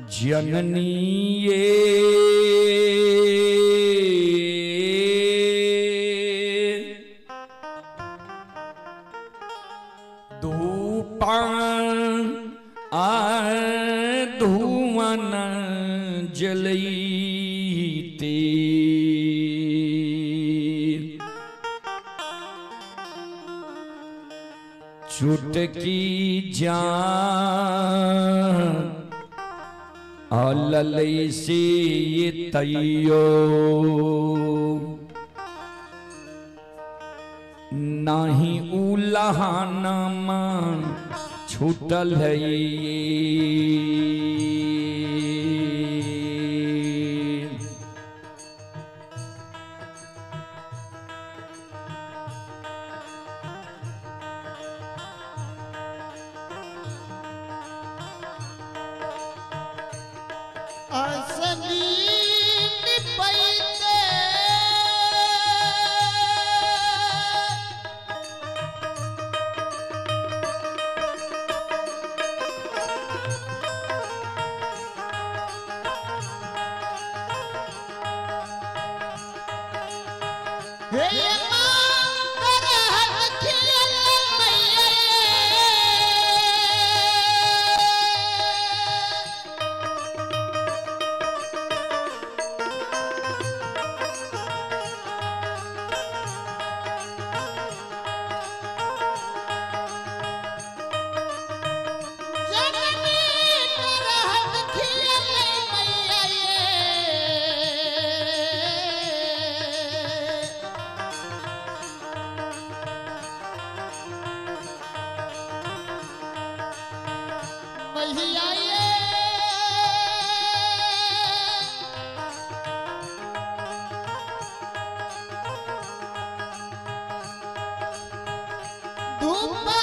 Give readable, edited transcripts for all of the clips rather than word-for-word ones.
जननी ये धूपान आ धुवन जलैते चुटकी जान अललै से तैयो नाही उलहाना मान छूटल है। असली निपैते हे मां करहत खियल मैया। जननी करहत खियल मैया ये। मैया ये धूपा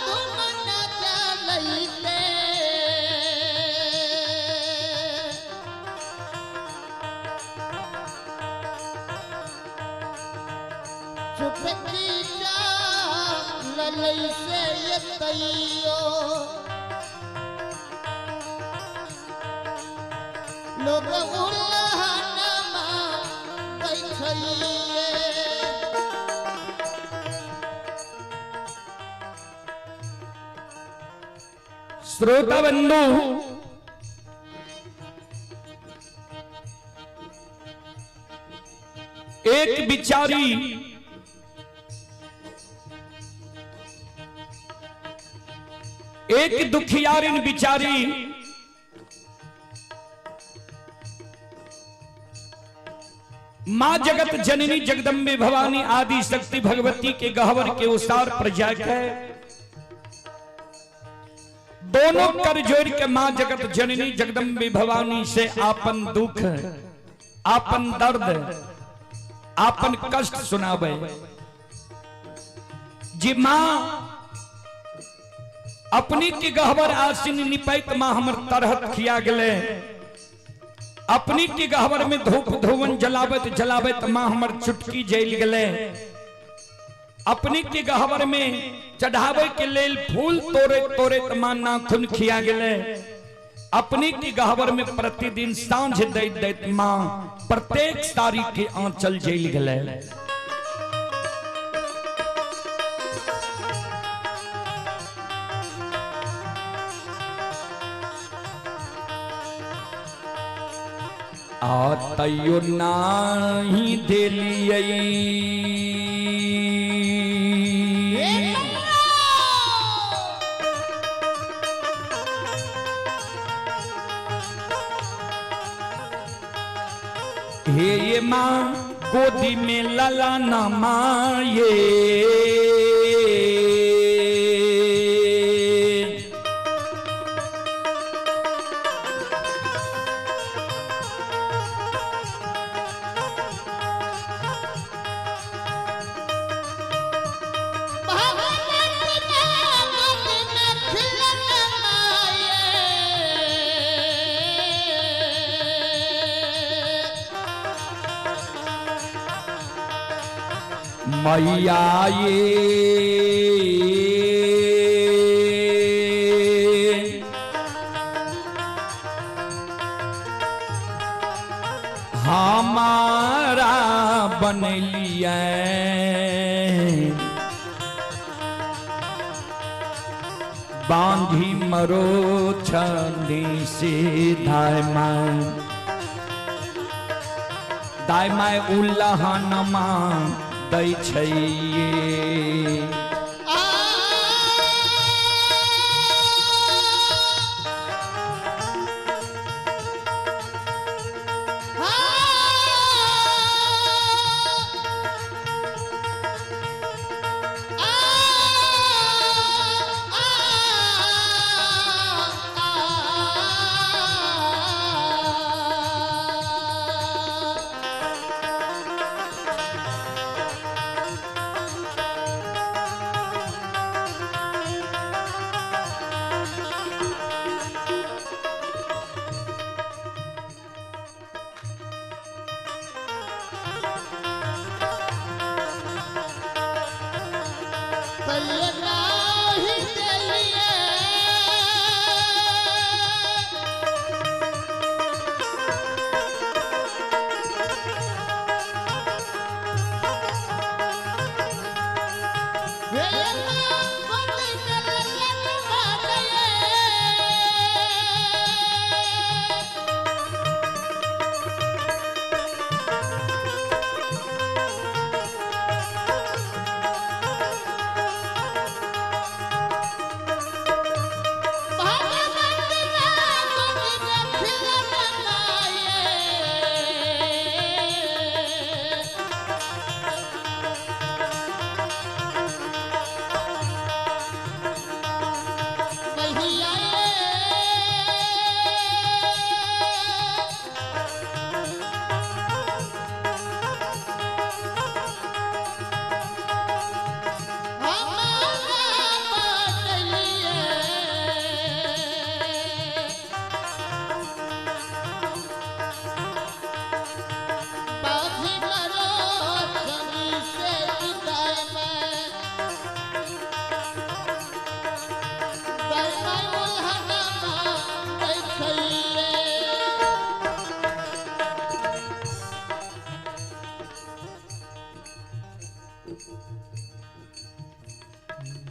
धुमन जलैते चुटकी जा ललई से ये तैयो लोग उल्लहनमा बैठइए। श्रोता बंधु, एक बिचारी एक दुखियारिन बिचारी मां जगत जननी जगदम्बे भवानी आदि शक्ति भगवती के गहवर के उसार पर जाके दोनों कर जोड़ के मां जगत जननी जगदम्बे भवानी से आपन दुख, आपन दर्द, आपन कष्ट सुनावे। जी मां अपनी के गहवर आसिन निपैत मां हमर तरहत खिया गेले। अपनी के गहवर में धूप धुवन जलावत जलावत मां हमर चुटकी जल गेले। अपनी के गहवर में चढ़ावे के लेल फूल तोड़े तोड़े मां नाखून खिया गेले। अपनी के गहवर में प्रतिदिन सांझ दैत दैत मां प्रत्येक साड़ी के आंचल जल गेले। आ तैयो नाही देलियै हे ये माँ गोदी में लला ना माये मैया ये हमारा बनलिए बांधी मरो छंदी से दाय माय दाय माय उल्लहनमा दै छै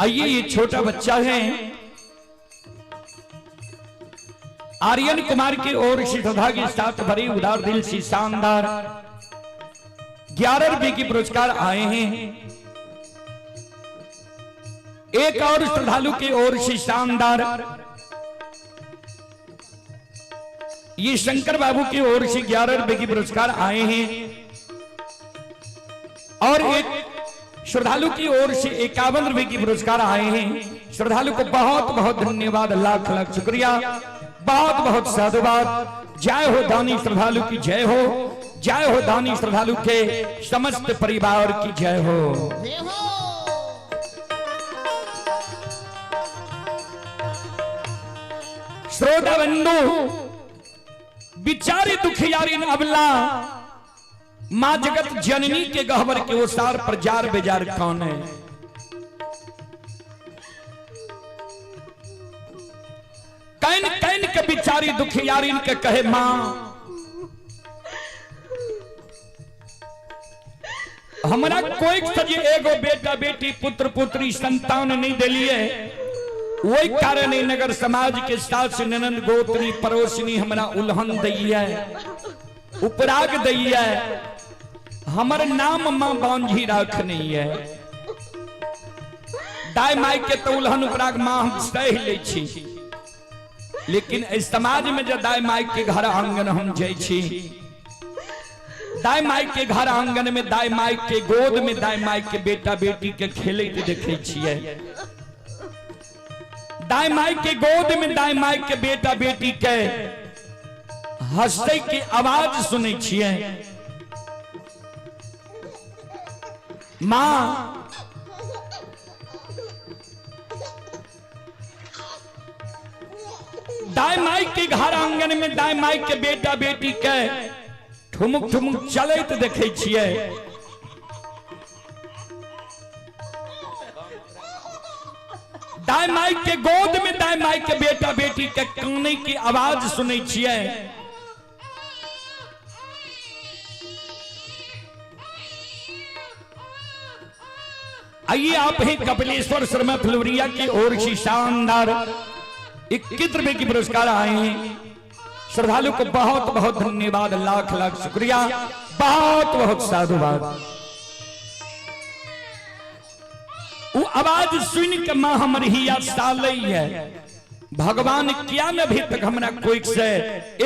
आइए ये छोटा बच्चा है आर्यन कुमार की ओर से श्रद्धा के साथ भरी उदार दिल से शानदार 11 रुपए की पुरस्कार आए हैं। एक और श्रद्धालु की ओर से शानदार ये शंकर बाबू की ओर से 11 रुपए की पुरस्कार आए हैं। और एक श्रद्धालु की ओर से 51 रुपए की पुरस्कार आए हैं। श्रद्धालु को बहुत बहुत धन्यवाद, लाख लाख शुक्रिया, बहुत बहुत साधुवाद। जय हो दानी श्रद्धालु की जय हो, जय हो दानी श्रद्धालु के समस्त परिवार की जय हो। श्रोता बंधु, बिचारी दुखियारी अबला मां जगत जननी के गहवर के ओसार पर जार बेजार कौन है? Can can के बिचारी दुखियारी के कहे मां हमरा कोई सजे एगो बेटा बेटी पुत्र पुत्री संतान नहीं दिलिए, वही कारण नगर समाज के सास ननंद गोत्री पड़ोसनी हमरा उल्हन दैया उपराग दैया, हमर नाम मां बांझी राख नहीं है। दाई माई के तो उल्हन उपराग मां हम सह ले छी, लेकिन इस समाज में जब दाई माई के घर आंगन हम जाइ छी, दाई माई के घर आंगन में दाई माई के गोद में दाई माई के बेटा बेटी के खेले के देखे छियै, दाई माई के गोद में दाई माई के बेटा बेटी के हंसते के आवाज सुनै छियै। मां दाई माई के घर आंगन में दाई माई के बेटा बेटी के ठुमुक ठुमुक चलैत देखे छियै। दाई माई के गोद में दाई माई के बेटा बेटी के काने की आवाज सुनै छियै। आइए आप हैं कपिलेश्वर शर्मा फुलवरिया की ओर से शानदार 21 रुपए की पुरस्कार आए हैं। श्रद्धालु को बहुत बहुत धन्यवाद, लाख लाख शुक्रिया, बहुत बहुत साधुवाद। वो आवाज सुन के मां हमर हिया सालै है, भगवान किया न भी तक हमरा कोई से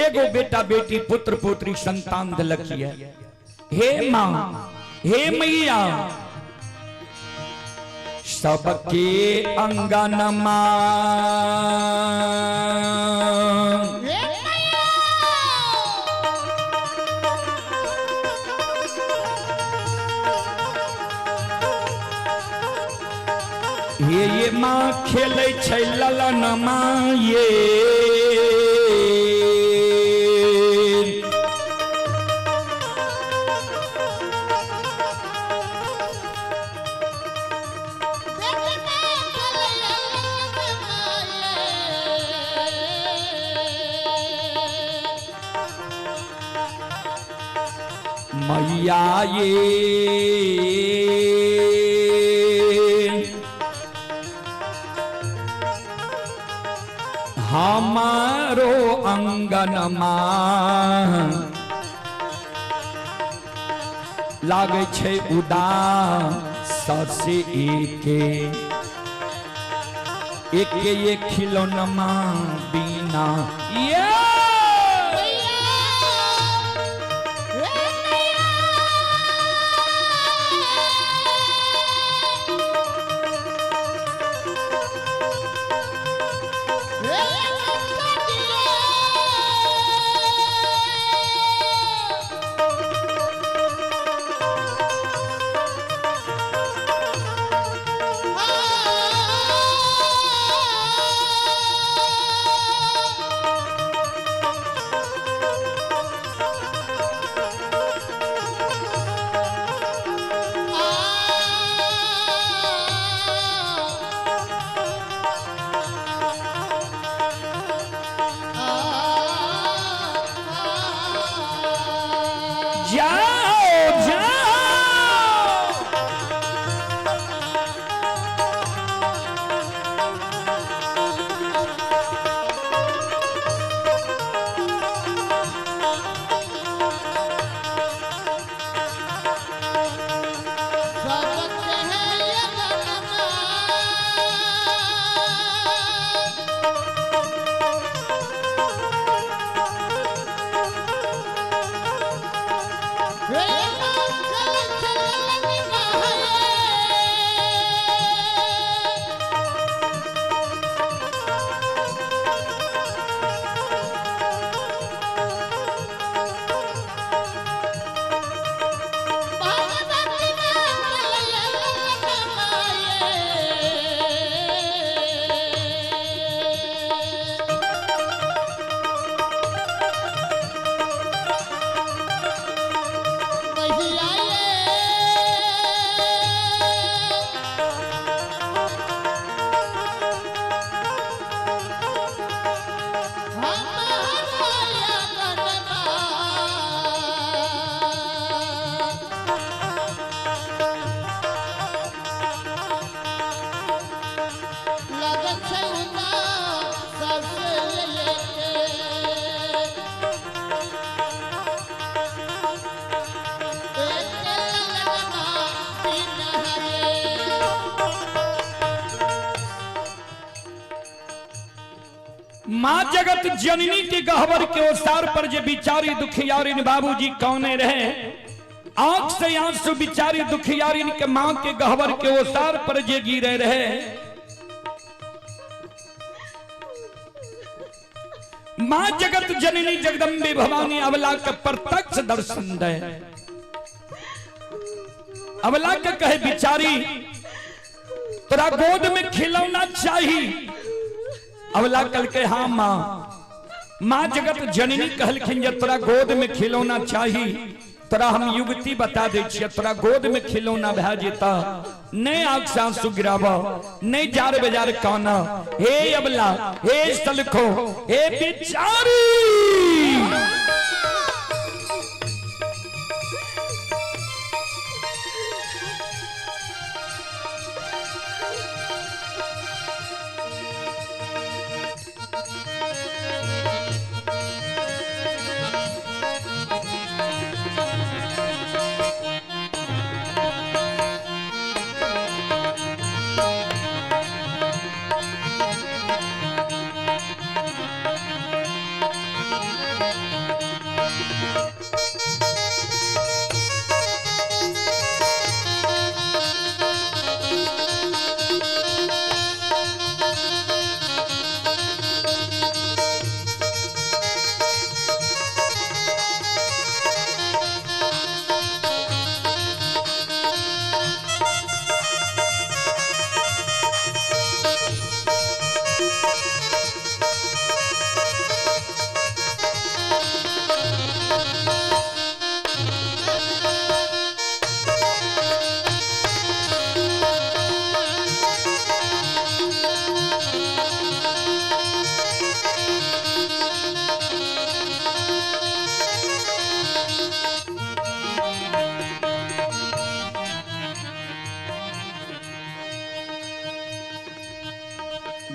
एगो बेटा बेटी पुत्र पुत्री संतान दिलक है। हे मां, हे मैया, सबके अंगन मां हे मैया। हे ये माँ खेलै छै ललन माँ ये, देखना चल मैया ये हमारो अंगन माँ लागै छै उदास से एके एके ये खिलौनमा बिना ये। जाओ जाओ। माँ जगत जननी के गहवर के ओसार पर जे बिचारी दुखियारिन बाबूजी कौने रहे, आंख से आंसू बिचारी दुखियारिन के माँ के गहवर के ओसार पर जे गिरे रहे, माँ जगत जननी जगदम्बे भवानी अवला के प्रत्यक्ष दर्शन दे। अवला के कहे बिचारी तोरा गोद में खिलौना चाहिए। अवला कल के हाँ माँ। माँ जगत जननी कहलखिन जे तोरा गोद में खिलौना चाहिए, तोरा हम युवती बता दे छियै, तोरा गोद में खिलौना भए जेता, नहीं आग से आंसू गिराब, नहीं जार बेजार काना। हे अबला, हे सलखो, हे बिचारी,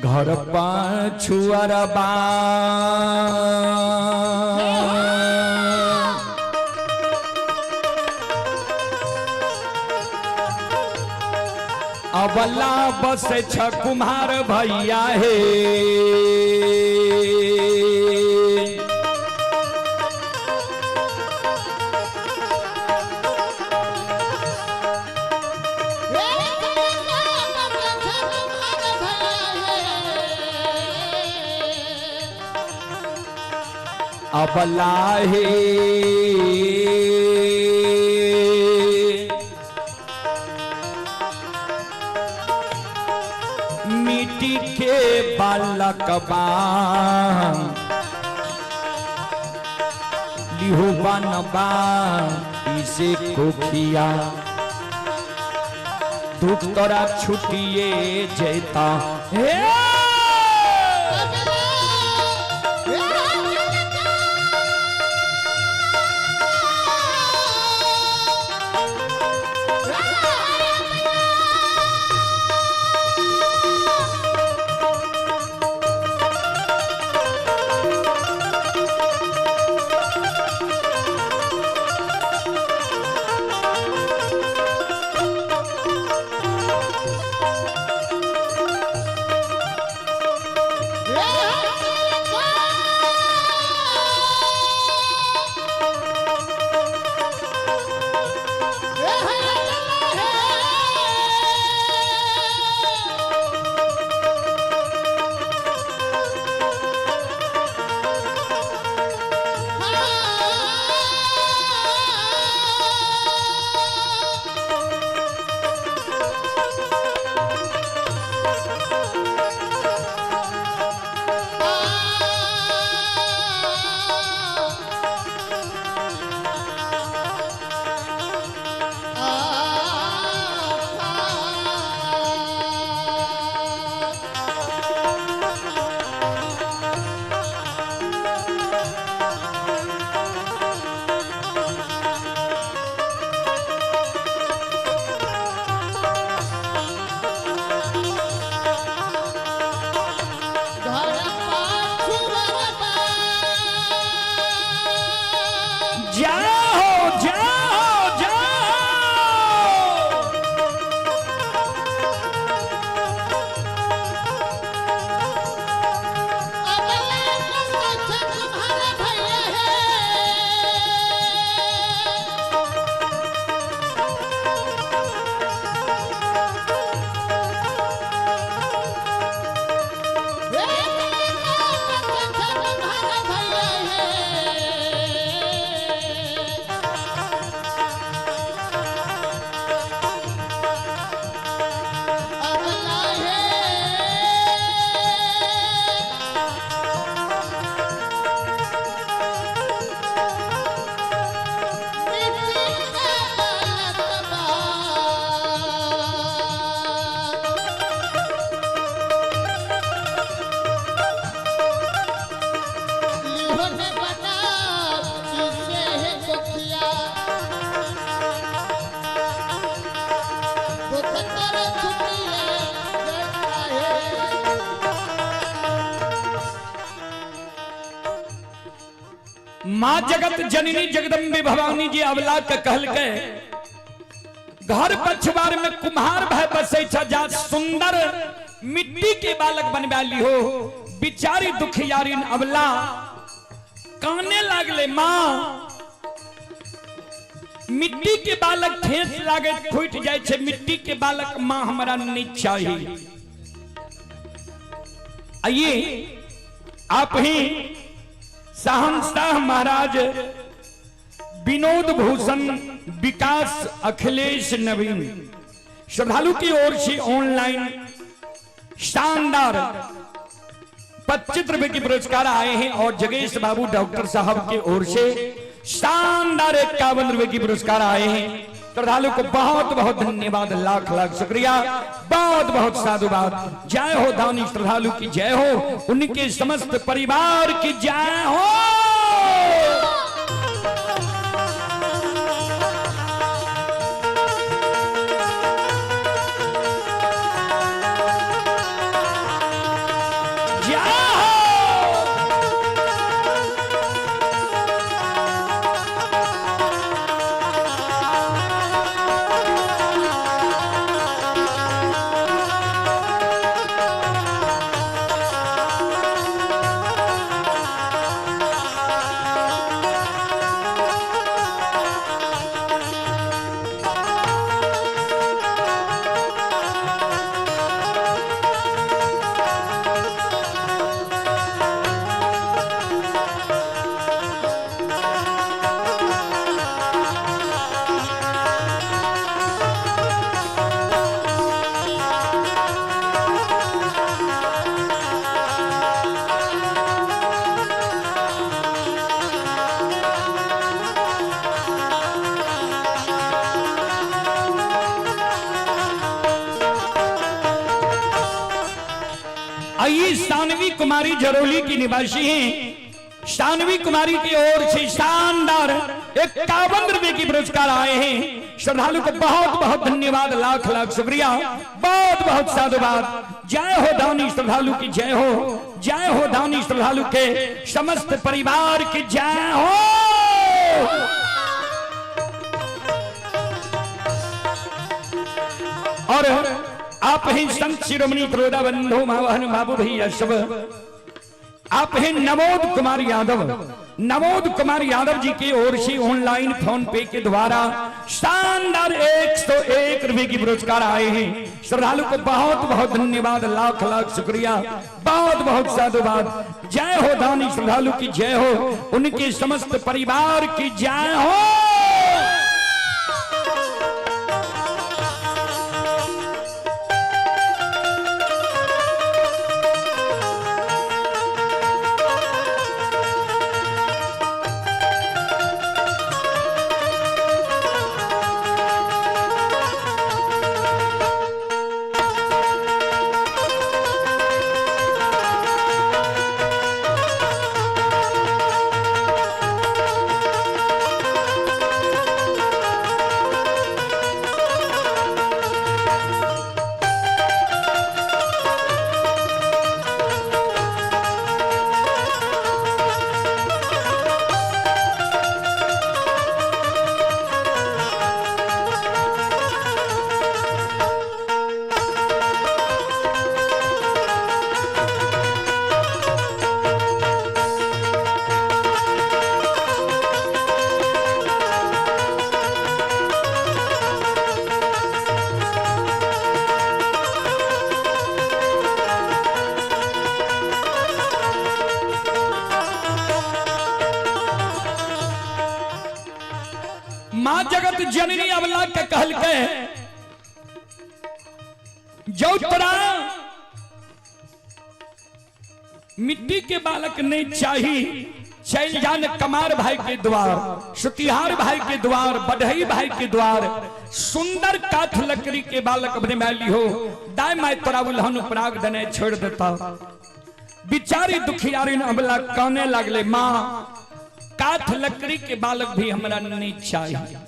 घर पाछुअरबा अबला बस छ कुम्हार भैया हे। अबला हे मिट्टी के बालकबा लिहु बनबा इसे कोखिया दुख तोरा छुटिए जेता हे। जाओ जाओ जाओ। माँ जगत जननी जगदम्बे भवानी जी अवला के कहल के घर पछवार में कुम्हार भाई बसे छ जा सुंदर मिट्टी के बालक बनवा ली हो। बिचारी दुखियारी अवला काने लागले, माँ मिट्टी के बालक ठेस लागे फूट जाए छे, मिट्टी के बालक माँ हमरा नहीं चाहिए। आइए आप ही शहंशाह महाराज विनोद भूषण विकास अखिलेश नवीन श्रद्धालु की ओर से ऑनलाइन शानदार 25 रुपए के पुरस्कार आए हैं और जगेश बाबू डॉक्टर साहब की ओर से शानदार 51 रुपए की पुरस्कार आए हैं। श्रद्धालु को बहुत बहुत धन्यवाद, लाख लाख शुक्रिया, बहुत बहुत साधुवाद। जय हो दानी श्रद्धालु की जय हो, उनके समस्त परिवार की जय हो। आइए सानवी कुमारी जरोली की निवासी हैं। शानवी कुमारी की ओर से शानदार 51 रुपए की पुरस्कार आए हैं। श्रद्धालु को बहुत बहुत धन्यवाद, लाख लाख शुक्रिया, बहुत बहुत साधुवाद। जय हो दानी श्रद्धालु की जय हो, जय हो दानी श्रद्धालु के समस्त परिवार की जय हो। और आप ही संत शिरोमणि त्रोदा बंधु मावहन बाबू भैया सब, आप हैं नवोद कुमार यादव। नवोद कुमार यादव जी की ओर से ऑनलाइन फोन पे के द्वारा शानदार 101 रुपए की पुरस्कार आए हैं। श्रद्धालु को बहुत बहुत धन्यवाद, लाख लाख शुक्रिया, बहुत बहुत साधुवाद। जय हो दानी श्रद्धालु की जय हो, उनके समस्त परिवार की जय हो। मां जगत जननी अबला के कहल के जो तोरा मिट्टी के बालक नहीं चाही, चल जान कमार भाई के द्वार, सुतिहार भाई के द्वार, बढ़ई भाई के द्वार, सुंदर काठ लकड़ी के बालक अपने माली हो, दाय my तोरा उल्हन पराग दने छोड़ देता। बिचारी दुखियारी अबला कहने लागले, मां काठ लकड़ी के बालक भी हमरा नहीं चाहिए।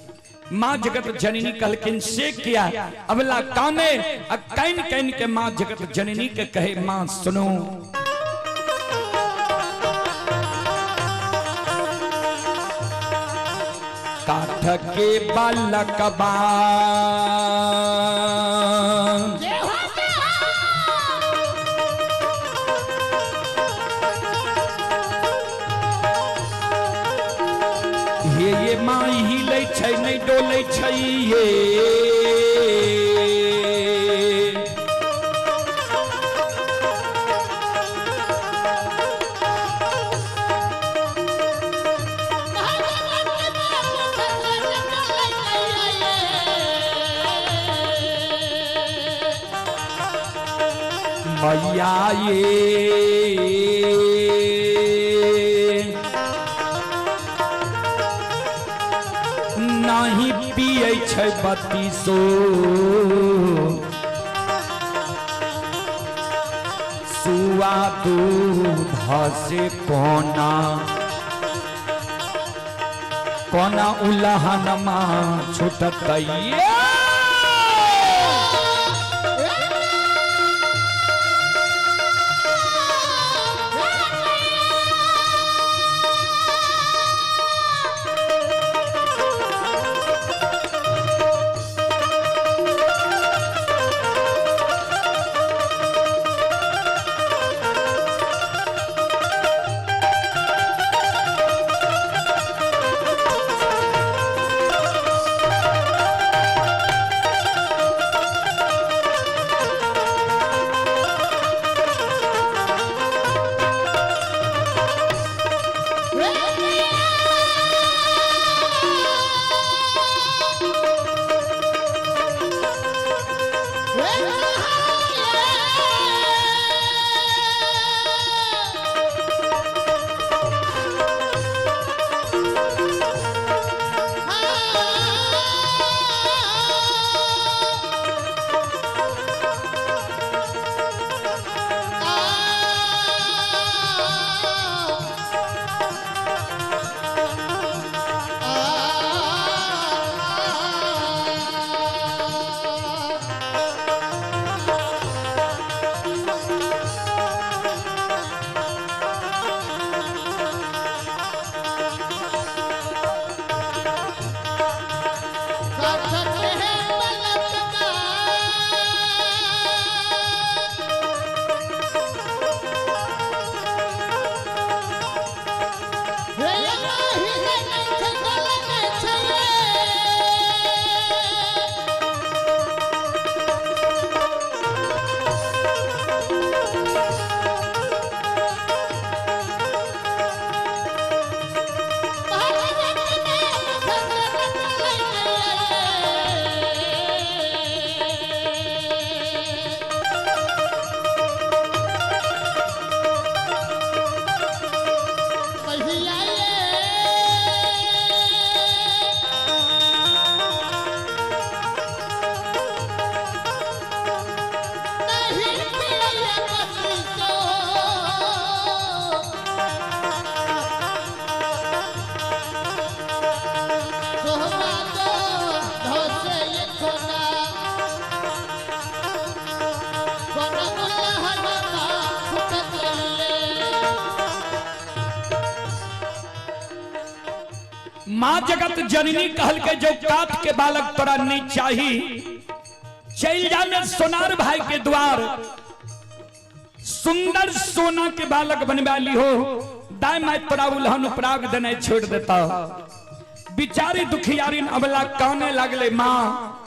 मां जगत जननी कहलखिन से किया? अबला काने आ can can के मां जगत जननी के कहे, मां सुनो, काठ के बालक बा जय हो जय हो। हे ये माई हिलै छै नहि डोलै छै ये, मैया ये नाही पियै छै बत्तीसो सुआ दूध से कोना कोना उलहनमा छुटतै। माँ जगत जननी कहल के जो काट के बालक तोरा नहीं चाही, चल जा में सोनार भाई के द्वार, सुंदर सोना के बालक बनवा ली हो, दाय my तोरा उल्हन उपराग देने छोड़ देता। बिचारी दुखियारिन अबला काने लगले, माँ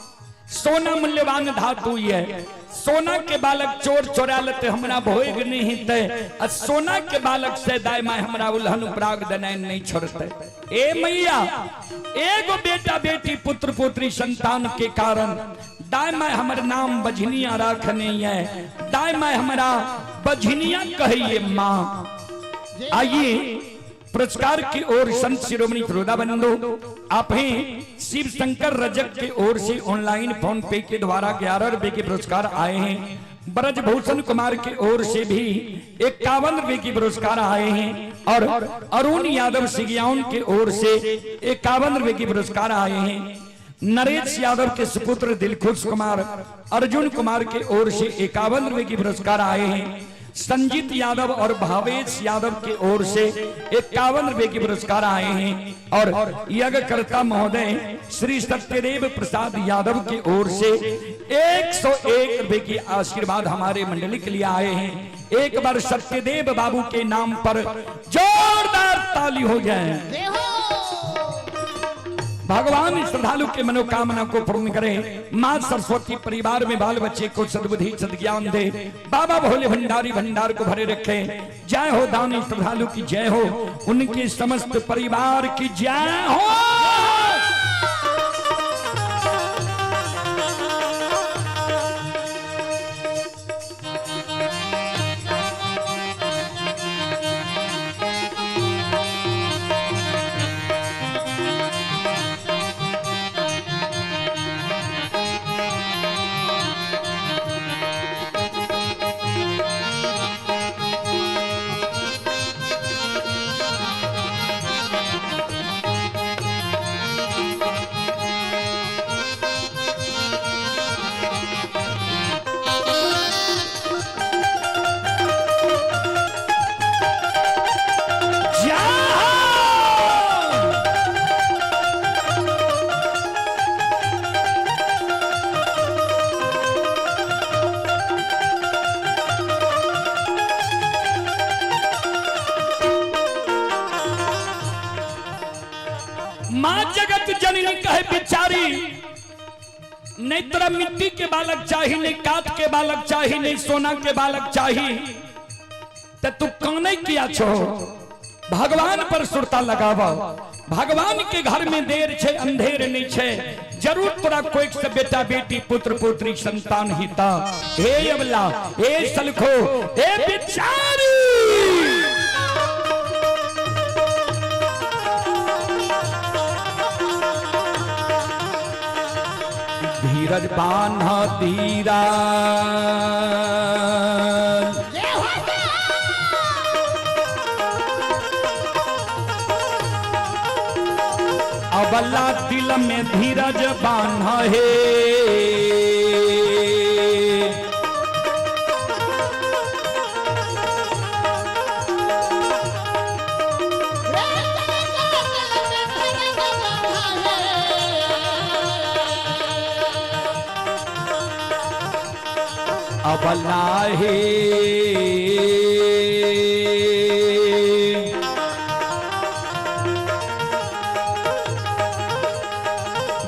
सोना मूल्यवान धातु है, सोना के बालक चोर चोरा लेते हमरा भोग नहीं हिते, आ सोना के बालक से दाय my हमरा उल्हन उपराग देने नहीं छोड़ते। ए मैया, एगो बेटा बेटी पुत्र पुत्री संतान के कारण दाय my हमर नाम बझनिया रखने है, दाय my हमरा बझनिया कहिए माँ। आइए पुरस्कार की ओर संत शिरोमणि श्रोता बंधु, आप हैं शिव शंकर रजक के ओर से ऑनलाइन फोन पे के द्वारा 11 रुपए के पुरस्कार आए हैं। ब्रजभूषण कुमार के ओर से भी 51 रुपए की पुरस्कार आए हैं और अरुण यादव सिगियाउन के ओर से 51 रुपए की पुरस्कार आए हैं। नरेश यादव के सुपुत्र दिलखुश कुमार अर्जुन कुमार के ओर से 51 रुपए की पुरस्कार आए हैं। संजीत यादव और भावेश यादव के ओर से 51 रुपए के पुरस्कार आए हैं और यज्ञकर्ता महोदय श्री सत्यदेव प्रसाद यादव की ओर से 101 रुपए की आशीर्वाद हमारे मंडली के लिए आए हैं। एक बार सत्यदेव बाबू के नाम पर जोरदार ताली हो जाए। भगवान श्रद्धालु के मनोकामना को पूर्ण करें। माँ सरस्वती परिवार में बाल बच्चे को सद्बुद्धि सद्ज्ञान दे। बाबा भोले भंडारी भंडार को भरे रखे। जय हो दानी श्रद्धालु की जय हो, उनके समस्त परिवार की जय हो। जय हो। माँ जगत जननी कहे बिचारी, नहीं तोरा मिट्टी के बालक चाही, नहीं काट के बालक चाही, नहीं सोना के बालक चाही, तो तू काने किया छो? भगवान पर सुरता लगावा। भगवान के घर में देर छे अंधेर नहीं छे, जरूर तोरा कोई से बेटा बेटी पुत्र पुत्री संतान हिता। हे अबला, हे सलखो, हे बिचारी, धीरज बान्हा धीरा, अबला दिल में धीरज बान्हा हे। अबला हे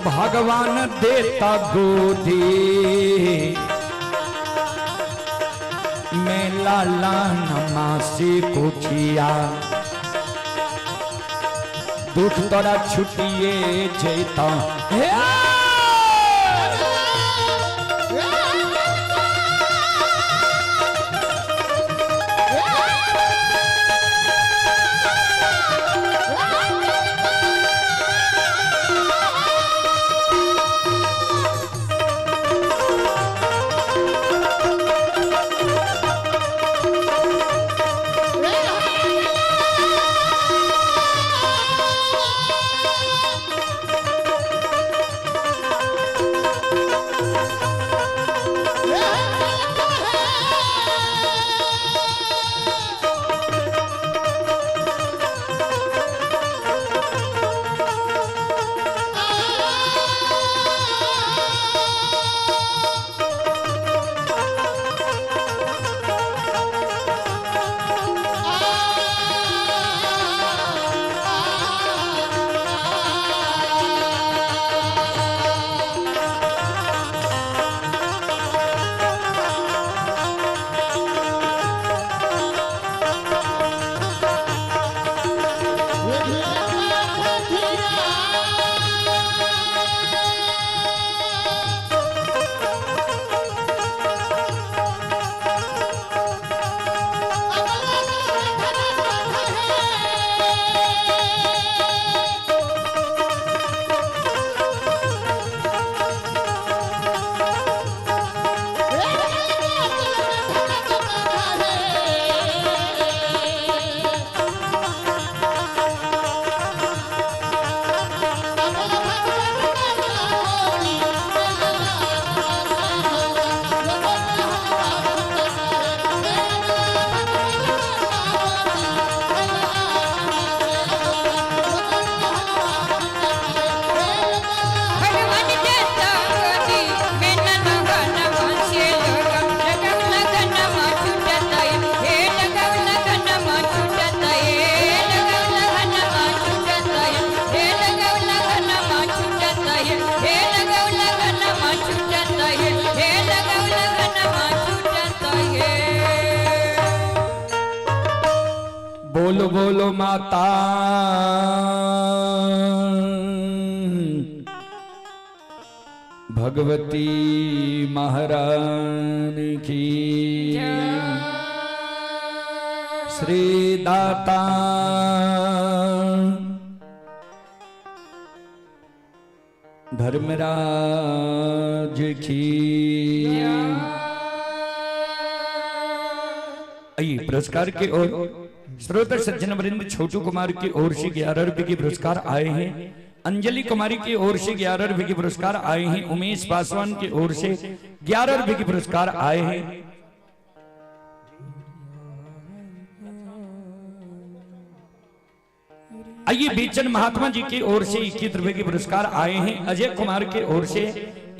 भगवान देता गोदी में लाला नमासी कुठिया, दुख तोरा छुटिए जेता। हे बोलो बोलो माता भगवती महारानी की। श्री दाता धर्मराज की। आइए पुरस्कार के ओर श्रोता सज्जन वृंद छोटू कुमार की ओर से 11 रुपए के पुरस्कार आए हैं। अंजलि कुमारी की ओर से 11 रुपए के पुरस्कार आए हैं। उमेश पासवान की ओर से 11 रुपए के पुरस्कार आए हैं। आइए बेचन महात्मा जी की ओर से 21 रुपए के पुरस्कार आए हैं। अजय कुमार के ओर से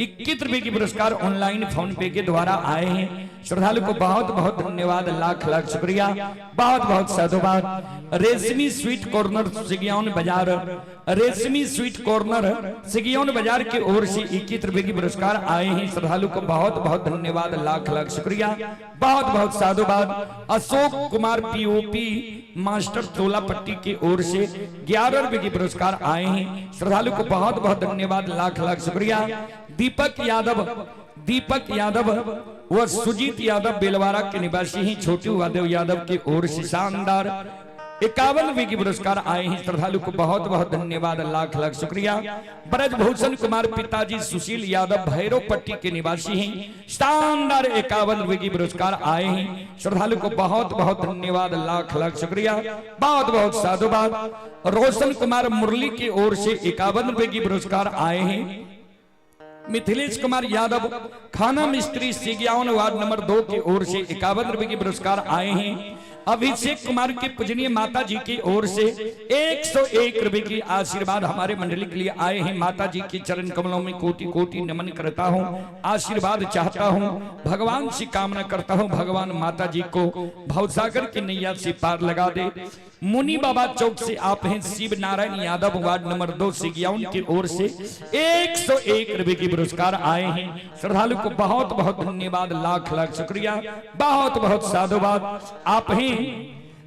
21 रुपए के पुरस्कार ऑनलाइन फोन पे के द्वारा आए हैं। श्रद्धालु को बहुत बहुत धन्यवाद, लाख लाख शुक्रिया, बहुत बहुत साधुवाद। रेशमी स्वीट कॉर्नर सिगियान बाजार, रेशमी स्वीट कॉर्नर सिगियान बाजार की ओर से 21 रुपए के पुरस्कार आए हैं। श्रद्धालु को बहुत बहुत धन्यवाद, लाख लाख शुक्रिया, बहुत बहुत साधुवाद। अशोक कुमार पीओपी मास्टर तोलापट्टी की ओर से 11 रुपए के पुरस्कार आए हैं। श्रद्धालु को बहुत बहुत धन्यवाद, लाख लाख शुक्रिया। दीपक यादव, दीपक यादव व सुजीत यादव बेलवारा के निवासी हैं। छोटू वादेव यादव की ओर से शानदार 51 रुपए के पुरस्कार आए हैं। श्रद्धालु को बहुत बहुत धन्यवाद, लाख लाख शुक्रिया। ब्रजभूषण कुमार पिताजी सुशील यादव भैरव पट्टी के निवासी हैं। शानदार 51 रुपए के पुरस्कार आए हैं। श्रद्धालु को बहुत बहुत धन्यवाद, लाख लाख शुक्रिया, बहुत बहुत साधुवाद। रोशन कुमार मुरली की ओर से 51 रुपए के पुरस्कार आए हैं। मिथिलेश कुमार यादव खाना मिस्त्री सिगियावन वार्ड नंबर 2 की ओर से 51 रुपए के पुरस्कार आए हैं। अभिषेक कुमार के पूजनीय माता जी की ओर से 101 रुपए की आशीर्वाद हमारे मंडली के लिए आए हैं। माता जी के चरण कमलों में कोटि कोटि नमन करता हूं, आशीर्वाद चाहता हूं, भगवान से कामना करता हूं, भगवान माता जी को भवसागर की नैया से पार लगा दे। मुनि बाबा चौक से आप हैं शिव नारायण यादव वार्ड नंबर 2 सिगियाउन की ओर से 101 रुपए के पुरस्कार आए हैं। श्रद्धालु को बहुत बहुत धन्यवाद, लाख लाख शुक्रिया, बहुत बहुत साधुवाद। आप हैं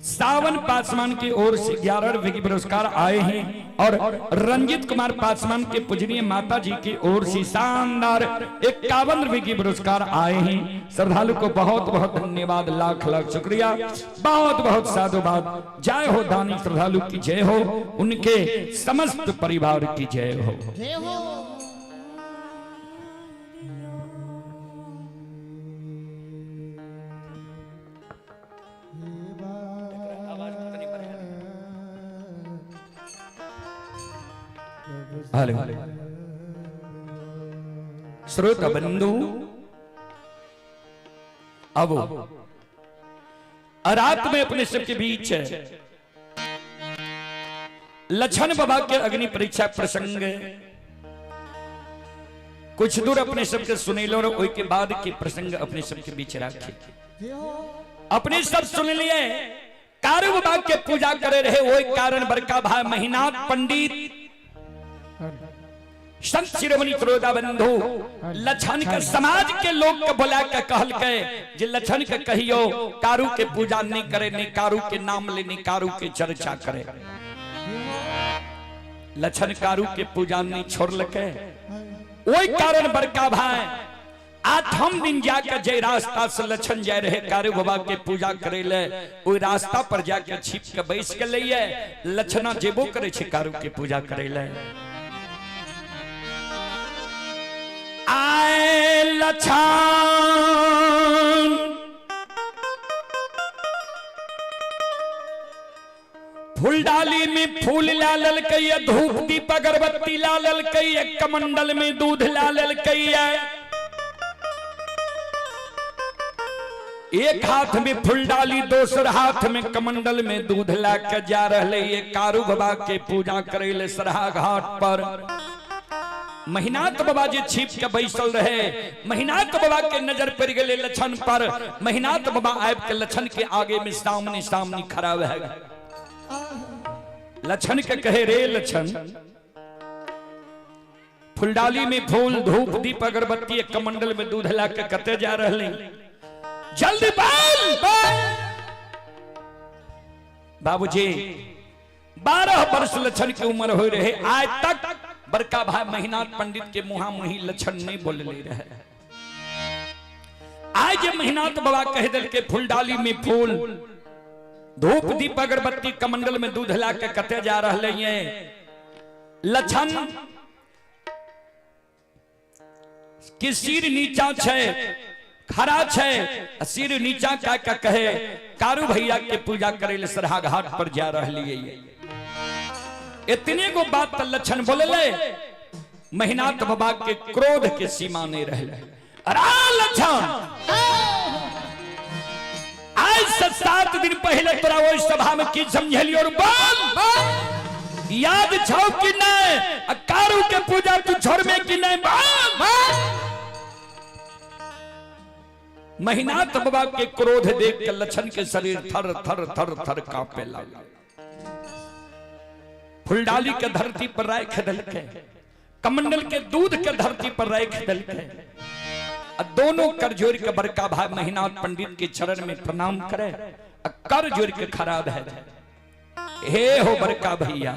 सावन पासवान की ओर से 11 रुपए के पुरस्कार आए हैं और रंजित कुमार पासवान के पूजनीय माता जी की ओर से शानदार 51 रुपए के पुरस्कार आए हैं। श्रद्धालु को बहुत बहुत धन्यवाद, लाख लाख शुक्रिया, बहुत बहुत साधुवाद। जय हो दानी श्रद्धालु की जय हो, उनके समस्त परिवार की जय हो। जय हो। हेलो श्रोता बंधु, अब रात में अपने सबके बीच लछन बाबा के अग्नि परीक्षा प्रसंग कुछ दूर अपने सबके सुने लो और ओई के बाद के प्रसंग अपने सबके बीच रखे। अपने सब सुन लिए कारू बाबा के पूजा करे रहे, वही कारण बड़का भाई महिनाथ पंडित संत शिरोमणि त्रोदा बंधु लछन के समाज के लोग के बोला के कहल के जे लछन के कहियो कारू के पूजा नहीं करे, नहीं कारू के नाम ले, नहीं कारू के चर्चा करे। लछन कारू के पूजा नहीं छोड़ लके, वही कारण बड़का भाई आठम दिन जाके जे रास्ता से लछन जाए रहे कारू बाबा के पूजा करे ले, ओई रास्ता पर जाके छिप के बैस के लिए लछना जेबो करे छे कारू के पूजा करे ले। आए लछन फूलडाली में फूल ला ललकैया, धूप दीप अगरबत्ती ला ललकैया, कमंडल में दूध ला ललकैया। एक हाथ में फूलडाली, दोसर हाथ में कमंडल में दूध ला के जा रहे ये कारू बाबा के पूजा करे ले सरहा घाट पर। महिनाथ बाबा जी छिप के बैसल रहे, महिनाथ बाबा के नजर पड़ गए लछन पर। महिनाथ बाबा आब के लछन के आगे में सामने सामने खड़ा है। लछन के कहे रे लछन, फुलडाली में फूल धूप दीप अगरबत्ती एक कमंडल में दूध ला के कते जा रहे, जल्दी बोल। बाबूजी 12 वर्ष लक्षण के उम्र हो रहे, आज तक बड़का भाई महिनाथ पंडित के मुहा मुही लक्षण नहीं बोलले रहे। आज जे महिनाथ बाबा कह दिल के फूलडाली में फूल, धूप दीप अगरबत्ती कमंडल में दूध ला के कते जा रहे हैं। लक्षण के सिर नीचा छे, खड़ा छे, सिर नीचा का का कहे कारू भैया के पूजा करे ले सरहा घाट पर जा रही है। इतने को बात त लक्षण बोलले, महिनाथ बाबा के क्रोध के सीमा नहीं रहे। अरे लक्षण, आज से 7 दिन पहले तोरा ओहि सभा में की समझलियो और बोल याद छौ कि नहीं? आ कारू के पूजा तू छोड़मे कि नहीं? बोल। महिनाथ बाबा के क्रोध देख के लक्षण के शरीर थर थर थर थर कांपे लगा। फुलडाली के धरती पर राख दलके, कमंडल के दूध के धरती पर राख दलके, आ दोनों कर जोड़ के बड़का भाई महिनाथ पंडित के चरण में प्रणाम करे, आ कर जोड़ के खड़ा भय जाए। हे हो बड़का भैया,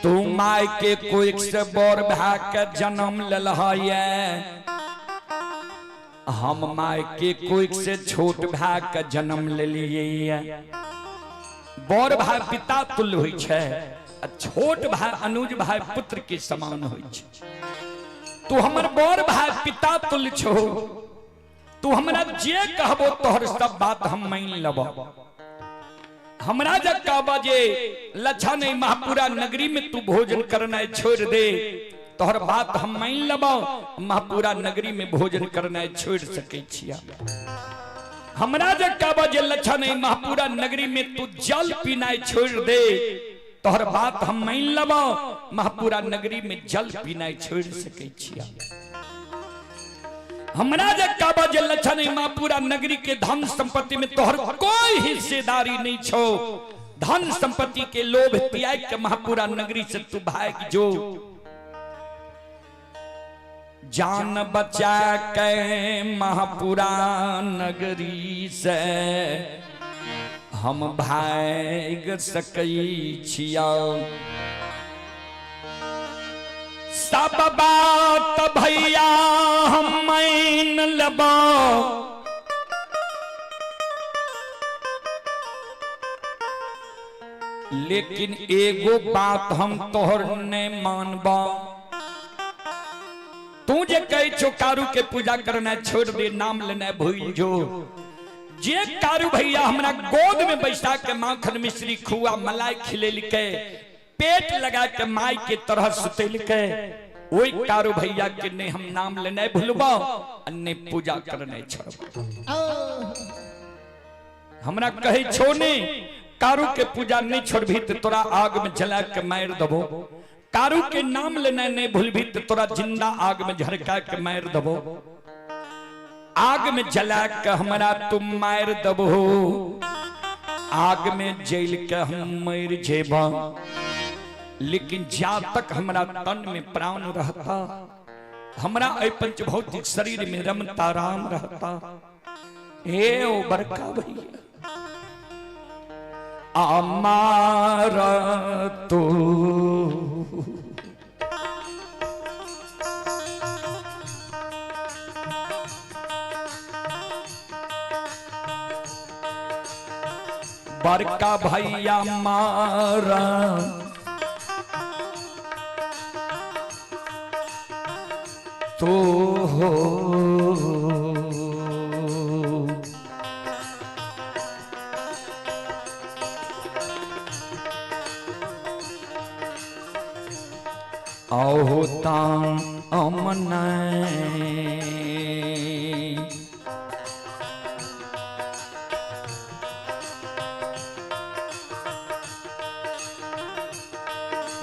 तू my के कोई से बोर भा के जन्म ललहाये, हम my के कोई से छोट भा के जन्म ले लिए। बोर भाई पिता तुल्य होइ छै, आ छोट भाई अनुज भाई पुत्र के समान होइ छै। तू हमर बोर भाई पिता तुल्य छो, तू हमरा जे कहबो तोहर सब बात हम मान लेबो। हमरा जब कहबा जे लच्छा नहीं महापुरा नगरी में तू भोजन करना छोड़ दे, तोहर बात हम मान लेबो, महापुरा नगरी में भोजन करना छोड़ सकै छिया। हमरा जब कहबा जे लच्छा नहीं महापुरा नगरी में तू जल पीना छोड़ दे, तोहर बात हम मान लेबो, महापुरा नगरी में जल पीना छोड़ सकै छिया। हमरा जे कहबा जे लच्छा नहीं महापुरा नगरी के धन संपत्ति में तोहर कोई हिस्सेदारी नहीं छो, धन संपत्ति के लोभ त्याग के महापुरा नगरी से तू भाग जो, जान बचा के महापुरा नगरी से हम भाग सकै छिया। सब बात भैया हम मान लेबो, लेकिन एगो बात हम तोहर नहीं मानबो। तू जे कहे छो कारू के पूजा करना छोड़ दे, नाम लेना भूल जो, जे कारू भैया हमरा गोद में बैठा के माखन मिश्री खुआ मलाई खिलेलके, पेट लगा के माई के तरह सुतेलके, वही कारू भैया के ने हम नाम लेना भूलबो ने पूजा करना छोड़बो। हमरा कहे छो ने कारू के पूजा नहीं छोड़बी तो तोरा आग में जला के मार दबो, कारू के नाम लेना नहीं भूलबी तो तोरा जिंदा आग में झरका के मार दबो, आग में जला के हमरा तुम मार दबो, आग में जल के हम मर जेबा, लेकिन जा तक हमरा तन में प्राण रहता, हमरा ऐ पंचभौतिक शरीर में रमता राम रहता। हे ओ बड़का भैया अमार तो बड़का भैया मारा तो हो, आओ ताम अमन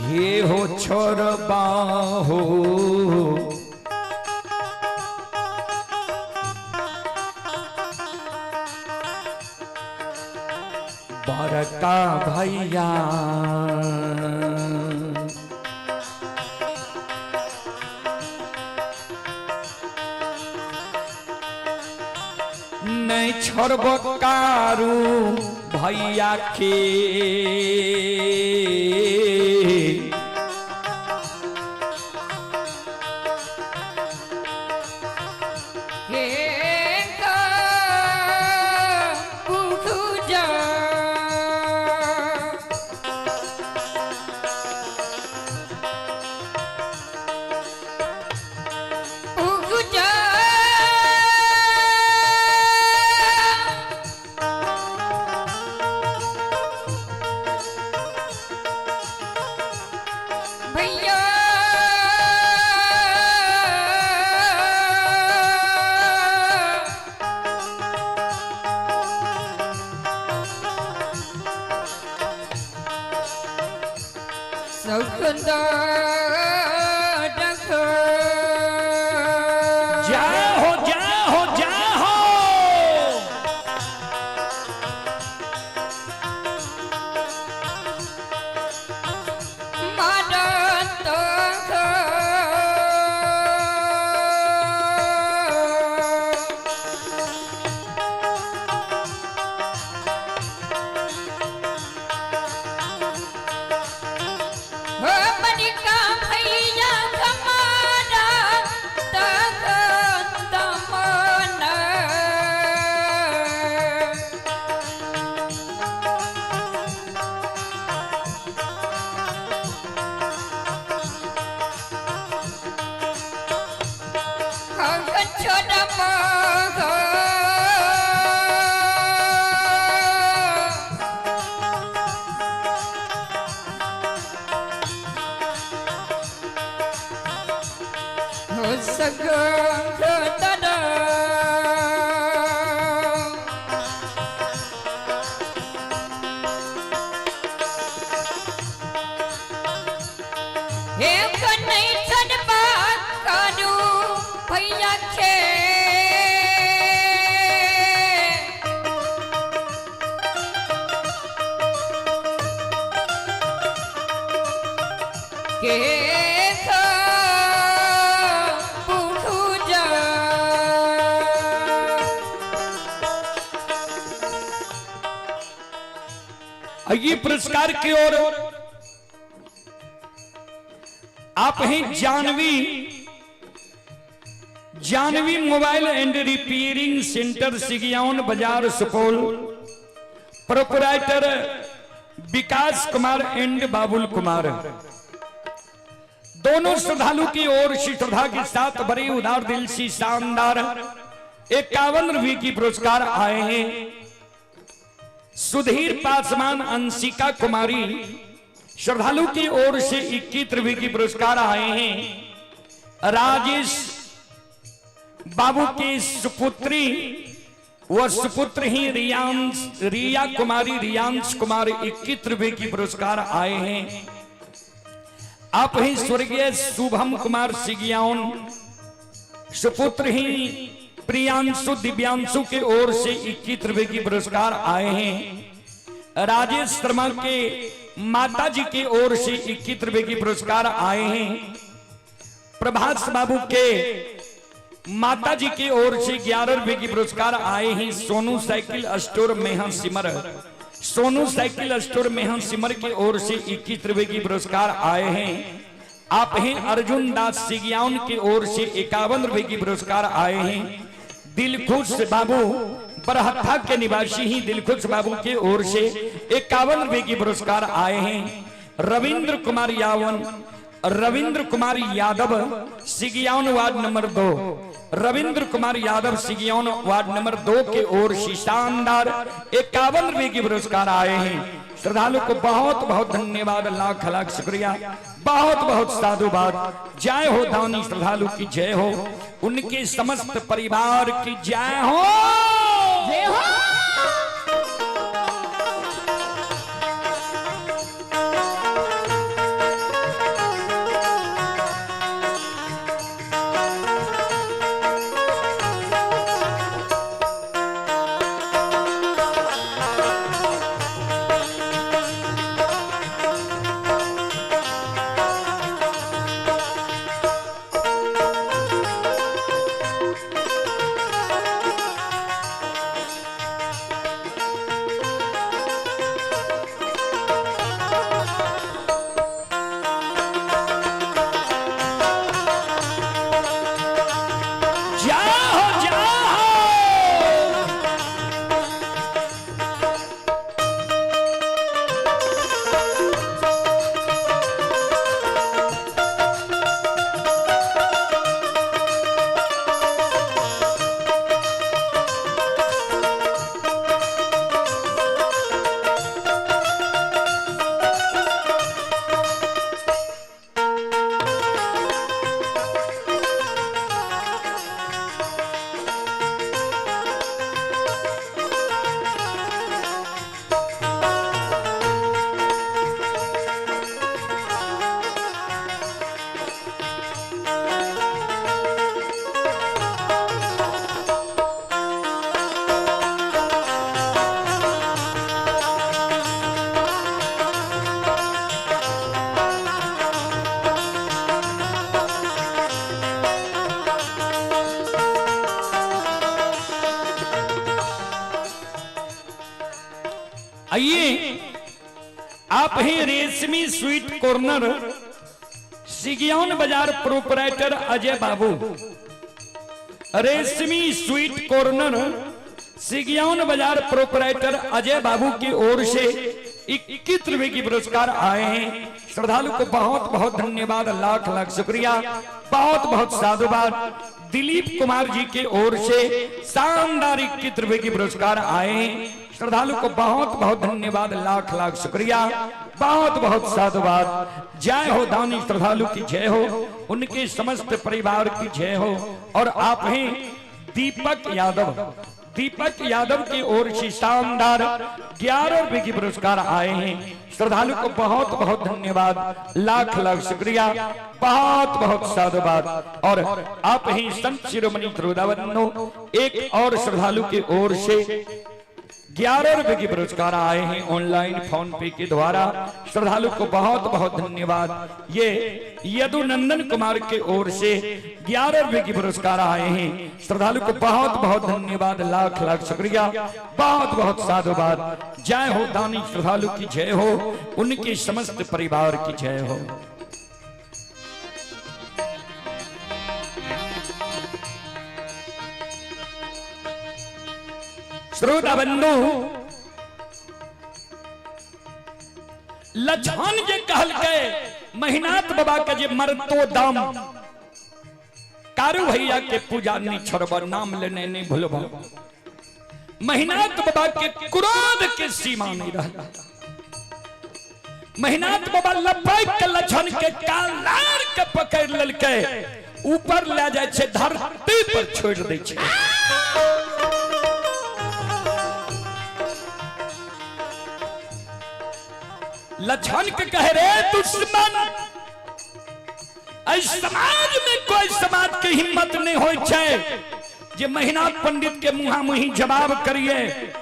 ये हो छोरबा हो, बड़का भैया न नहीं छोड़ब कारू भैया के। जय हो जय हो जय हो। ये पुरस्कार की ओर आप हैं Janvi, Janvi mobile and repairing centre Sigiyaun Bazar Supaul, proprietor Vikas Kumar and Babul Kumar, दोनों श्रद्धालु की ओर से श्रद्धा के साथ बड़े उदार दिल से शानदार 51 रुपये की पुरस्कार आए हैं। सुधीर पासवान अंशिका कुमारी श्रद्धालु की ओर से 21 रुपये की पुरस्कार आए हैं। राजेश बाबू की सुपुत्री व सुपुत्र ही रियांश, रिया कुमारी, रियांश कुमार 21 रुपये की पुरस्कार आए हैं। आप ही स्वर्गीय शुभम कुमार सिगियाउन सुपुत्र ही प्रियांशु दिव्यांशु के ओर से 21 रुपए की पुरस्कार आए हैं। राजेश शर्मा के माता जी की ओर से 21 रुपए की पुरस्कार आए हैं। प्रभास बाबू के माता जी की ओर से 11 रुपए की पुरस्कार आए हैं। Sonu cycle store Mehan Simar, Sonu cycle store Mehan Simar की ओर से 21 रुपए की पुरस्कार आए हैं। आप हैं अर्जुन दास सिगियाउन की ओर से 51 रुपए की पुरस्कार आए हैं। दिलखुश बाबू बरहत्था के निवासी ही दिलखुश बाबू की ओर से 51 रुपए की पुरस्कार आए हैं। रविंद्र कुमार यावन, Ravindra Kumar Yadav Sigiyaun ward number 2, Ravindra Kumar Yadav Sigiyaun ward number 2 के ओर से शानदार 51 रुपए की पुरस्कार आए हैं। श्रद्धालु को बहुत बहुत धन्यवाद, लाख लाख शुक्रिया, बहुत बहुत साधुवाद। जय हो दानी श्रद्धालु की जय हो, उनके समस्त परिवार की जय हो। जय हो। आइए आप ही रेशमी स्वीट कॉर्नर सिगियान बाजार प्रोपराइटर अजय बाबू, रेशमी स्वीट कॉर्नर सिगियान बाजार प्रोपराइटर अजय बाबू की ओर से 21 रुपए की पुरस्कार आए हैं। श्रद्धालु को बहुत बहुत धन्यवाद, लाख लाख शुक्रिया, बहुत बहुत साधुवाद। दिलीप कुमार जी की ओर से शानदार 21 रुपए की पुरस्कार आए हैं। श्रद्धालु को बहुत बहुत धन्यवाद, लाख लाख शुक्रिया, बहुत बहुत साधुवाद। जय हो दानी श्रद्धालु की जय हो, उनके समस्त परिवार की जय हो। और आप हैं दीपक यादव, दीपक यादव की ओर से शानदार 11 रुपए की पुरस्कार आए हैं। श्रद्धालु को बहुत बहुत धन्यवाद, लाख लाख शुक्रिया, बहुत बहुत साधुवाद। और आप ही संत शिरोमणि त्रिदावनो एक और श्रद्धालु की ओर से 11 रुपए की पुरस्कार आए हैं ऑनलाइन फोन पे के द्वारा। श्रद्धालु को बहुत बहुत धन्यवाद। ये यदुनंदन कुमार के ओर से 11 रुपए की पुरस्कार आए हैं। श्रद्धालु को बहुत बहुत धन्यवाद, लाख लाख शुक्रिया, बहुत बहुत साधुवाद। जय हो दानी श्रद्धालु की जय हो, उनके समस्त परिवार की जय हो। श्रोता बंधु, लछन जे कहलकै महिनाथ बाबा के जे मरतो दम कारू भैया के पूजा नहीं छोड़ब, नाम लेने नहीं भूलब। महिनाथ बाबा के क्रोध के सीमा नहीं रहल। महिनाथ बाबा लपक के लछन के कालार के पकड़ लेलकै, ऊपर ले जाय छै, धरती पर छोड़ दै छै। लछन के कहे रे दुश्मन, एहि समाज में कोई समाज के हिम्मत नहीं होय छै जे महिनाथ पंडित के मुहा मुही जवाब करिए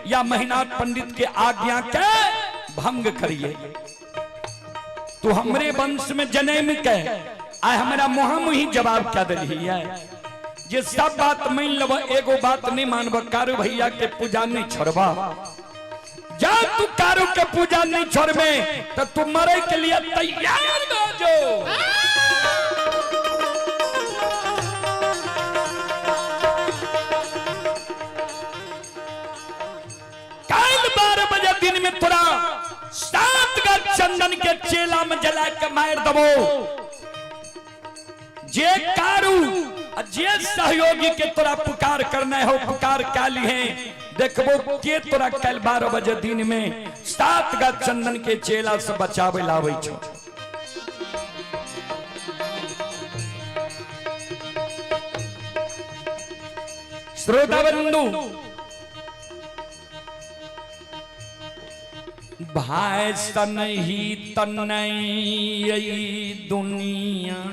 या महिनाथ पंडित के आज्ञा के भंग करिए। तू हमरे वंश में जन्म के आय हमरा मुहा मुही जवाब क्या दिलही है? जे सब बात मान लब, एगो बात नहीं मानब, कारू भैया के पूजा नहीं छोड़बा। जा तू कारू के पूजा नहीं छोड़बे तो तू मरे के लिए तैयार हो जो। कल 12 बजे दिन में तोरा 7 गज चंदन के चेला में जला के मार दबो। जे कारू जे सहयोगी के तोरा पुकार करना हो पुकार काली है, देखबो के तोरा कल 12 बजे दिन में 7 गज चंदन के चेला से बचावे लावे छो। श्रोता बंधु, भाई सन ही तनई दुनिया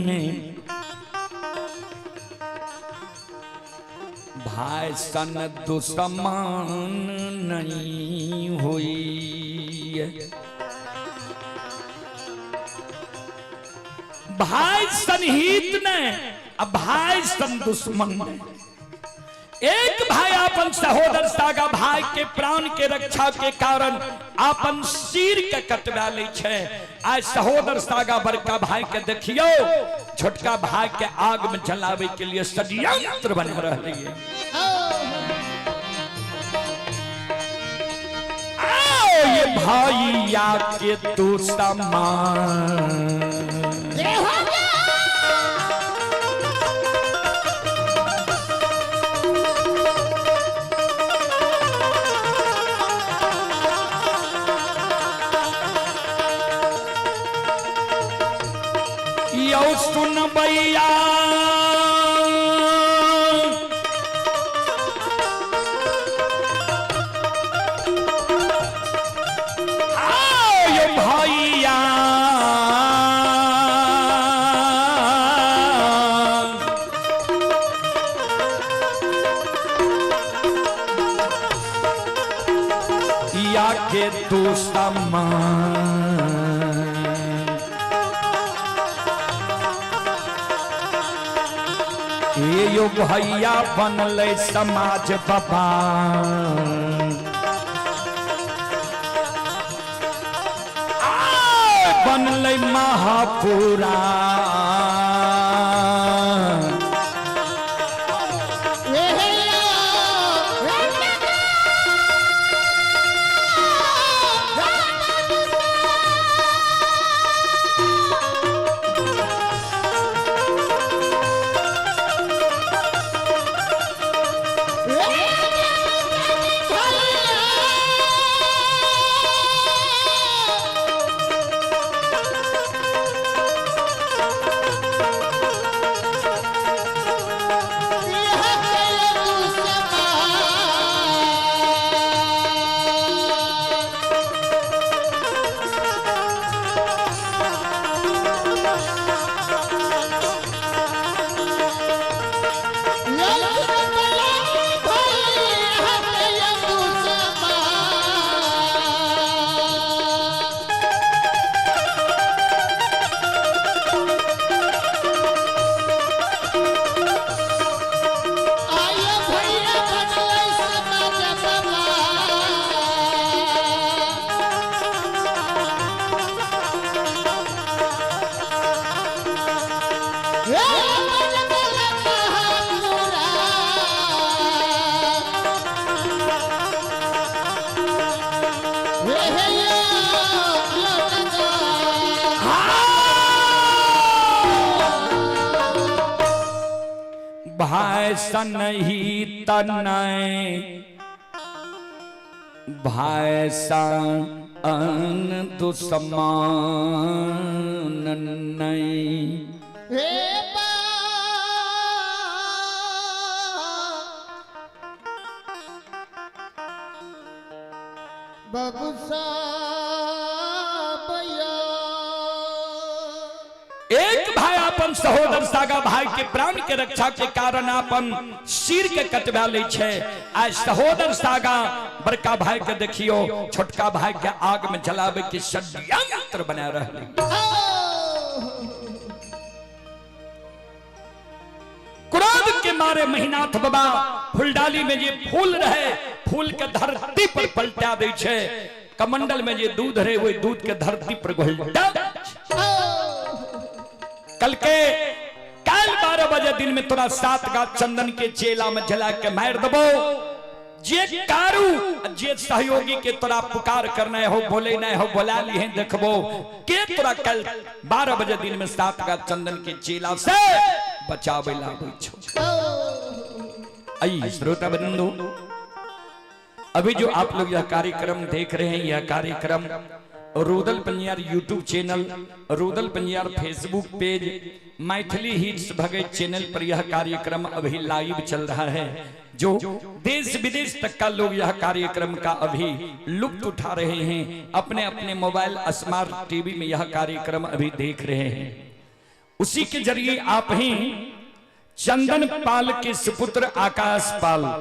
में, भाई सन दुश्मन नहीं हुई। भाई सन हित ने अब भाई सन दुश्मन ने। एक भाई अपन सहोदर सागा भाई के प्राण के रक्षा के कारण अपन सिर के कटवा लै छै। आइ सहोदर सागा बड़का भाई के देखियो छोटका भाई के आग में जलावे के लिए षड्यंत्र बना रहे है। आओ ये भाईया के तू समान, यौ सुन भैया आओ यो भैया या के तू समान। ये यो भैया बनले समाज बाबा, बनलै महापुरा। भाई सनही तनय भाई सन दुश्मन नहीं। एक भाई अपन सहोदर सागा भाई के प्राण के रक्षा के कारण अपन सिर के कटवा लै छै। आ सहोदर सागा बड़का भाई के देखियो छोटका भाई के आग में जलावे के षड्यंत्र बना रहले। क्रोध के मारे महिनाथ बाबा फुलडाली में जे फूल रहे फूल के धरती पर पलटा दै छै। कमंडल में जे दूध रहे वही दूध के धरती पर घोलटा। कल के काल 12 बजे दिन में तोरा 7 गाछ चंदन के चेला में जला के मार दबो। जे कारू जे सहयोगी के तोरा पुकार करना हो बोले नहीं हो बोला ली है देखबो के तोरा कल 12 बजे दिन में 7 गाछ चंदन के चेला से बचावे लाबै छो। आई श्रोता बंधु, अभी जो आप लोग यह कार्यक्रम देख रहे हैं यह कार्यक्रम Rudal Paniyar YouTube channel, Rudal Paniyar Facebook page, Maithili hits Bhagat channel पर यह कार्यक्रम अभी लाइव चल रहा है। जो देश विदेश तक का लोग यह कार्यक्रम का अभी लुत्फ उठा रहे हैं, अपने अपने मोबाइल स्मार्ट टीवी में यह कार्यक्रम अभी देख रहे हैं। उसी के जरिए आप ही चंदन पाल के सुपुत्र आकाश पाल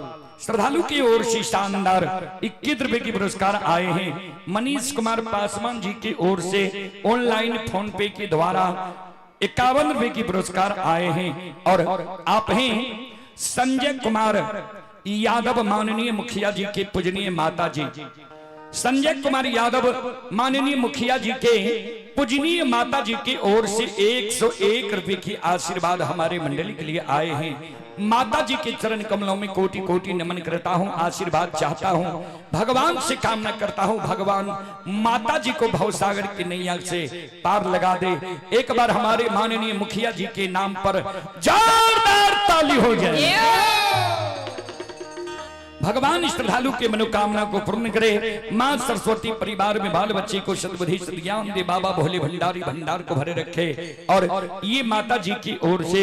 श्रद्धालु की ओर से शानदार 21 रुपए की पुरस्कार आए हैं। मनीष कुमार पासवान जी की ओर से ऑनलाइन फोन पे के द्वारा 51 रुपए की पुरस्कार आए हैं। और आप हैं संजय कुमार यादव माननीय मुखिया जी के पूजनीय माता जी, संजय कुमार यादव माननीय मुखिया जी के पूजनीय माता जी की ओर से 101 रुपए की आशीर्वाद हमारे मंडली के लिए आए हैं। माता जी के चरण कमलों में कोटि कोटि नमन करता हूं, आशीर्वाद चाहता हूं, भगवान से कामना करता हूं भगवान माता जी को भवसागर की नैया से पार लगा दे। एक बार हमारे माननीय मुखिया जी के नाम पर जोरदार ताली हो जाए। भगवान श्रद्धालु के मनोकामना को पूर्ण करे। मां सरस्वती परिवार में बाल बच्चे को सद्बुद्धि सद्ज्ञान दे, बाबा भोले भंडारी भंडार को भरे रखे। और ये माता जी की ओर से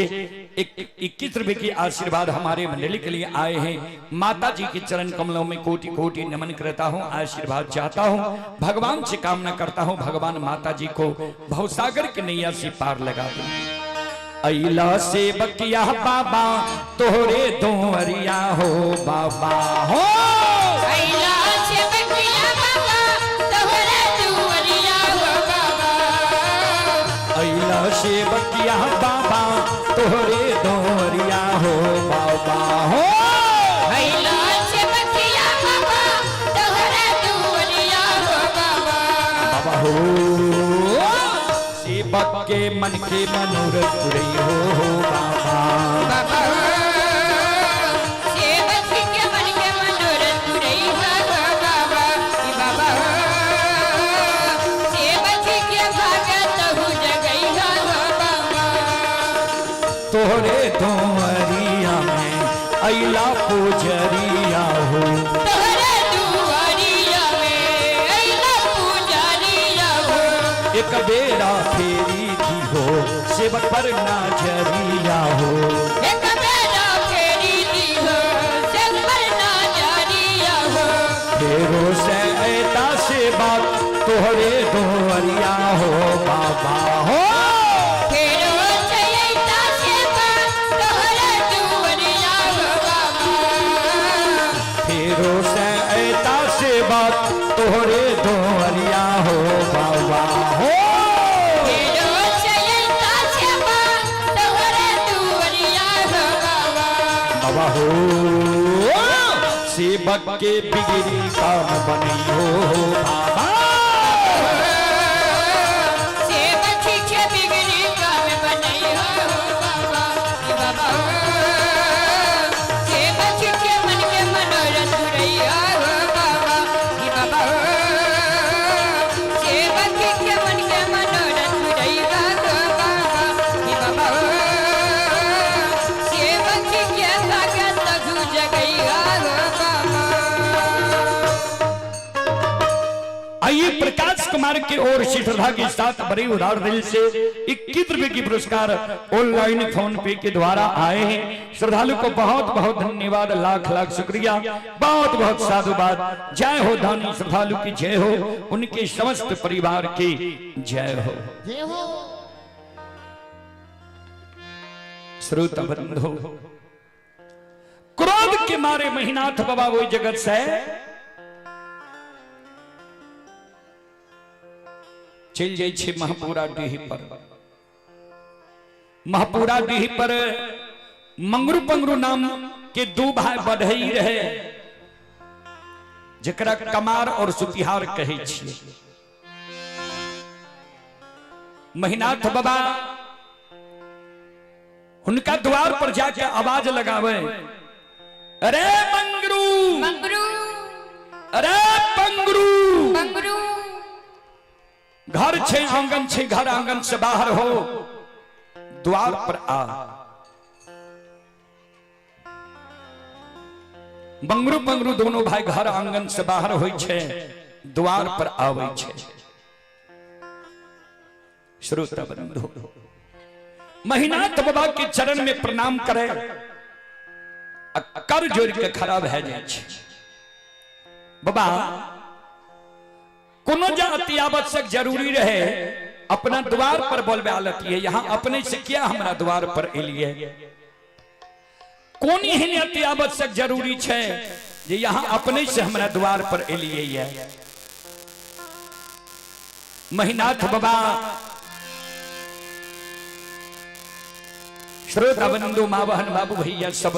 21 रुपए की आशीर्वाद हमारे मंडली के लिए आए हैं। माता जी के चरण कमलों में कोटि कोटि नमन करता हूँ, आशीर्वाद चाहता हूँ, भगवान से कामना करता हूँ भगवान माता जी को भवसागर की नैया से पार लगा दे। अइला से बकिया बाबा तोहरे दोहरिया हो बाबा हो, अइला से बकिया बाबा तोहरे दोहरिया हो बाबा, अइला से बकिया बाबा तोहरे दोहरिया हो बाबा हो, अइला से बकिया बाबा तोहरे दोहरिया हो बाबा बाबा हो। मन के मनोरथ पुरई हो हो बाबा। बाबा सेवक के मन के मनोरथ पुरई हो बाबा। ई बाबा सेवक के भगत हु जगई हो बाबा। तोहरे दुआरिया में अइला पुजरिया हो। तोहरे दुआरिया में अइला पुजारिया हो। एक बेरा फेरी थी हो सेवक पर नजरिया हो। एक बेरा फेरी दी हो सेवक पर नजरिया हो। फेरो से ऐता से बात तोहरे दुआरिया हो बाबा हो। फेरो चैता सेवा तोहरे दुआरिया हो बाबा। फेरो से ऐता से बात तोहरे दुआरिया हो बाबा हो। फेरो चैता सेवा तोहरे दुआरिया हो बाबा। बाबा हो सेवक के बिगड़ी काम बनी हो बाबा। सेवक के बिगड़ी काम बनई हो बाबा। ई बाबा सेवक के मन के मनोरथ पुरैया हो बाबा। ई बाबा सेवक के मन के मनोरथ पुरैया हो बाबा। ई बाबा सेवक के भगत घु जगैया हो बाबा। आइए प्रकाश कुमार की ओर से श्रद्धा के साथ बड़े उदार दिल से 21 रुपए की पुरस्कार ऑनलाइन फोन पे के द्वारा आए हैं। श्रद्धालु को बहुत बहुत धन्यवाद, लाख लाख शुक्रिया, बहुत बहुत साधुवाद। जय हो दानी श्रद्धालु की जय हो, उनके समस्त परिवार की जय हो। जय हो। श्रोता बंधु, क्रोध के मारे महिनाथ बाबा वही जगत से चल जाइ छै महपुरा डीह पर। महपुरा डीह पर मंगरू पंगरू नाम के दू भाई बढ़ई रहे, जकरा कमार और सुतिहार कहै छियै। महिनाथ बाबा हुनका द्वार पर जाके आवाज लगावे, अरे मंगरू मंगरू, अरे पंगरू पंगरू, घर छे आंगन छे, घर आंगन से बाहर हो, द्वार पर आ। मंगरू पंगरू दोनों भाई घर आंगन से बाहर होई छे, द्वार पर आवे छे। श्रोता बंधु, महिनाथ बाबा के चरण में प्रणाम करे, कर जोड़ के खराब है जाए छे। बाबा कोनो जा अति आवश्यक जरूरी रहे अपना द्वार पर बोलबे आलती है, यहाँ अपने से क्या हमरा द्वार पर एलिए? कोन एहन अति आवश्यक जरूरी छे जे यहाँ अपने से हमरा द्वार पर एलिए है? महिनाथ बाबा श्रोता बंधु माँ बहन बाबू भैया सब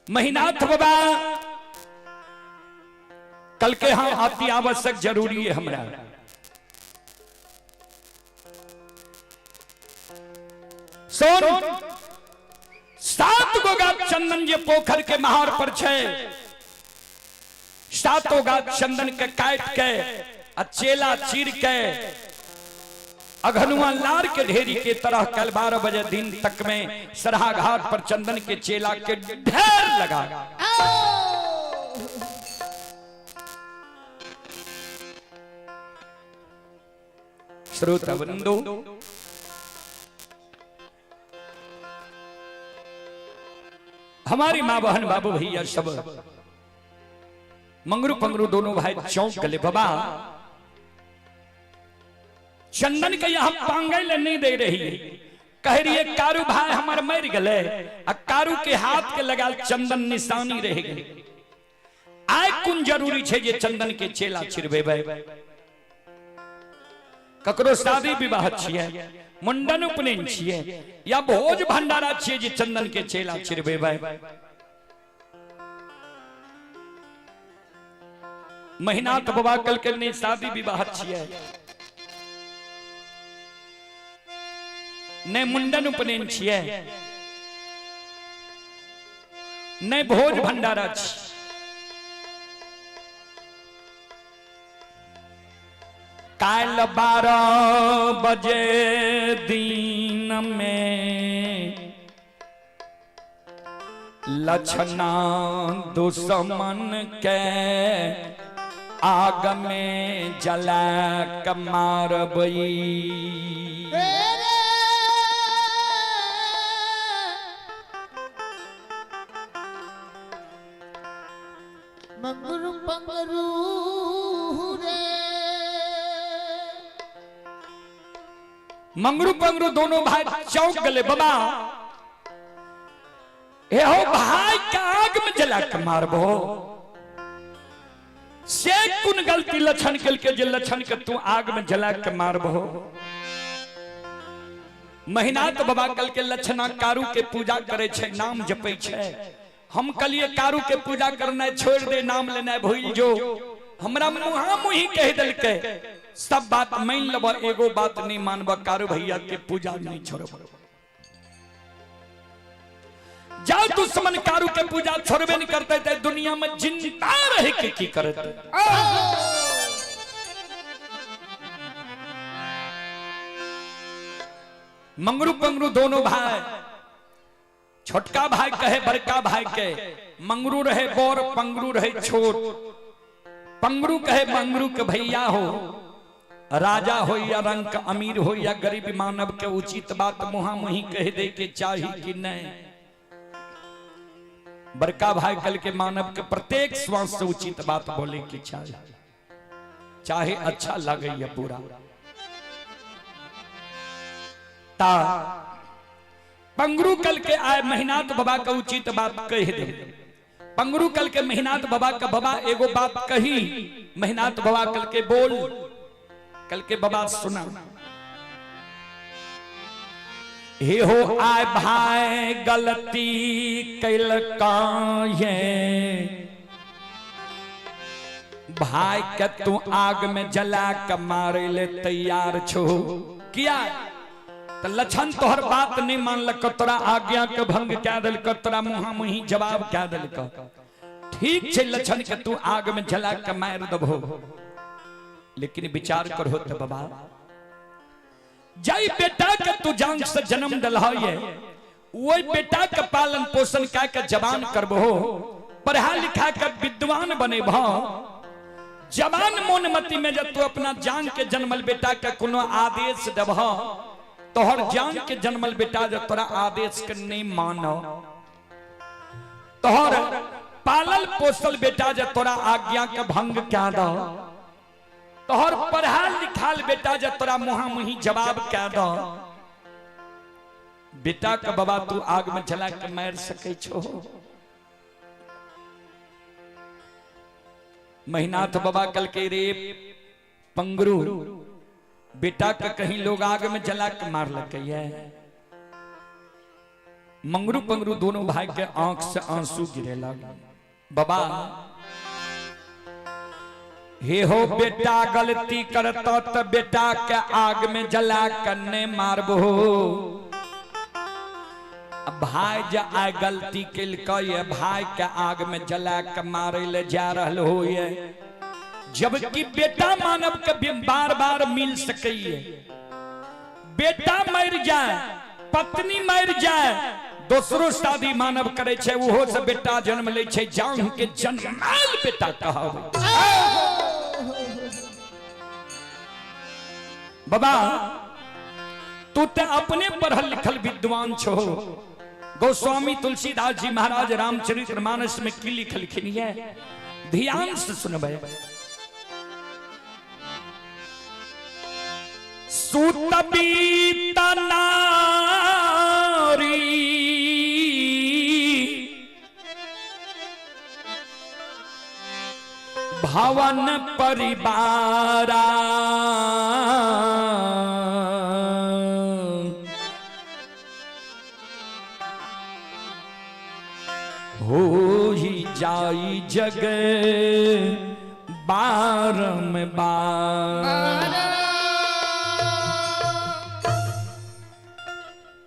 महिनाथ बाबा कल के हाँ अति आवश्यक जरूरी है हमरा। सुन, 7 गो गाछ चंदन जे पोखर के महार पर छे, 7 गाछ चंदन के काट के आ चेला चीर के अघनुआ लार के ढेरी के तरह कल 12 बजे दिन तक में सरहा घाट पर चंदन के चेला के ढेर लगा। श्रोता बंधु, हमारी माँ बहन बाबू भैया सब मंगरू पंगरू दोनों भाई चौंक गले। बाबा चंदन के यहाँ पांगे ले नहीं दे रही है, कह रही है कारू भाई हमार मर गले आ कारू के हाथ के लगा चंदन निशानी रह गई। आय कुन जरूरी छे जे चंदन के चेला छिड़बेबै? ककरो शादी विवाह छिए, मुंडन उपनयन छिए या भोज भंडारा छिए जे चंदन के चेला छिड़बेबै? महिनाथ बाबा कल के नहीं शादी विवाह छियै, नहीं मुंडन उपनयन छियै, नहीं भोज भंडारा छी। काल्हि 12 बजे दिन में लछना दुश्मन के आग में जला के मारबई। मंगरू पंगरू रे मंगरू पंगरू दोनों भाई चौंक गए। बाबा हे हो भाई के आग में जला के मारबो, से कुन गलती लक्षण के जे लक्षण के तू आग में जला के मारबो। महिनाथ बाबा कल के लक्षणा कारू के पूजा करे छे, नाम जपे छे। हम कलिए कारू के पूजा करना छोड़ दे, नाम लेना भूल जो। हमरा मुहा मुही कह दिलके सब बात मान लब, एगो बात नहीं मानब, कारू भैया के पूजा नहीं छोड़ब। जाओ दुश्मन कारू के पूजा छोड़बे नहीं करते ते दुनिया में जिंदा रह के की करते। मंगरू पंगरू दोनों भाई, छोटका भाई कहे बड़का भाई के, मंगरू रहे बोर पंगरू रहे छोट। पंगरू कहे मंगरू के भैया हो, राजा हो या रंग अमीर हो या गरीब, मानव के उचित बात मुहा मुही कह दे के चाही कि नहीं। बड़का भाई कल के मानव के प्रत्येक श्वास से उचित बात बोले के चाही, चाहे अच्छा लगे या बुरा। ता पंगरू कल के आए महिनाथ बाबा का उचित बात कह दे। पंगरू कल के महिनाथ बाबा का बाबा एगो बात कही, महिनाथ बाबा कल के बोल, कल के बाबा सुना। हे हो आए भाई गलती कैलका ये, भाई के तू आग में जला के मारे ले तैयार छो किया। तो लक्षण तोहर बात नहीं मानलक, तोरा आज्ञा के भंग क्या दिलक, तोरा मुहा मुही जवाब क्या दिलक। ठीक छे लक्षण के तू आग में जला के मार दबो, लेकिन विचार करो तो बाबा, जाई बेटा के तू जान से जन्म दिलह ये, वही बेटा के पालन पोषण का के जवान करबो, पढ़ा लिखा के विद्वान बनेबो। जवान मोन मति में जब तू अपना जान के जन्मल बेटा के कोनो आदेश देबह, तोहर जान के जन्मल बेटा जब तोरा आदेश के नहीं मानो, तोहर पालल पोसल बेटा जब तोरा आज्ञा के भंग क्या दो, तोहर पढ़ाल लिखाल बेटा जब तोरा मुहा मुही जवाब क्या दो, बेटा के बाबा तू आग में जला के मार सके छो। महिनाथ बाबा कल के रे पंगरू, बेटा का कहीं लोग आग में जला के मार लगे। मंगरू पंगरू दोनों भाई के आंख से आंसू गिरे लगे। बाबा हे हो बेटा गलती करता तो बेटा के आग में जला के नहीं मारबो। भाई जे आय गलती केलकै, भाई के आग में जला के मारे ले जा रहल हो, जबकि बेटा मानव के बार बार मिल सके। बेटा मर जाए, पत्नी मर जाए, दोसरो शादी मानव करे छे, ओहो से बेटा जन्म ले छे, जान के जन्माल बेटा कहब। बाबा तू ते अपने पढ़ल लिखल विद्वान छो। गोस्वामी तुलसीदास जी महाराज रामचरित मानस में की लिखलखिन है, ध्यान से सुनबे। सुतबीत नारी भवन परिवारा, हो ही जाई जग बारम बार।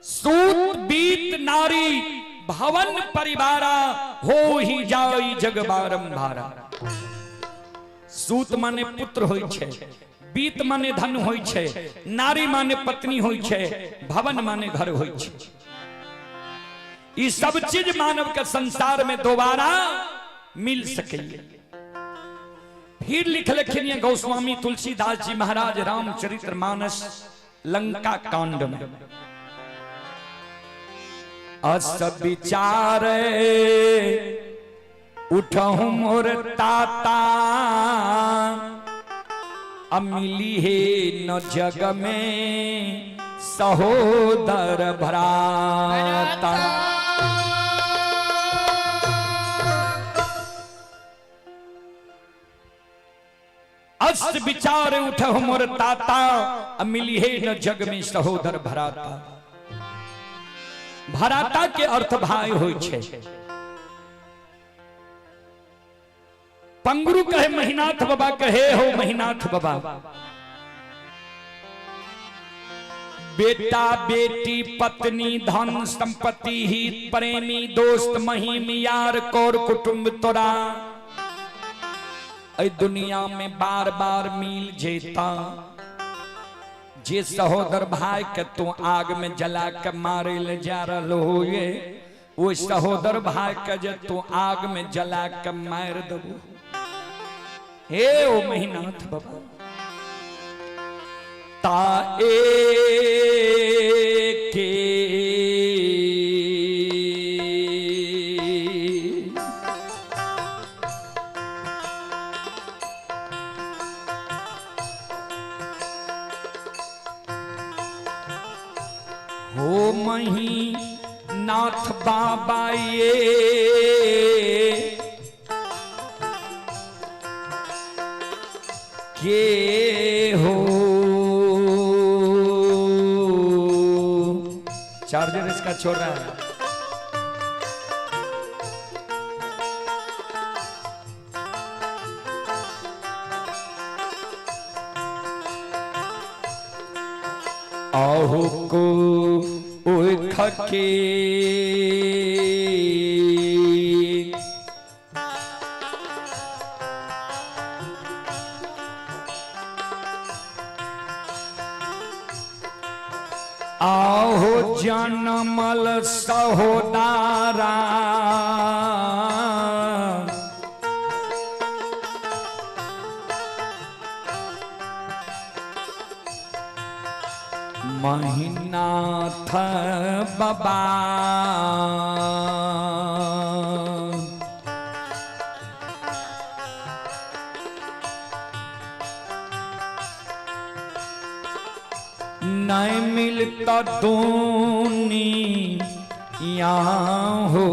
सूत बीत नारी भवन परिवारा, हो ही जाई जग बारंबारा। सूत माने पुत्र होई छे, बीत माने धन होई छे, नारी माने पत्नी होई छे, भवन माने घर होई छे। ई सब चीज मानव के संसार में दोबारा मिल सके। फिर लिखलखिन ये गोस्वामी तुलसीदास जी महाराज रामचरित्र मानस लंका कांड में, अस विचार उठहु मोर ताता, अमिली हे न जग में सहोदर भ्राता। अस विचार उठहु मोर ताता, अमिली हे न जग में सहोदर भ्राता। भराता के अर्थ भाई होई छे। पंगरू कहे महिनाथ बाबा, कहे हो महिनाथ बाबा, बेटा बेटी पत्नी धन संपत्ति हित प्रेमी दोस्त महिम यार कौर कुटुंब तोरा ऐ दुनिया में बार बार मिल जेता। जे सहोदर भाई के तू आग में जला के मारे ले जा रहा हो, ये वो सहोदर भाई के जे तू आग में जला के मार दबू, हे ओ महिनाथ बाबा, ता ए के हो मही नाथ बाबा ये के हो। चार्जर इसका छोड़ रहा है। आहु को उखके आहो जनमल सहोदारा, महिनाथ बाबा। नहीं मिलता दुनिया हो,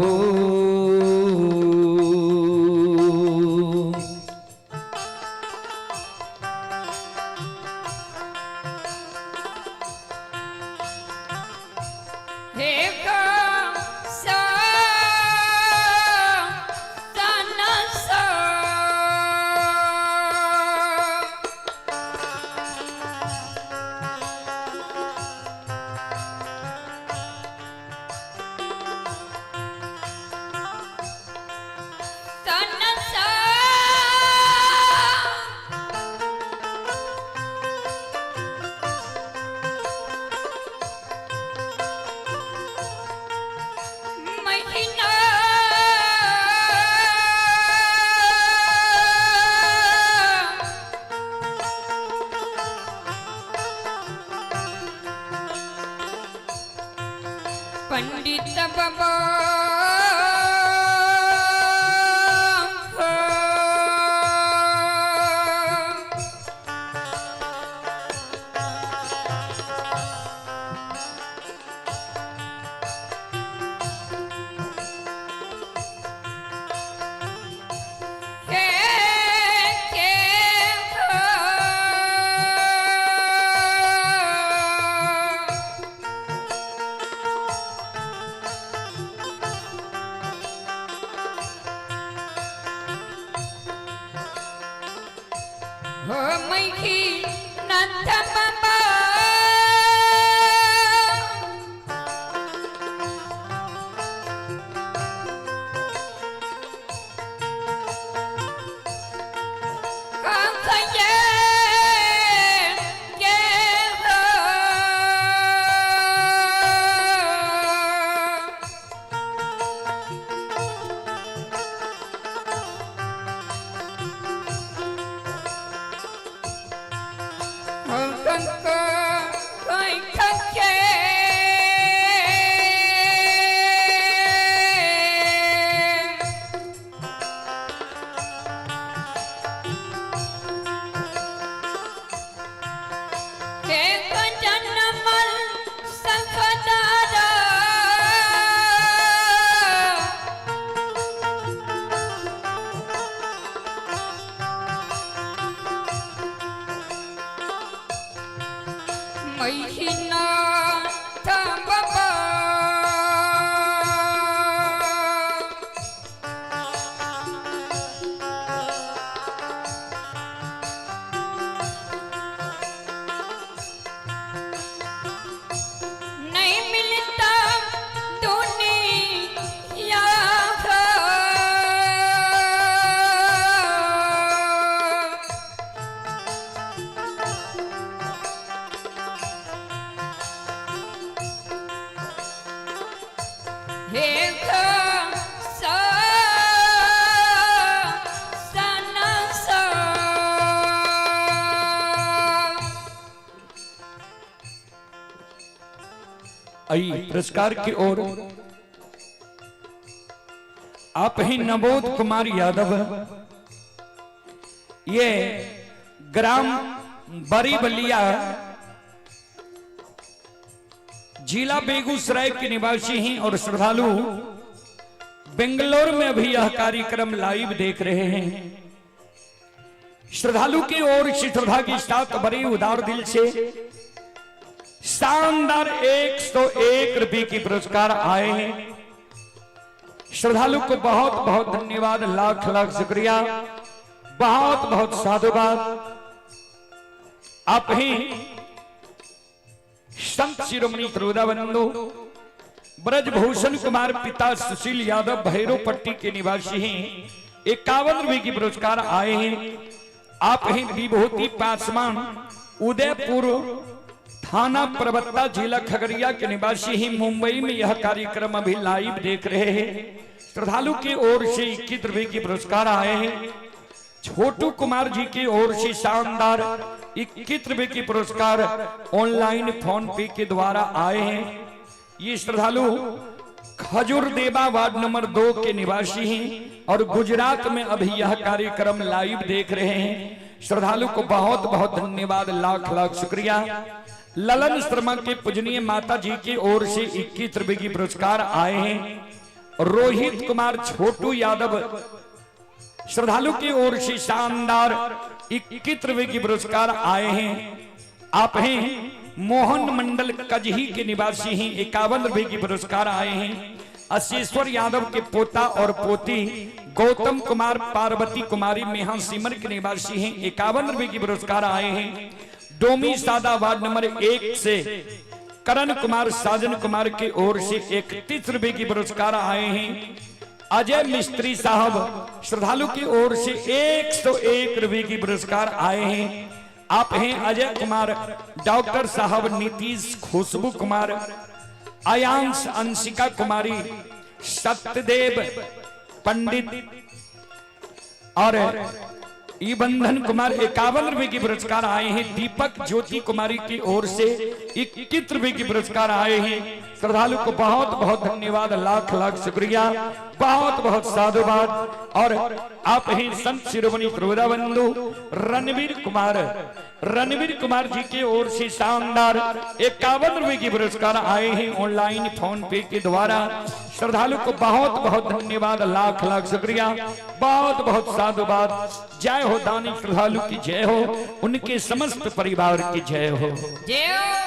हो मैखी नाथ बाबा। नहीं मिलता दुनिया हे सा सना सा। आई पुरस्कार की ओर आप ही नवोद कुमार यादव, ये ग्राम बरी बलिया जिला बेगूसराय के निवासी हैं और श्रद्धालु बेंगलोर में अभी यह कार्यक्रम लाइव देख रहे हैं। श्रद्धालु की ओर से श्रद्धा के साथ बड़े उदार दिल से शानदार 101 रुपए की पुरस्कार आए हैं। श्रद्धालु को बहुत बहुत धन्यवाद, लाख लाख शुक्रिया, बहुत बहुत साधुवाद। आप ही संत शिरोमणि त्रिवेदा बंधु ब्रजभूषण कुमार पिता सुशील यादव भैरव पट्टी के निवासी हैं, 51 रुपए की पुरस्कार आए हैं। आप ही विभूति पासवान उदयपुर थाना प्रवक्ता जिला खगड़िया के निवासी ही मुंबई में यह कार्यक्रम अभी लाइव देख रहे हैं। श्रद्धालु की ओर से 21 रुपए की पुरस्कार आए हैं। छोटू कुमार जी की ओर से शानदार 21 रुपए की पुरस्कार ऑनलाइन फोन पे के द्वारा आए हैं। ये श्रद्धालु खजूर देवा वार्ड नंबर 2 के निवासी हैं और गुजरात में अभी यह कार्यक्रम लाइव देख रहे हैं। श्रद्धालु को बहुत बहुत धन्यवाद, लाख लाख शुक्रिया। ललन शर्मा के पूजनीय माता जी की ओर से 21 रुपए की पुरस्कार आए हैं। रोहित कुमार छोटू यादव श्रद्धालु की ओर से शानदार 21 रुपए की पुरस्कार आए हैं। आप हैं मोहन मंडल कजही के निवासी हैं, 51 रुपए की पुरस्कार आए हैं। अशेश्वर यादव के पोता और पोती गौतम कुमार पार्वती कुमारी मेहा सिमर के निवासी हैं, 51 रुपए की पुरस्कार आए हैं। डोमी सादा वार्ड नंबर 1 से करण कुमार साजन कुमार की ओर से 31 रुपए की पुरस्कार आए हैं। अजय मिस्त्री साहब श्रद्धालु की ओर से 101 रुपए की पुरस्कार आए हैं। आप हैं अजय कुमार डॉक्टर साहब नीतीश खुशबू कुमार आयांश अंशिका कुमारी सत्यदेव पंडित और ई बंधन कुमार 51 रुपए की पुरस्कार आए हैं। दीपक ज्योति कुमारी की ओर से 21 रुपए की पुरस्कार आए हैं। श्रद्धालु को बहुत बहुत धन्यवाद, लाख लाख शुक्रिया, बहुत बहुत साधुवाद। और आप ही संत शिरोमणि त्रिवेदा बंधु रणवीर कुमार जी की ओर से शानदार 51 रुपए की पुरस्कार आए हैं ऑनलाइन फोन पे के द्वारा। श्रद्धालु को बहुत बहुत धन्यवाद, लाख लाख शुक्रिया, बहुत बहुत साधुवाद। जय हो दानी श्रद्धालु की जय हो, उनके समस्त परिवार की जय हो। जय हो।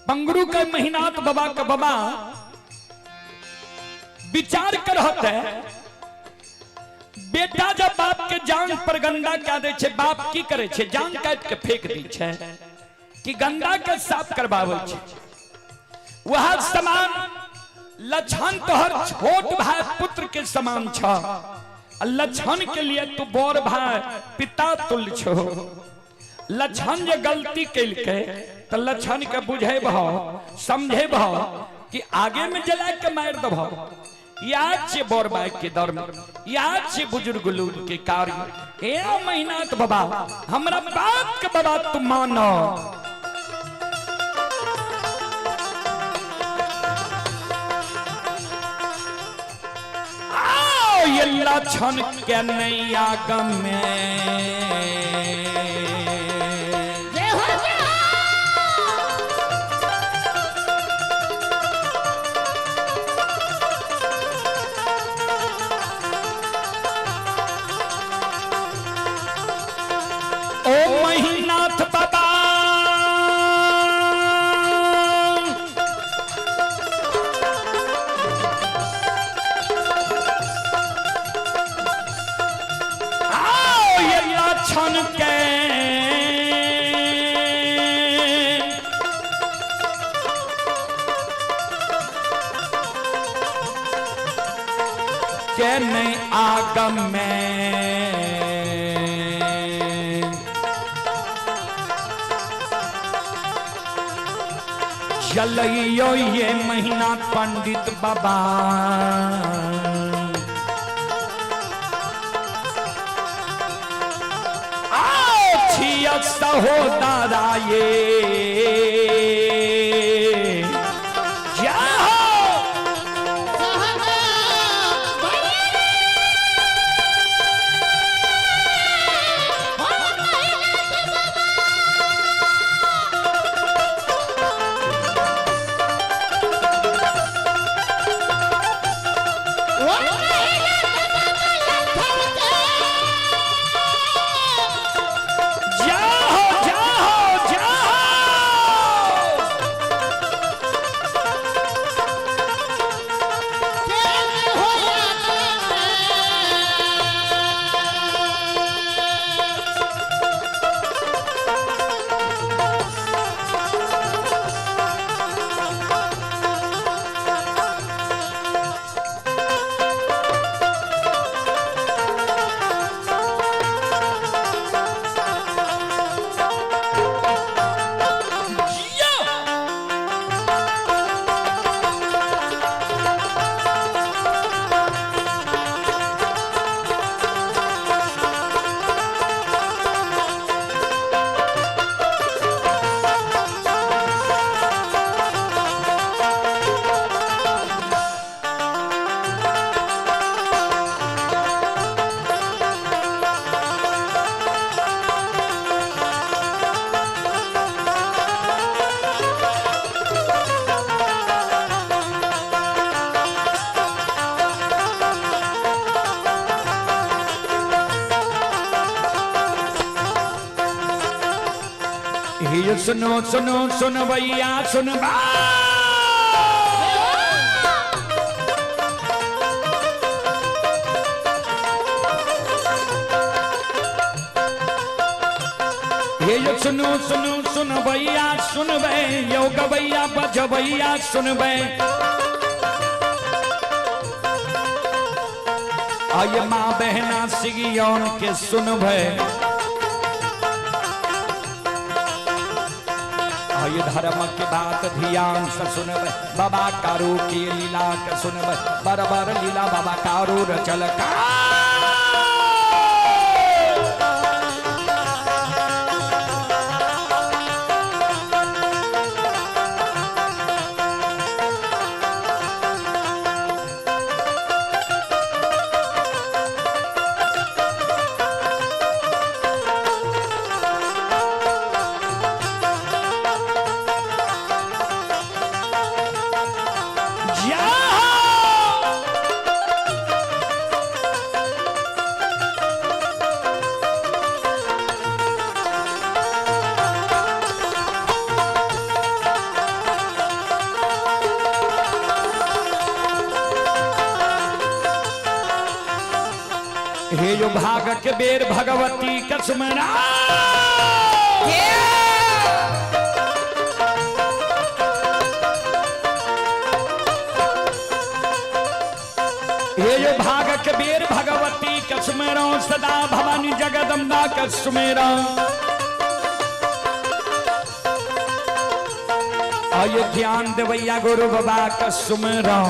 पंगरू के महिनाथ बाबा के बाबा विचार करत है, बेटा जब बाप के जान पर गंदा क्या दे छे, बाप की करे छे? जान काट के फेंक दी छे कि गंदा के साफ करवावे छे। वह समान लक्षण तोहर छोट भाई पुत्र के समान छ, लक्षण के लिए तू बड़ भाई पिता तुल्य छो। लक्षण जे गलती केलकै तो लक्षण के बुझेबह समझेबह कि आगे में जला के मार दबह। याद छे बड़ भाई के धर्म, याद छे बुजुर्ग लोग के कार्य। ए महीना बाबा हमरा बात के बाबा तू मानो। आओ ये लक्षण के नहीं आगम में। जय हो जय हो। ओ महिनाथ बाबा आओ ये लक्षण के के नहीं आगम में। चलियो ये महीना पंडित बाबा आओ छिया सहोदरा ये जय हो। सहना बने हो महिनाथ बाबा। ओ महिनाथ बाबा लखन के। जय हो जय हो जय हो। जिया। हे सुनो सुनो सुन भैया सुन बा। हे यो सुनो सुनो सुन भैया सुनबे, यो गवैया बजबैया सुनबे। आय माँ बहना सिगियोन के सुनबे। आय धर्म के बात ध्यान से सुनबे, बाबा कारू की लीला के सुनबे। बराबर लीला बाबा कारू रचल का। जय हो। हे यो भाग के बेर भगवती के सुमरा। हे यो भाग के बेर भगवती के सुमेरो, सदा भवानी जगदम्बा के सुमेरो। आयो ज्ञान देवैया गुरु बाबा के सुमेरो।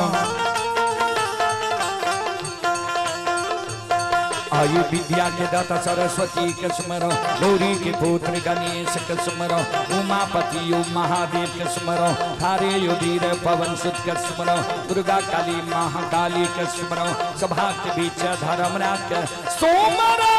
आयु विद्या के दाता सरस्वती के स्मरो, गौरी के पुत्र गणेश के स्मरो, उमापति यो महादेव के स्मरो, हरे यो वीर पवन सुत के स्मरो, दुर्गा काली महाकाली के स्मरो, सभा के बीच धर्मराज के सोमरो।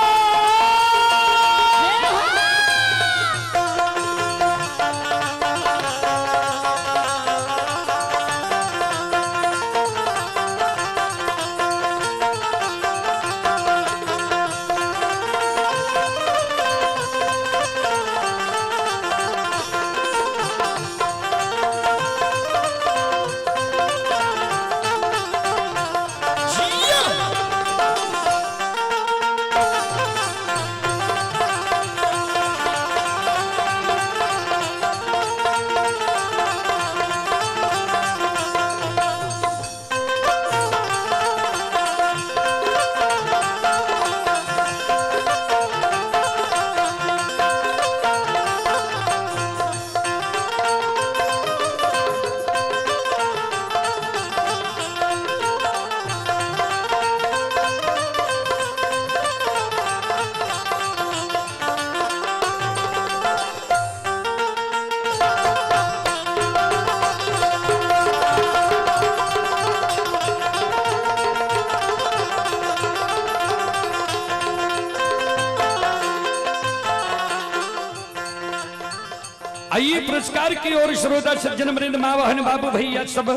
आइए पुरस्कार की ओर श्रोता सज्जन वृंद माँ बहन बाबू भैया सब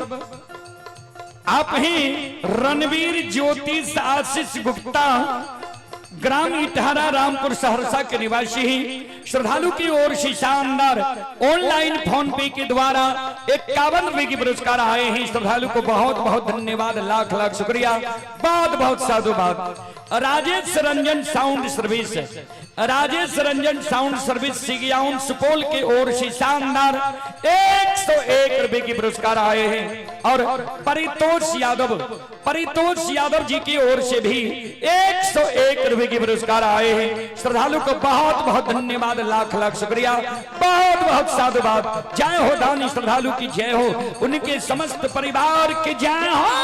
आप ही रणवीर ज्योति आशीष गुप्ता ग्राम इटहरा रामपुर सहरसा के निवासी ही श्रद्धालु की ओर से शानदार ऑनलाइन फोन पे के द्वारा 51 रुपए की पुरस्कार आए हैं। श्रद्धालु को बहुत बहुत धन्यवाद, लाख लाख शुक्रिया, बहुत बहुत साधुवाद। Rajesh Ranjan sound service, Rajesh Ranjan sound service Sigiyaon Supaul के ओर से शानदार 101 रुपए की पुरस्कार आए हैं। और परितोष यादव, परितोष यादव जी की ओर से भी 101 रुपए की पुरस्कार आए हैं। श्रद्धालु को बहुत बहुत धन्यवाद, लाख लाख शुक्रिया, बहुत बहुत साधुवाद। जय हो दानी श्रद्धालु की जय हो, उनके समस्त परिवार की जय हो।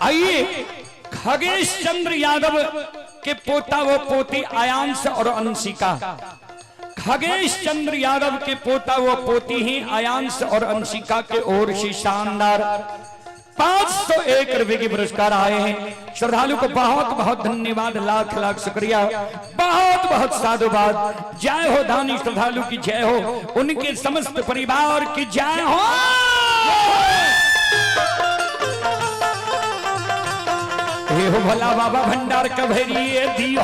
आइए खगेश चंद्र यादव के पोता वो पोती आयांश और अंशिका, खगेश चंद्र यादव के पोता वो पोती ही आयांश और अंशिका के ओर से शानदार 501 रुपए के पुरस्कार आए हैं। श्रद्धालु को बहुत बहुत धन्यवाद, लाख लाख शुक्रिया, बहुत बहुत साधुवाद। जय हो दानी श्रद्धालु की जय हो, उनके समस्त परिवार की जय हो। हे हो भोला बाबा भंडार कभरिए दी हो।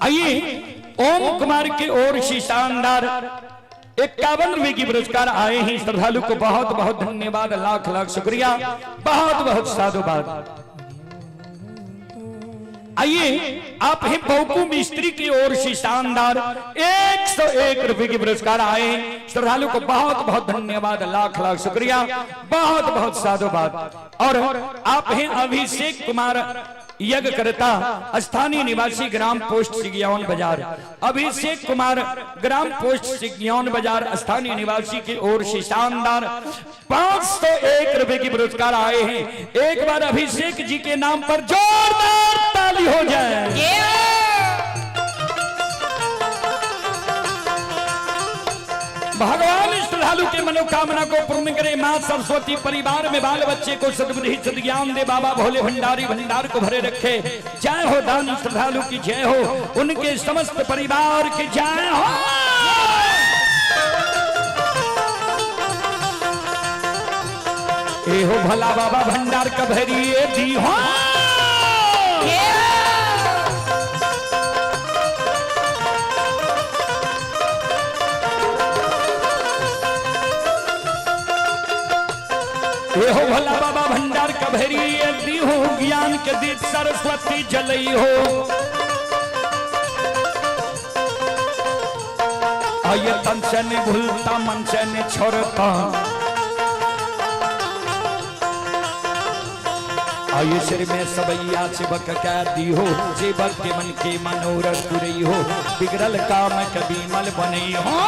आइए ओम कुमार की ओर से शानदार 51 रुपए की पुरस्कार आए हैं। श्रद्धालु को बहुत बहुत धन्यवाद, लाख लाख शुक्रिया, बहुत बहुत साधुवाद। आइए आप ही बौकू मिस्त्री की ओर से शानदार 101 रुपए के पुरस्कार आए। श्रद्धालु को बहुत बहुत धन्यवाद, लाख लाख शुक्रिया, बहुत बहुत साधुवाद। और आप हैं अभिषेक कुमार यज्ञकर्ता, स्थानीय निवासी, ग्राम पोस्ट सिगियान बाजार। अभिषेक कुमार, ग्राम पोस्ट सिगियान बाजार, स्थानीय निवासी की ओर से शानदार 501 रुपए की पुरस्कार आए हैं। एक बार अभिषेक जी के नाम पर जोरदार ताली हो जाए। भगवान श्रद्धालु के मनोकामना को पूर्ण करे। माँ सरस्वती परिवार में बाल बच्चे को सद्बुद्धि सद्ज्ञान दे। बाबा भोले भंडारी भंडार को भरे रखे। जय हो दान श्रद्धालु की जय हो, उनके समस्त परिवार की जय हो। ए हो भला बाबा भंडार कभरिए दी हो। ए हो भला बाबा भंडार कभरिए दी हो, ज्ञान के दीप सरस्वती जलई हो। आये तन से नहीं भूलता, मन से नहीं छोड़ता। आये सिर में सबैया चिबक कह दी हो, चिबक के मन के मनोरथ पुरई हो, बिगड़ल काम कभी मल बनई हो।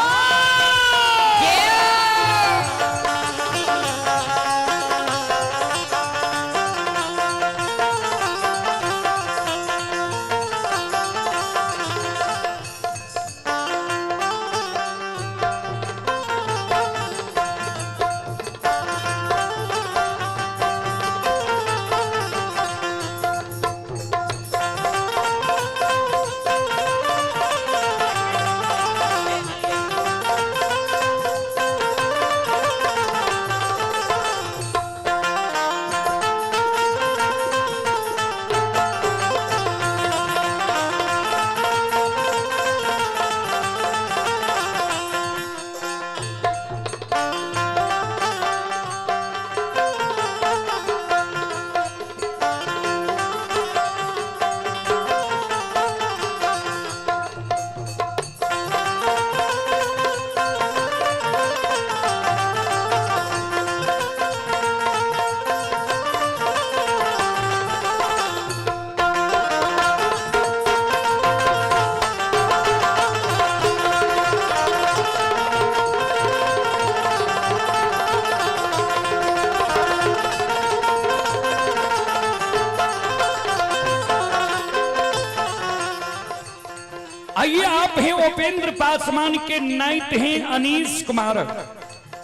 आइए आप हैं उपेंद्र पासवान के नाइट हैं अनीश कुमार।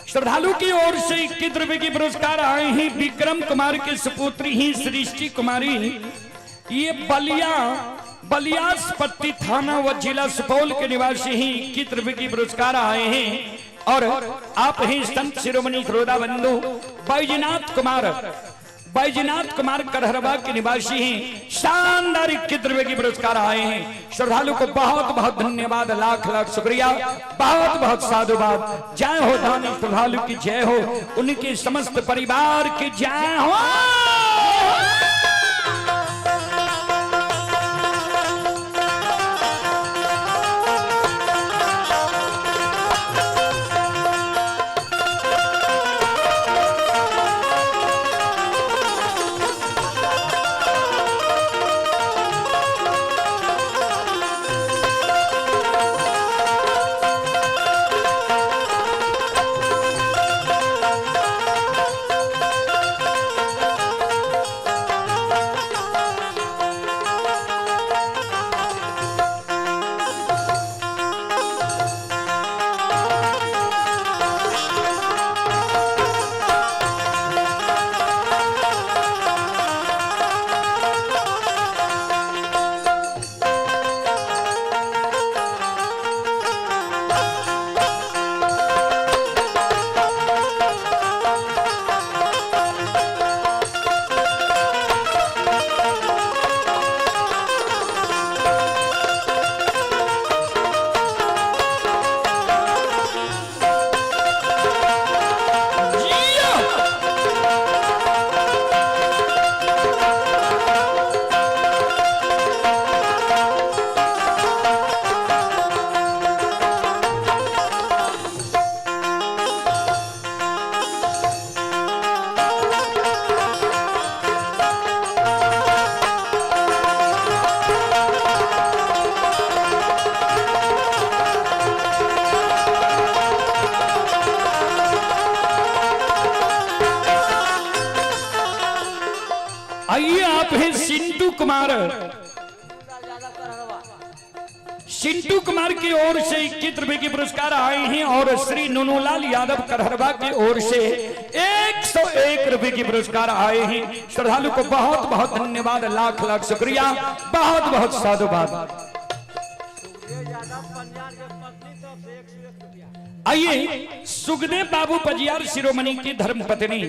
श्रद्धालु की ओर से 21 रुपए की पुरस्कार आए हैं। विक्रम कुमार के सुपुत्री ही सृष्टि कुमारी, ये बलियास पट्टी थाना व जिला सुपौल के निवासी ही 21 रुपए की पुरस्कार आए हैं। और आप हैं संत शिरोमणि श्रोता बंधु बैजनाथ कुमार, बैजनाथ कुमार करहरवा के निवासी हैं, शानदार 21 रुपए की पुरस्कार आए हैं। श्रद्धालु को बहुत बहुत धन्यवाद, लाख लाख शुक्रिया, बहुत बहुत साधुवाद। जय हो दानी श्रद्धालु की जय हो, उनके समस्त परिवार की जय हो। आइए आप हैं सिंटू कुमार। सिंटू कुमार की ओर से 21 रुपए के पुरस्कार आए हैं और श्री नुनूलाल यादव करहरवा की ओर से 101 रुपए के पुरस्कार आए हैं। श्रद्धालु को बहुत बहुत धन्यवाद, लाख लाख शुक्रिया, बहुत बहुत साधुवाद। आइए सुखदेव बाबू पजियार शिरोमणि की धर्मपत्नी,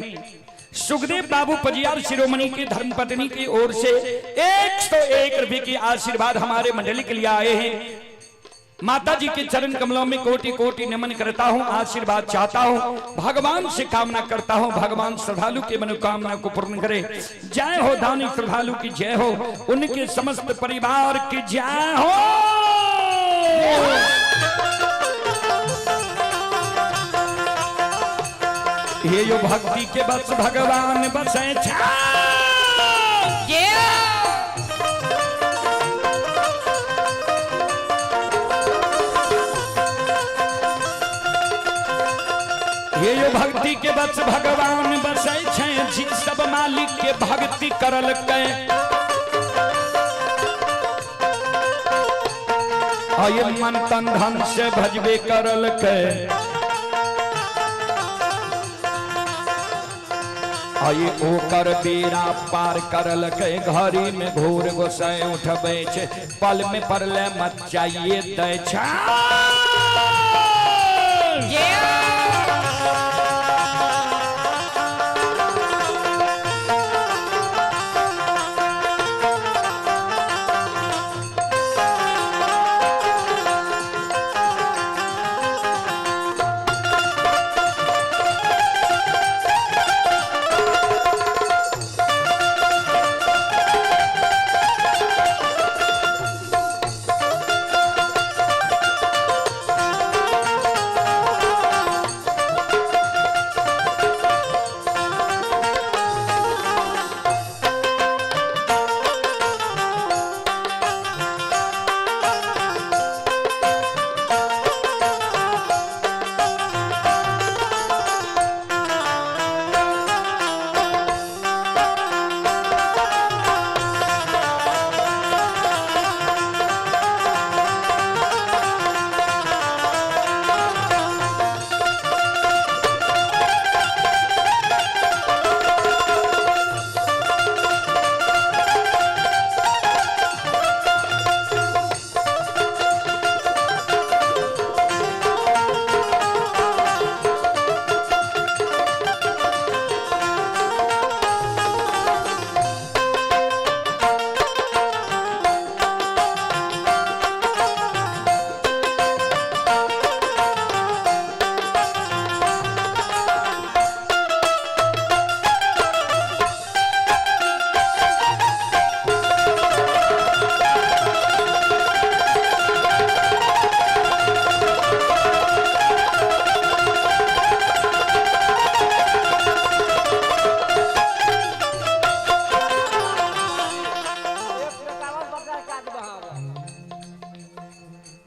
सुखदेव बाबू पजियार शिरोमणि की धर्मपत्नी की ओर से 101 रुपए की आशीर्वाद हमारे मंडली के लिए आए हैं। माता जी के चरण कमलों में कोटि कोटि नमन करता हूं, आशीर्वाद चाहता हूं, भगवान से कामना करता हूं, भगवान श्रद्धालु के मनोकामना को पूर्ण करे। जय हो दानी श्रद्धालु की जय हो, उनके समस्त परिवार की जय हो। ये यो भक्ति के बस भगवान बसे छा। जय। ये यो भक्ति के बस भगवान बसै छै, जी सब मालिक के भक्ति करल के। आये मन तन धन से भजबे करल के। आये ओकर बेड़ा पार करल के, घड़ी में घोर गोसाई उठबै छै, पल में परले मचाइए दै छै। जय।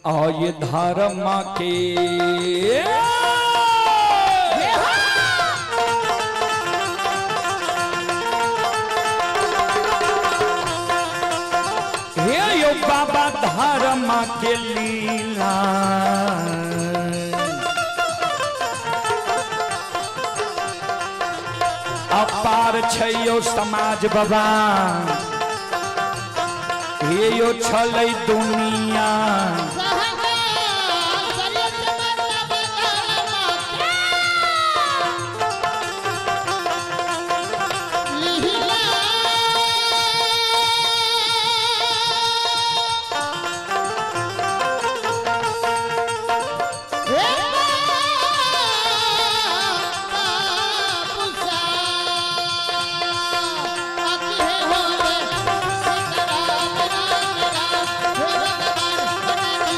आये धर्म के हे यो बाबा धर्म के लीला, अपार छै यो समाज बाबा, हे यो छलै दुनिया।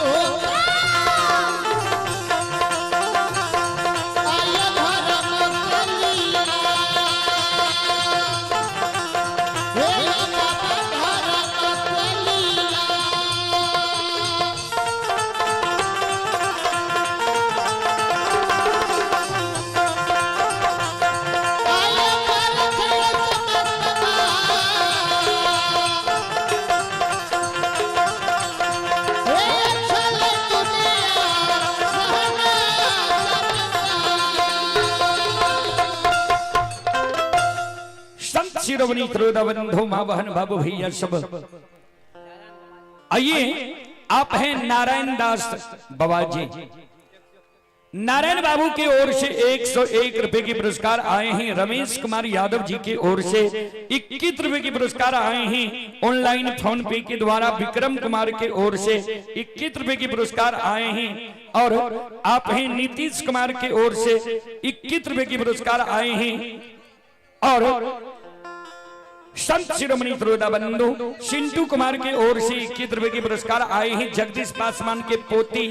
Oh, शिरोमणि श्रोता बंधु माँ बहन बाबू भैया सब, आइए आप हैं नारायण दास बाबा जी। नारायण बाबू की ओर से 101 रुपए की पुरस्कार आए हैं। रमेश कुमार यादव जी की ओर से 21 रुपए की पुरस्कार आए हैं। ऑनलाइन फोन पे के द्वारा विक्रम कुमार की ओर से 21 रुपए की पुरस्कार आए हैं। और आप हैं नीतीश कुमार की ओर से 21 रुपए की पुरस्कार आए हैं। और संत शिरोमणि श्रोता बंधु सिंटू कुमार की ओर से 21 रुपए की पुरस्कार आए हैं। जगदीश पासवान के पोती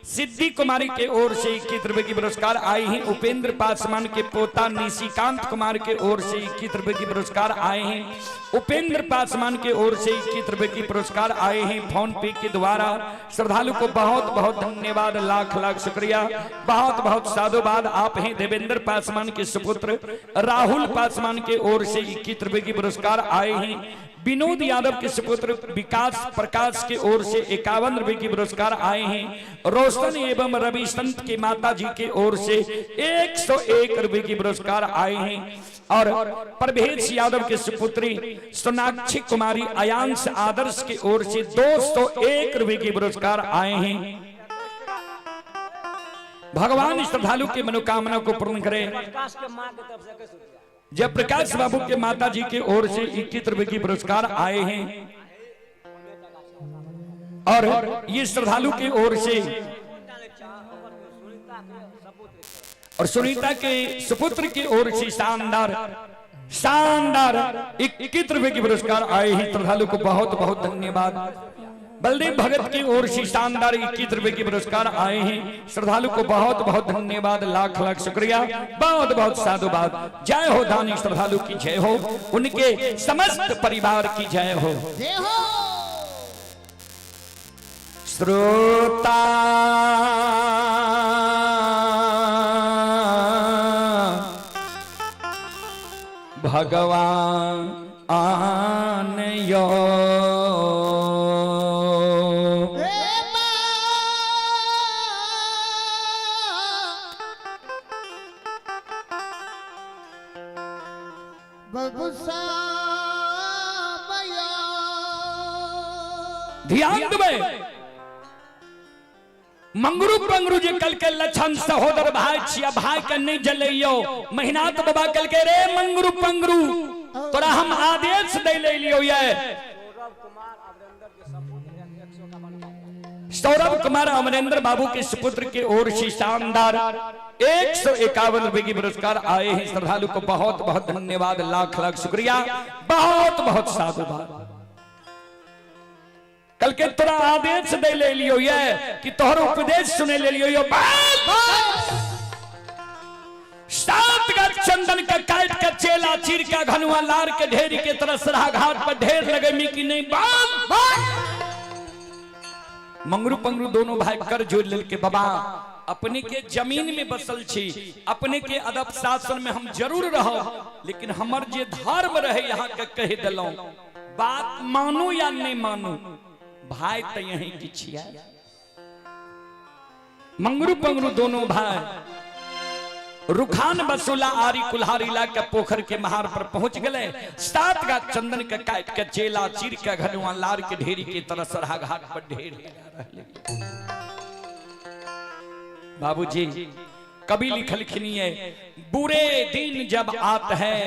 सिद्धि कुमारी के ओर से 21 रुपए की पुरस्कार आए हैं। उपेंद्र पासवान के पोता निशिकांत कुमार के ओर से 21 रुपए की पुरस्कार आए हैं। उपेंद्र पासवान के ओर से 21 रुपए की पुरस्कार आए हैं फोन पे के द्वारा। श्रद्धालु को बहुत बहुत धन्यवाद, लाख लाख शुक्रिया, बहुत बहुत साधुवाद। आप हैं देवेंद्र पासवान के सुपुत्र राहुल पासवान के ओर से 21 रुपए की पुरस्कार आए हैं। विनोद यादव के सुपुत्र विकास प्रकाश के ओर से 51 रुपए की पुरस्कार आए हैं। रोशन एवं रवि संत के माता जी के ओर से 101 रुपए की पुरस्कार आए हैं। और प्रभेश यादव के सुपुत्री सोनाक्षी कुमारी अयांश आदर्श की ओर से 201 रुपए की पुरस्कार आए हैं। भगवान श्रद्धालु की मनोकामना को पूर्ण करे। जयप्रकाश बाबू के माता जी की ओर से 21 रुपए की पुरस्कार आए हैं। और ये श्रद्धालु की ओर से और सुनीता के सुपुत्र की ओर से शानदार शानदार 21 रुपए की पुरस्कार आए हैं। श्रद्धालु को बहुत बहुत धन्यवाद। बलदेव भगत की ओर से शानदार 21 रुपए की पुरस्कार आए हैं। श्रद्धालु को बहुत बहुत धन्यवाद, लाख लाख शुक्रिया, बहुत बहुत साधुवाद। जय हो दानी श्रद्धालु की जय हो, उनके समस्त परिवार की जय हो। जय हो। श्रोता भगवान आन यो हे माँ, बबुसा मैया। ध्यान देबै मंगरू पंगरू जे कल के लक्षण सहोदर भाई छिया, भाई के नहीं जलैयो। महिनाथ बाबा कल के रे मंगरू पंगरू तोरा हम आदेश दे ले लियो। ये सौरभ कुमार अमरेंद्र बाबू के सुपुत्र के ओर से शानदार 151 रुपए की पुरस्कार आए हैं। श्रद्धालु को बहुत बहुत धन्यवाद, लाख लाख शुक्रिया, बहुत बहुत साधुवाद। कल के तोरा आदेश दे ले लियो ये कि तोहर उपदेश सुने ले लियो। यो सात गज चंदन का काट का चेला चीर का घनुआ लार के ढेरी के तरह सराह घाट पर ढेर लगे मी की नहीं बाल। मंगरू पंगरू दोनों भाई कर जोड़ लेल के बाबा अपने के जमीन में बसल छी, अपने के अदब शासन में हम जरूर रहो, लेकिन हमर जे धर्म रहे यहाँ के कह दिलौं, बात मानू या नहीं मानू भाई तो यही की छिया। मंगरू पंगरू दोनों भाई रुखान बसुला आरी कुल्हारी ला के पोखर के महार पर पहुंच गए। सात गा चंदन के काट के चेला चीर के घनुआ लार के ढेरी के तरह सरहा घाट पर ढेर लगा रहले। बाबूजी कवि लिखलखिन है, बुरे दिन जब आत है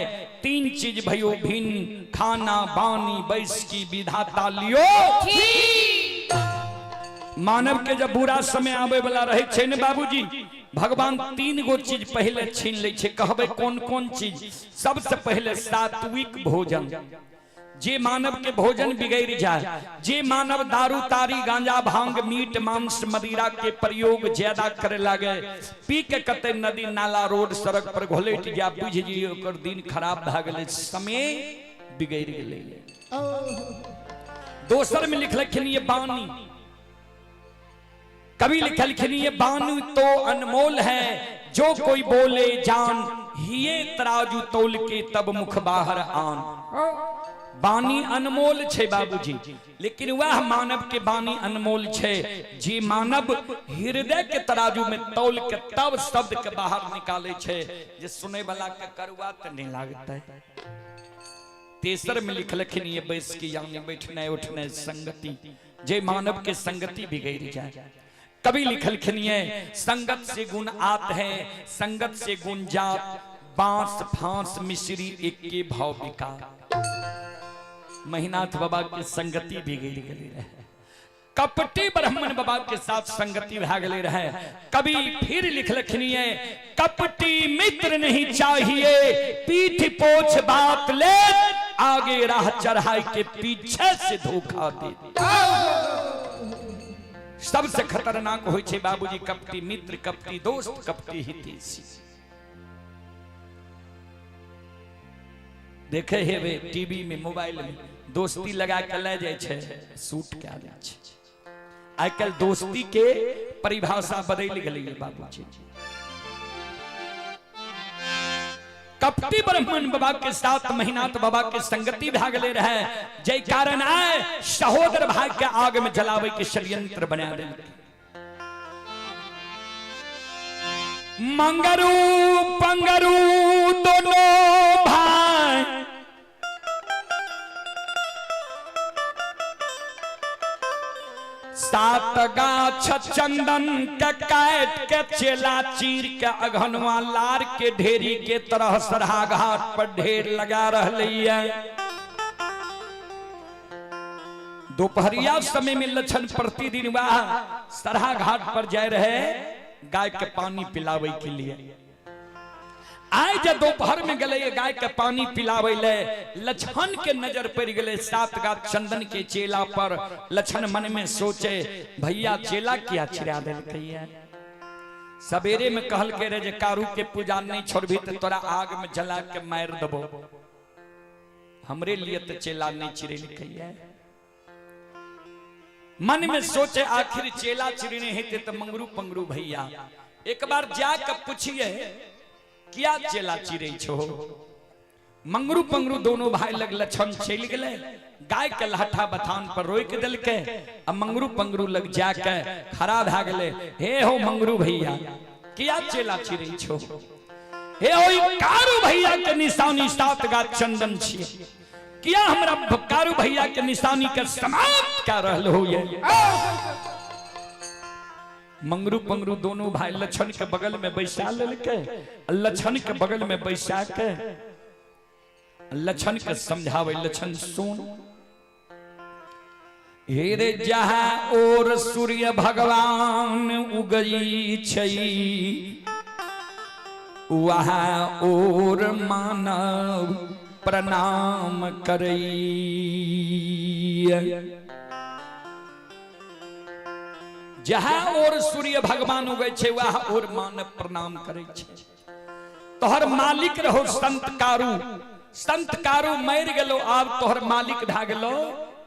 तीन चीज भयो भिन्न, खाना बानी बैस की विधाता लियो। मानव के जब बुरा समय आवे वाला रहे छे ने बाबूजी, भगवान तीन गो चीज पहले छीन ले छे। कहबे कौन कौन चीज? सबसे पहले सात्विक भोजन। जे मानव के भोजन बिगड़ जाए, जे मानव दारू तारी गांजा भांग मीट मांस मदिरा के प्रयोग ज्यादा करे लागे, पी के कते नदी नाला रोड सड़क पर घोलट जा, बुझ जी ओकर दिन खराब भए गेलै, समय बिगड़ गेलै। दोसर में लिखलखिन ये बानी, कवि लिखलखिन ये बानी तो अनमोल है, जो कोई बोले जान, हिये तराजू तोल के तब मुख बाहर आन। बानी अनमोल छे बाबूजी, लेकिन वह मानव के बानी अनमोल छे जे मानव हृदय के तराजू में तोल के तब शब्द के बाहर निकाले छे, जे सुने वाला के करुआ त नहीं लागता है। तेसर में लिखलखिन ये बैस के यानी बैठने उठने संगति, जे मानव के संगति बिगड़ जाए। कवि लिखलखिन ये संगत से गुण आत है, संगत से गुण जात, बांस फांस मिश्री एक के भाव बिका। महिनाथ बाबा के संगति बिगड़ गई रहे, कपटी ब्राह्मण बाबा के साथ संगति भाग ले रहे। कभी फिर लिखलखिन ये कपटी मित्र नहीं चाहिए, पीठ पोछ बात ले, आगे राह चढ़ाई के पीछे से धोखा दे। सबसे खतरनाक होय छै बाबूजी कपटी मित्र, कपटी दोस्त, कपटी हितैषी। देखे हेबे टीवी में, मोबाइल में दोस्ती लगा के ले जाय छै, सूट कए दै छै। आइ काल्हि दोस्ती के परिभाषा बदलि गेलै बाबूजी। कपटी ब्राह्मण बाबा के साथ महिनाथ बाबा के संगति भाग ले रहे, जय कारण आए सहोदर भाई के आग में जलावे के षड्यंत्र बना दे। मंगरू पंगरू दोनों भाई सात गाछ चंदन के काट के चेला चीर के अघनवा लार के ढेरी के तरह सरहा घाट पर ढेर लगा रही है। दोपहरिया समय में लक्षण प्रतिदिन वह सरहा घाट पर जाए रहे गाय के पानी पिलावे के लिए। आए जब दोपहर में गले गाय के पानी पिलावे ले, लक्षण के नजर पड़ गए सात गाछ चंदन के चेला पर। लक्षण मन में सोचे भैया चेला किया चिरा देलकै है। सवेरे में कहल के रहे जे कारू के पूजा नहीं छोड़बी तो तोरा आग में जला के मार देबो, हमरे लिए तो चेला नहीं चिरेलकै है। मन में सोचे आखिर चेला चिरने हेते तो मंगरू पंगरू भैया एक बार जाके पूछिए क्या चेला चिरे छो। मंगरू पंगरू दोनों भाई लग लक्षण चल गए, गाय के लहठा बथान पर रोक दिलके आ मंगरू पंगरू लग जाके खड़ा भा गेले। हे हो मंगरू भैया क्या चेला चिरे छो, हे हो कारू भैया के निशानी सात गाछ चंदन छी, किया हमरा कारू भैया के निशानी के समाप्त कर रहल हो ये। मंगरू पंगरू दोनों भाई लक्षण के बगल में बैसा लेलके, लक्षण के बगल में बैसा के लक्षण के समझावे। लक्षण सुन, हे रे जहाँ और सूर्य भगवान उगई छै वहाँ और मानव प्रणाम करई। जहाँ और सूर्य भगवान उगै छै वहाँ और मानव प्रणाम करै छै। तोहर मालिक रहो संत कारू, संत कारू मर गेलो, आब तोहर मालिक भए गेलो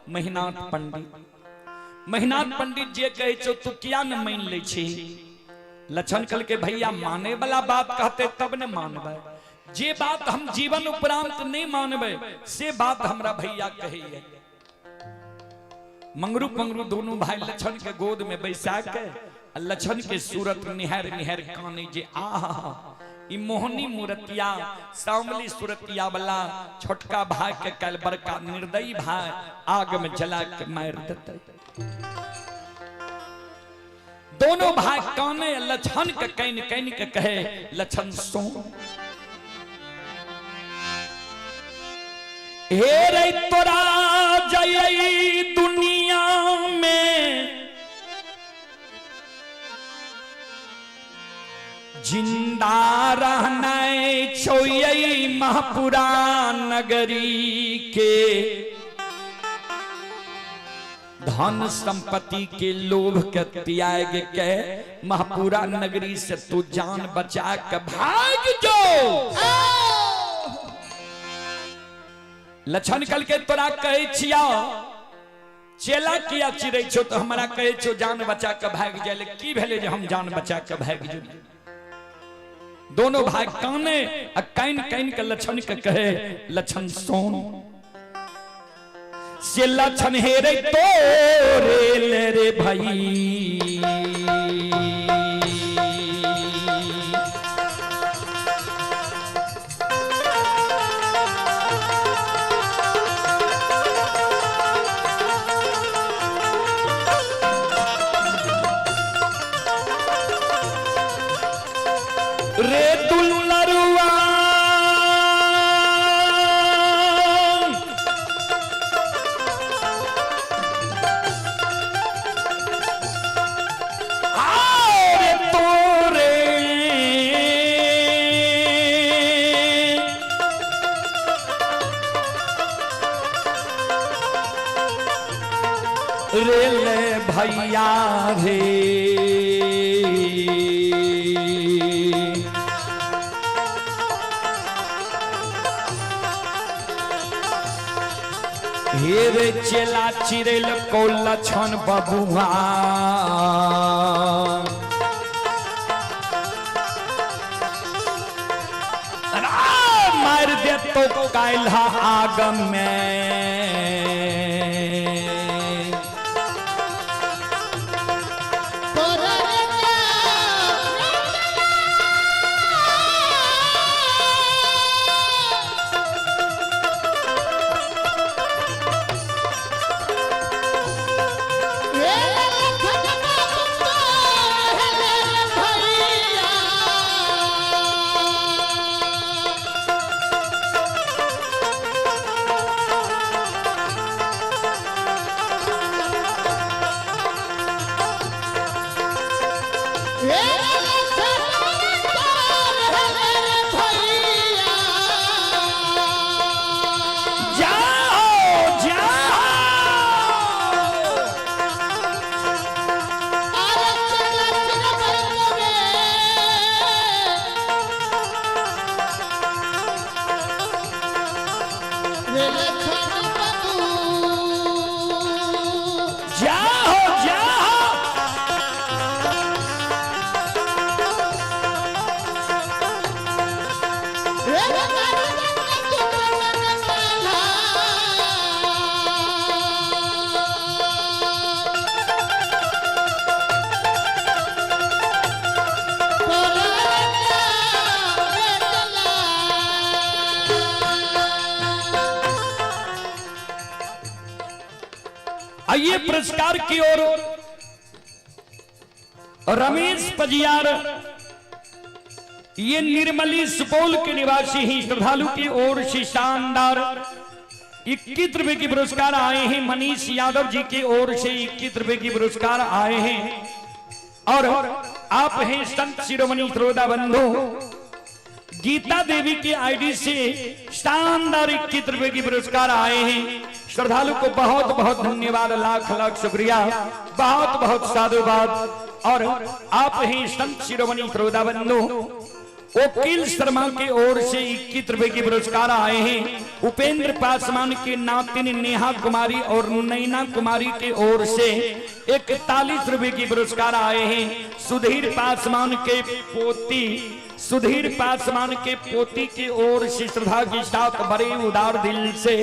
महिनाथ पंडित। महिनाथ पंडित जे कहै छौ तू किया न मान लै छी। लक्षण कहलकै भैया माने वाला बात कहते तब न मानबै, जे बात हम जीवन उपरांत नहीं मानबै से बात हमरा भैया कहैया। मंगरू पंगरू दोनों भाई लक्षण के गोद में बैसा के लक्षण के सूरत निहार निहार काने जे आहा ई मोहनी मूर्तिया सांवली सूरतिया वाला छोटका भाई के कल बड़का निर्दयी भाई आग में जला के मार देते। दोनों भाई काने लक्षण के can can के कहे लक्षण सुन, हे रे तोरा जय दुनिया में जिंदा रहना छोई महापुरा नगरी के, धन संपत्ति के लोभ के त्याग के महापुरा नगरी से तू जान बचा के भाग जो। लक्षण कल के तोरा कहै छिया चेला किया चिरै छो तो हमरा कहै छो जान बचा के भाग जाय, की भेलै जे हम जान बचा के भाग जेबै। दोनों भाई काने आ कान कान के लक्षण के कहे लक्षण सोन से लक्षण हे रे तोरे ले रे भाई, रे ले भैया रे। हे रे चेला चिरेल कौला छन बबुआ, मार दे तो काल्हा आग में। जाओ जाओ। जाओ जाओ। आइए पुरस्कार की ओर रमेश पजियार, ये निर्मली सुपौल के निवासी ही श्रद्धालु की ओर से शानदार 21 रुपए की पुरस्कार आए हैं। मनीष यादव जी की ओर से 21 रुपए की पुरस्कार आए हैं। और आप हैं संत शिरोमणि श्रोता बंधु, गीता देवी की आईडी से शानदार 21 रुपए की पुरस्कार आए हैं। श्रद्धालु को बहुत बहुत धन्यवाद, लाख लाख शुक्रिया, बहुत बहुत साधुवाद। और आप ही संत शिरोमणि श्रोता बंधु, वकील शर्मा की ओर से 21 रुपए की पुरस्कार आए हैं। उपेंद्र पासवान के नातिन नेहा कुमारी और नैना कुमारी की ओर से 41 रुपए की पुरस्कार आए हैं। सुधीर पासवान के पोती, सुधीर पासवान के पोती की ओर से श्रद्धा के साथ बड़े उदार दिल से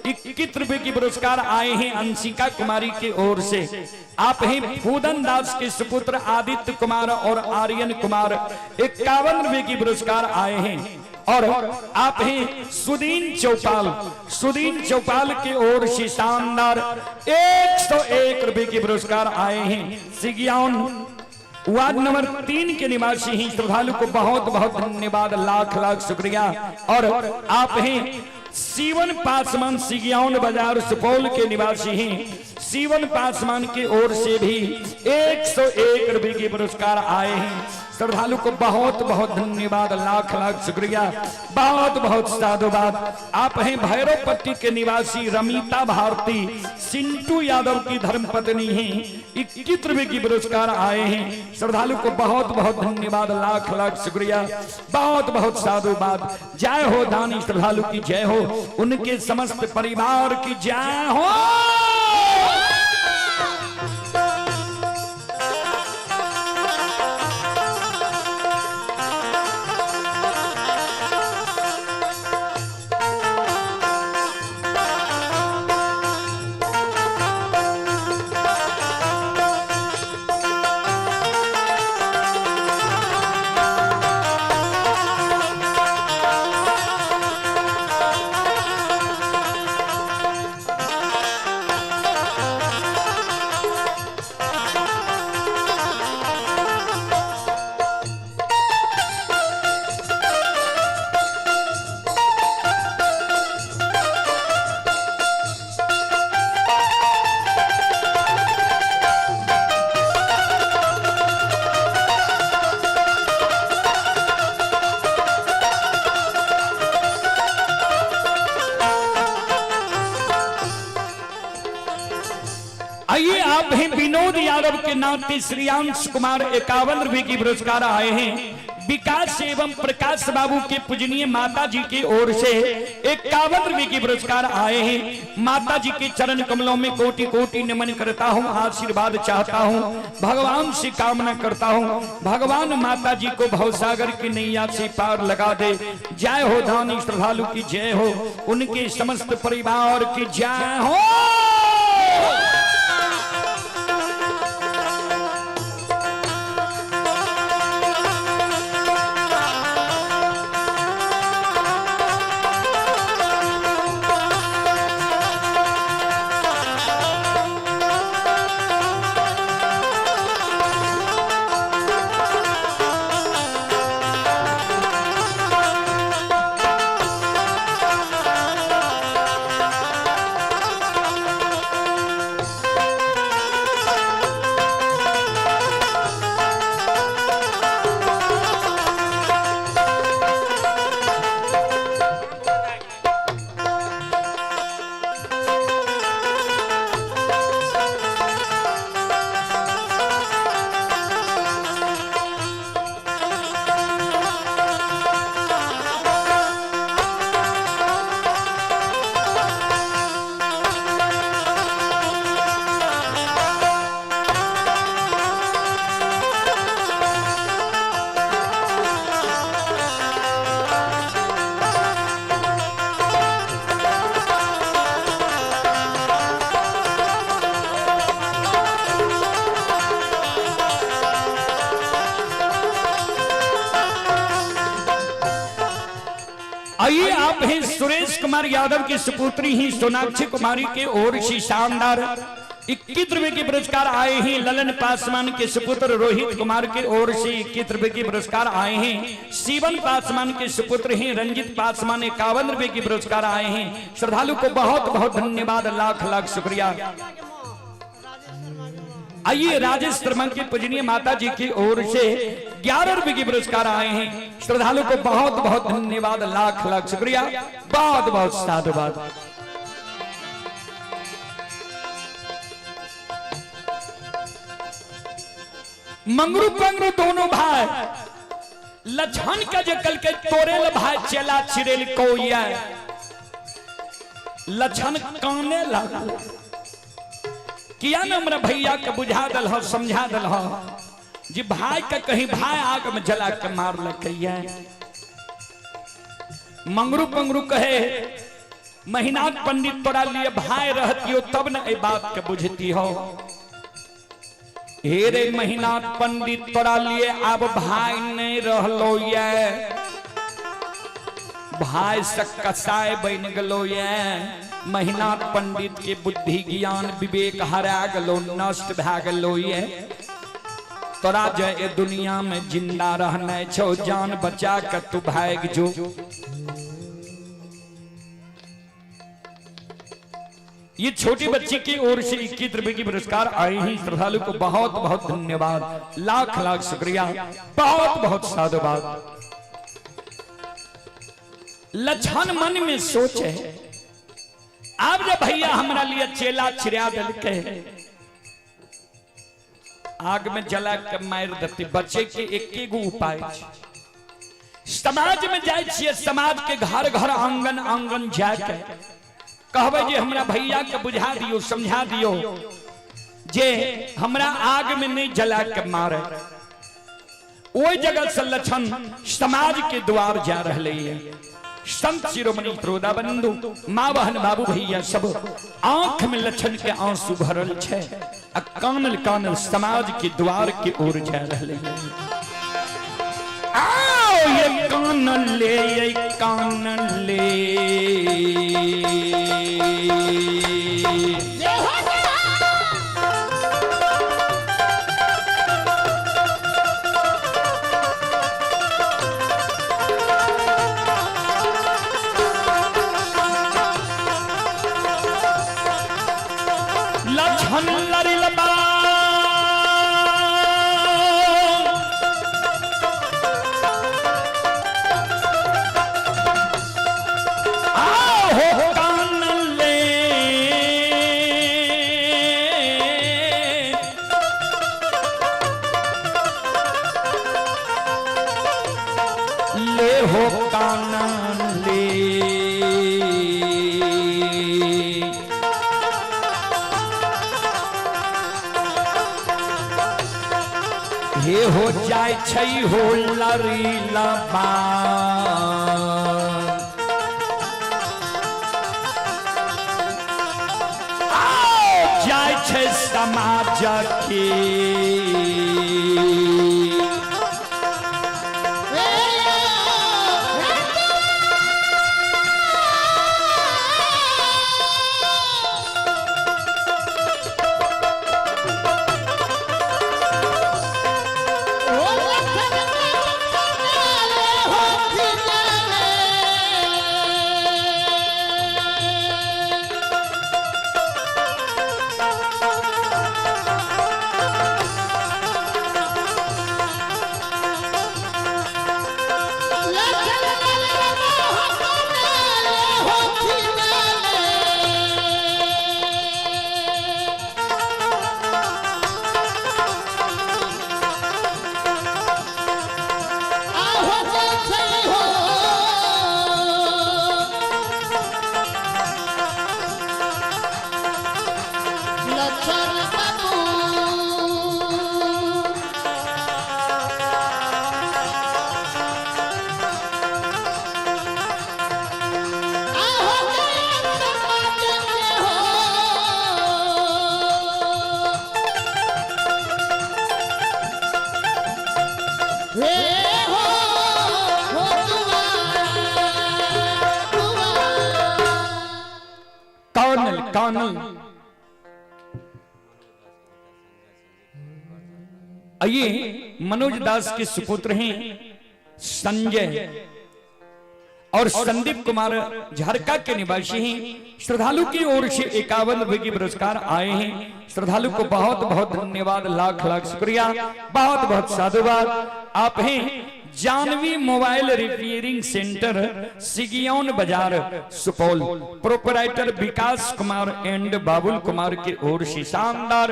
21 रुपए की पुरस्कार आए हैं। अंशिका कुमारी की ओर से आप हैं फूदन दास के सुपुत्र आदित्य कुमार और आर्यन कुमार 51 रुपए की पुरस्कार आए हैं। और आप हैं सुदीन चौपाल, सुदीन चौपाल की ओर से शानदार 101 रुपए की पुरस्कार आए हैं। सिगियान वार्ड नंबर 3 के निवासी ही श्रद्धालु को बहुत बहुत धन्यवाद, लाख लाख शुक्रिया। और आप हैं सीवन पासवान सिगियान बाजार सुपौल के निवासी हैं, सीवन पासवान की ओर से भी 101 रुपए के पुरस्कार आए हैं। श्रद्धालु को बहुत बहुत धन्यवाद, लाख लाख शुक्रिया, बहुत बहुत साधुवाद। आप हैं भैरव पट्टी के निवासी रमिता भारती, सिंटू यादव की धर्मपत्नी हैं, 21 रुपए की पुरस्कार आए हैं। श्रद्धालु को बहुत बहुत धन्यवाद, लाख लाख शुक्रिया, बहुत बहुत साधुवाद। जय हो दानी श्रद्धालु की जय हो, उनके समस्त परिवार की जय हो। आइए आप हैं विनोद यादव के नाते श्रेयांश कुमार 51 रुपए की पुरस्कार आए हैं। विकास एवं प्रकाश बाबू के पूजनीय माता जी की ओर से 51 रुपए की पुरस्कार आए हैं। माता जी के चरण कमलों में कोटि कोटि नमन करता हूँ, आशीर्वाद चाहता हूँ, भगवान से कामना करता हूँ, भगवान माता जी को भवसागर की नैया से पार लगा दे। जय हो धानी श्रद्धालु की जय हो, उनके समस्त परिवार की जय हो। आइए आप हैं सुरेश कुमार यादव की सुपुत्री ही सोनाक्षी कुमारी के ओर से शानदार 21 रुपए के पुरस्कार आए हैं। ललन पासवान के सुपुत्र रोहित कुमार के ओर से 21 रुपए के पुरस्कार आए हैं। शिवन पासवान के सुपुत्र हैं रंजित पासवान 51 रुपए के पुरस्कार आए हैं। श्रद्धालु को बहुत बहुत धन्यवाद, लाख लाख शुक्रिया। आइए राजेश शर्मा के पूजनीय माता जी की ओर से 11 रुपए के पुरस्कार आए हैं। श्रद्धालु को बहुत बहुत धन्यवाद, लाख लाख शुक्रिया, बहुत बहुत साधुवाद। मंगरू पंगरू दोनों भाई लछन के जे कल के तोरेल भाई चेला चिरेल कोया लछन काने लागल किया न हमरा भैया के बुझा दल हो, समझा दल हो जी भाई के कहीं भाई आग में जला के मार लकैया। मंगरू पंगरू कहे महीनाथ पंडित तोरा लिए भाई रहती हो तब न ए बात के बुझती हो। हे रे महीनाथ पंडित तोरा लिए अब भाई नहीं रहलो ये, भाई से कसाय बन गलो ये। महीनाथ पंडित के बुद्धि ज्ञान विवेक हरा गलो, नष्ट भा गलो ये। तोरा जे ए दुनिया में जिंदा रहना छो, जान बचा के तू भाग जो। ये छोटी बच्ची की ओर से 21 रुपए की पुरस्कार आए हैं। श्रद्धालु को बहुत बहुत धन्यवाद, लाख लाख शुक्रिया, बहुत बहुत साधुवाद। लछन मन में सोचे अब जब भैया हमरा लिए चेला चिड़िया दिल के आग में जला के मार देती, बचे के एक गो उपाय। समाज में जाए छिए, समाज के घर घर आंगन आंगन जाके कहबे जे हमरा भैया के बुझा दियो, समझा दियो जे हमरा आग में नहीं जला के मारे। ओई जगह से लछन समाज के द्वार जा रहे है। संत शिरोमणि त्रोदा बंधु माँ बहन बाबू भैया सब आंख में लछन के आंसू भरल छे आ कानल कानल समाज के द्वार के ओर जा रहे है। आओ ये कानल ले, ये कानल ले, लछन लरिलबा आहो कान ले। हे हो जाय छै हो लरी लबा। जाय छै समाज के। कानल कानल। आइए मनोज दास के सुपुत्र हैं संजय और संदीप कुमार झरका के निवासी हैं। श्रद्धालु की ओर से 51 रुपए की पुरस्कार आए हैं। श्रद्धालु को बहुत बहुत धन्यवाद, लाख लाख शुक्रिया, बहुत बहुत साधुवाद। आप हैं Janvi mobile repairing centre, Sigiyaun बाजार, सुपौल। प्रोपराइटर विकास कुमार एंड बाबुल कुमार की ओर से शानदार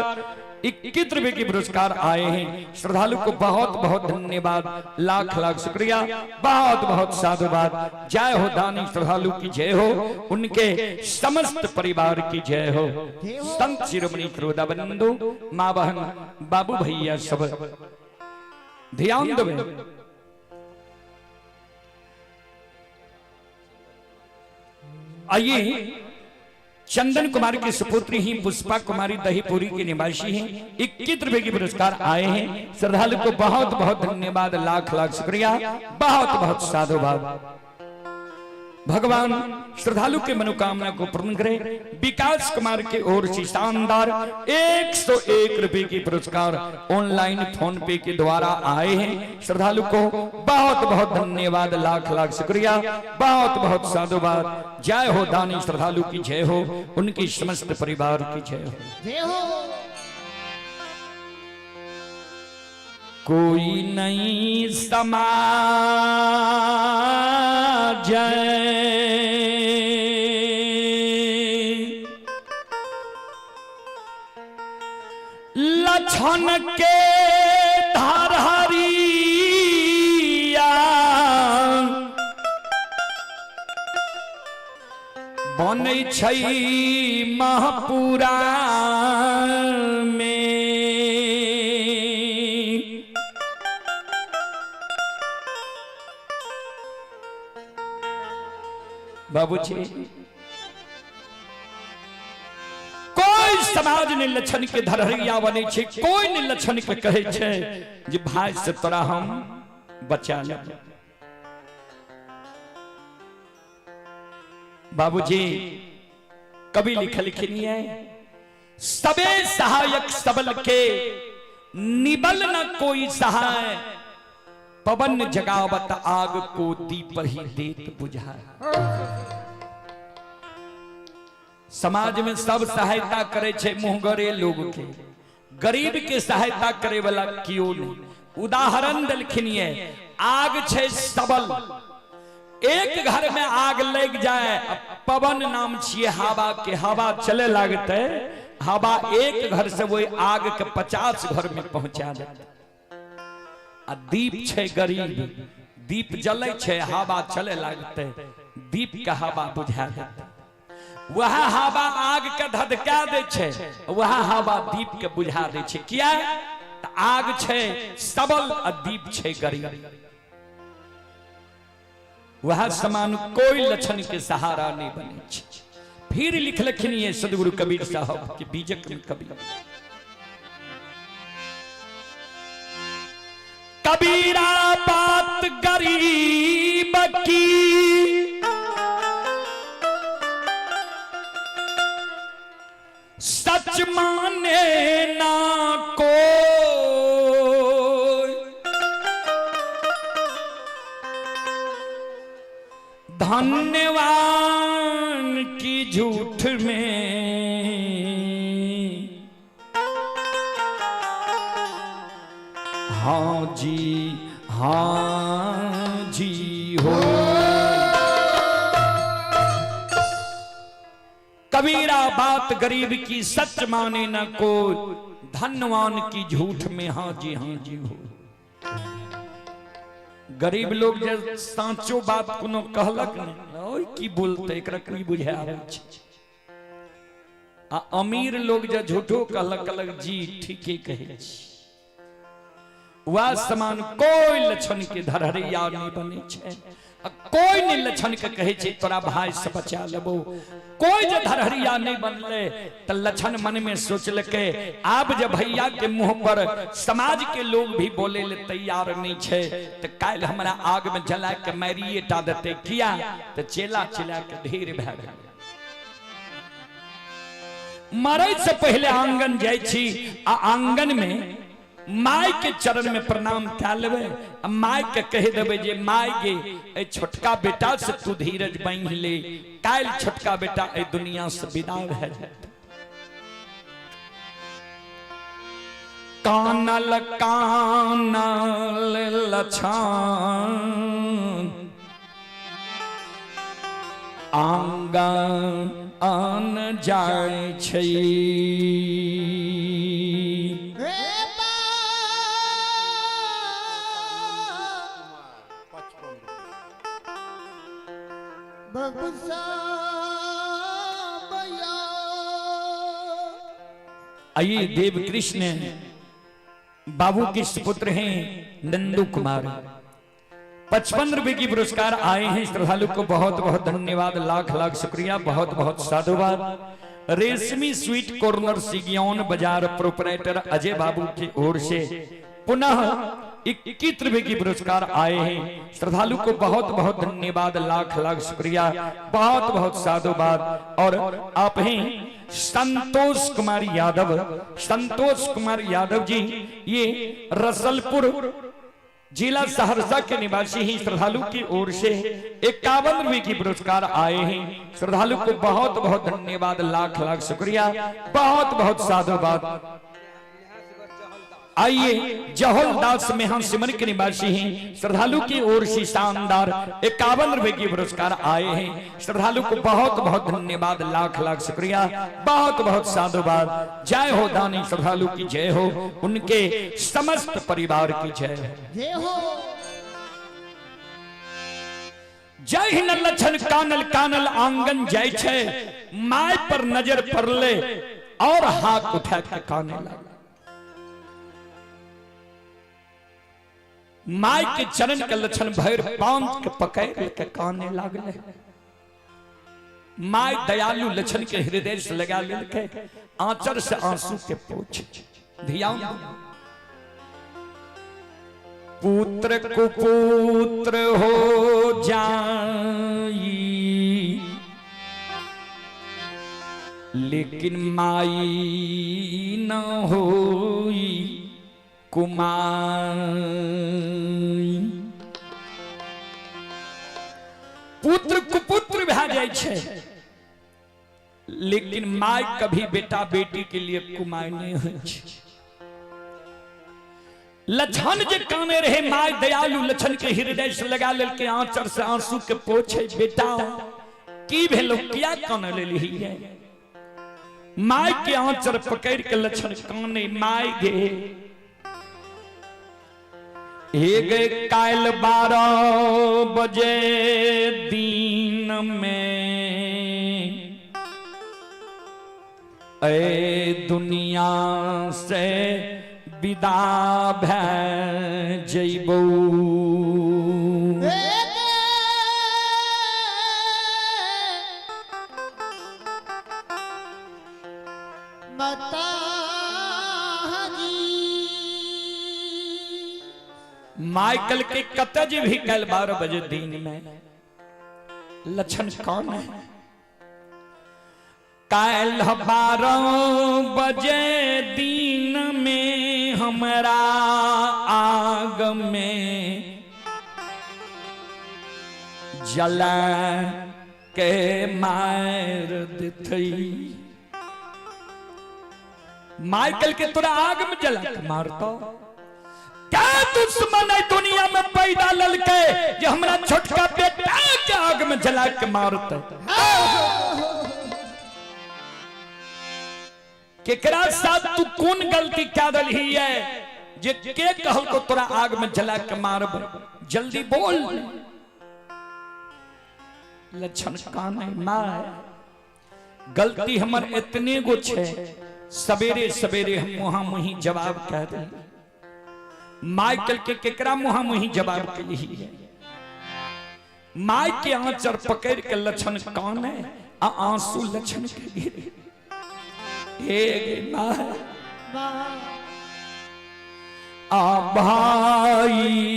21 रुपए के पुरस्कार आए हैं। श्रद्धालु को बहुत बहुत धन्यवाद, लाख लाख शुक्रिया, बहुत बहुत साधुवाद। जय हो दानी श्रद्धालु की जय हो, उनके समस्त परिवार की जय हो। संत शिरोमणि क्रोधा बंधु, माँ बहन, बाबू भैया सब ध्यान देवे। आइए चंदन कुमार की सुपुत्री ही पुष्पा कुमारी दहीपुरी की निवासी हैं। 21 रुपए के पुरस्कार आए हैं। श्रद्धालु को बहुत बहुत धन्यवाद, लाख लाख शुक्रिया, बहुत बहुत साधुवाद। भगवान श्रद्धालु के मनोकामना को पूर्ण करे। विकास कुमार की ओर से शानदार 101 रुपए के पुरस्कार ऑनलाइन फोन पे के द्वारा आए हैं। श्रद्धालु को बहुत बहुत धन्यवाद, लाख लाख शुक्रिया, बहुत बहुत साधुवाद। जय हो दानी श्रद्धालु की जय हो, उनकी समस्त परिवार की जय हो। जय हो। कोई नहीं समाज लक्षण के धारहरिया बनै छै महपुरा में। बाबूजी कोई समाज ने लक्षण के धरहरिया बने छे, कोई ने लक्षण के कहे छे जे भाई से तोरा हम बचा ले। बाबूजी कभी लिखल नहीं है, सबे सहायक सबल के निबल न कोई सहाय, पवन जगावत आग को दीप ही देत बुझाए। समाज में सब सहायता करे छे मुंहगरे लोग के, गरीब के सहायता करे वाला क्यों नहीं। उदाहरण दलखिन है, आग छे सबल, एक घर में आग लग जाए, पवन नाम छिए हवा के, हवा चले लगते, हवा एक घर से वही आग के 50 घर में पहुंचा देते। आ दीप छे गरीब, दीप जले छे, हवा चले लगते, दीप के हवा बुझा देते। वह हवा आग के धधका दे छे, वह हवा दीप के बुझा दे छे। किया? आग छै सबल आ दीप छै गरीब। वह समान कोई लक्षण के सहारा नहीं बने छै। फिर लिखलखिन ये सदगुरु कबीर साहब के बीजक में कबीर, कबीरा बात गरीब की, सच माने ना कोई, धन्यवान की झूठ में हाँ जी हाँ जी हो। कबीरा बात गरीब की सच माने न को, धनवान की झूठ में हाँ जी हाँ जी हो। गरीब लोग जे साँचो बात कोनो कहलक ने, ओय की बोलते एकरा की बुझा आबै छै। आ अमीर लोग जे झूठो कहलक, कहलक जी ठीके कहै छी। वह समान कोई लक्षण के धरहरिया नहीं बने छै। आ कोई नहीं लक्षण के कहै छै तोरा भाई से बचा लेबो। कोई जे धरहरिया नहीं बनले त लक्षण मन में सोचलकै आब जे भैया के मुंह पर समाज के लोग भी बोले ले तैयार नहीं छै त काल्हि हमरा आग में जला के मारिए टा देतै। किया त चेला चेला के ढेर भए गेल। मरै से पहले आंगन जाइ छी आ आंगन में माय के चरण में प्रणाम कए लेबै आ माय के कहि देबै जे माय गे ए छोटका बेटा से तू धीरज बान्हि ले, काल्हि छोटका बेटा ए दुनिया से विदा भए जायत। कानल कानल लछान आंगन आन जाइ छै। आइए देव कृष्ण बाबू के सुपुत्र हैं नंदू कुमार, 55 रुपए की पुरस्कार आए हैं। श्रद्धालु को बहुत बहुत धन्यवाद, लाख लाख शुक्रिया, बहुत बहुत साधुवाद। रेशमी स्वीट कॉर्नर सिगियोन बाजार प्रोपराइटर अजय बाबू की ओर से पुनः 21 रुपए की पुरस्कार आए हैं। श्रद्धालु को बहुत बहुत धन्यवाद, लाख लाख शुक्रिया, बहुत बहुत साधुवाद। और आप हैं संतोष कुमार यादव, संतोष कुमार यादव जी ये रसलपुर जिला सहरसा के निवासी ही श्रद्धालु की ओर से 51 रुपए की पुरस्कार आए हैं। श्रद्धालु को बहुत बहुत धन्यवाद, लाख लाख शुक्रिया, बहुत बहुत साधुवाद। आइए जहोल दास मेहा सिमर के निवासी हैं, श्रद्धालु की ओर से शानदार 51 रुपए की पुरस्कार आए हैं। श्रद्धालु को बहुत बहुत धन्यवाद, लाख लाख शुक्रिया, बहुत बहुत साधुवाद। जय हो दानी श्रद्धालु की जय हो, उनके समस्त परिवार की जय हो। जय हो। जय हिंद। लक्षण कानल कानल आंगन जय छे, my पर नजर पड़ले और हाथ उठा के काने लगा। My के चरण के लक्षण भैर पांच के पकड़ के काने लागले। My दयालु लक्षण के हृदय से लगा लेलके, आंचर से आंसू के पोछ। ध्यान, पुत्र कुपुत्र हो जाई लेकिन माई न होई कुमाई। पुत्र कुपुत्र भए जाइ छै लेकिन my कभी बेटा बेटी के लिए कुमाई नहीं होइ छै। लक्षण जे काने रहे my दयालु लक्षण के हृदय से लगा लेलके, आंचर से आंसू के पोछे, बेटा की भेलो किया काने लेलही है। My के आंचर पकड़ के लक्षण काने, my गे हे गे काल 12 बजे दिन में ए दुनिया से विदा भए जइबौ। माइकल के कत जे भी कल 12 बजे दिन में लक्षण कौन है? कल 12 बजे दिन में हमरा आग में जला के मार देथई। माइकल के तोरा आग में जला के मारतो। क्या दुश्मन है दुनिया में पैदा ललके जे हमरा छोटका बेटा के आग में जला के मारते? केकरा साथ तू कौन गलती क्या रही है जे के कहल को तोरा आग में जला के मारब? जल्दी बोल। लक्षण कान है माय, गलती हमर इतने गो छे, सवेरे सवेरे हम मुहा मुही जवाब कह दे। माइकल के केकरा मुहा मुही जवाब के यही है। My के आंचर पकड़ के लक्षण कान है आ आंसू लक्षण के गिरे। हे my आ भाईया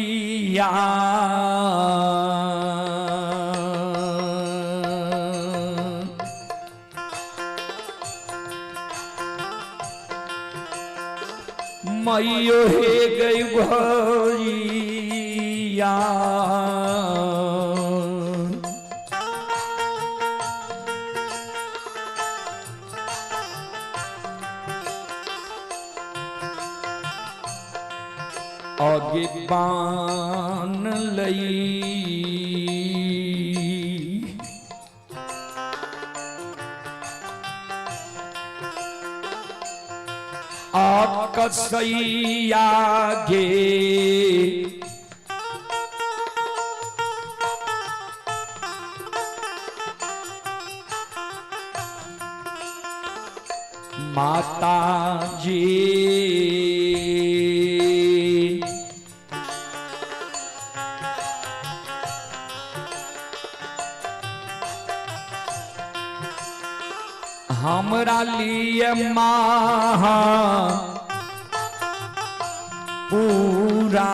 मैयो हे गई भैया, आगे पान लई आकसैया गे माता जी हमरा लिए माँ पूरा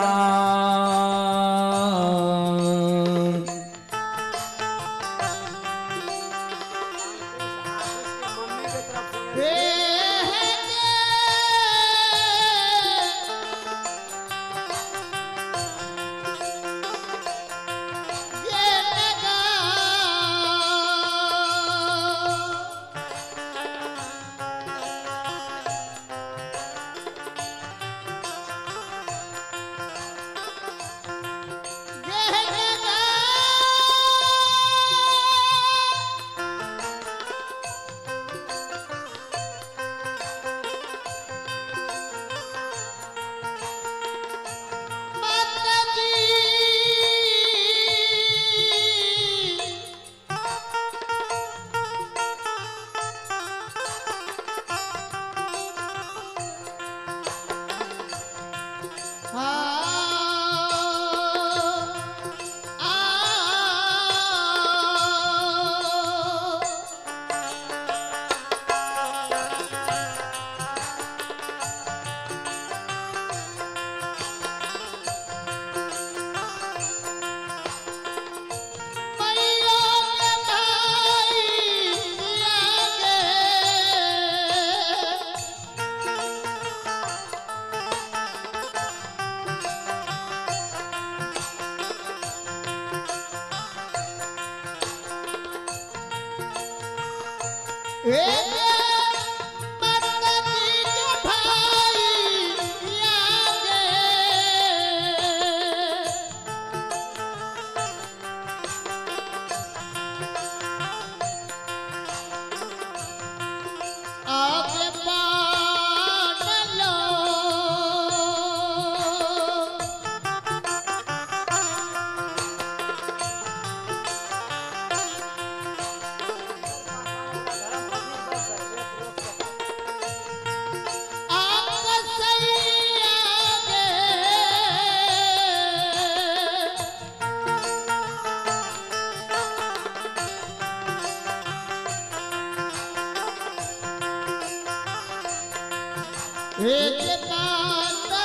एक माता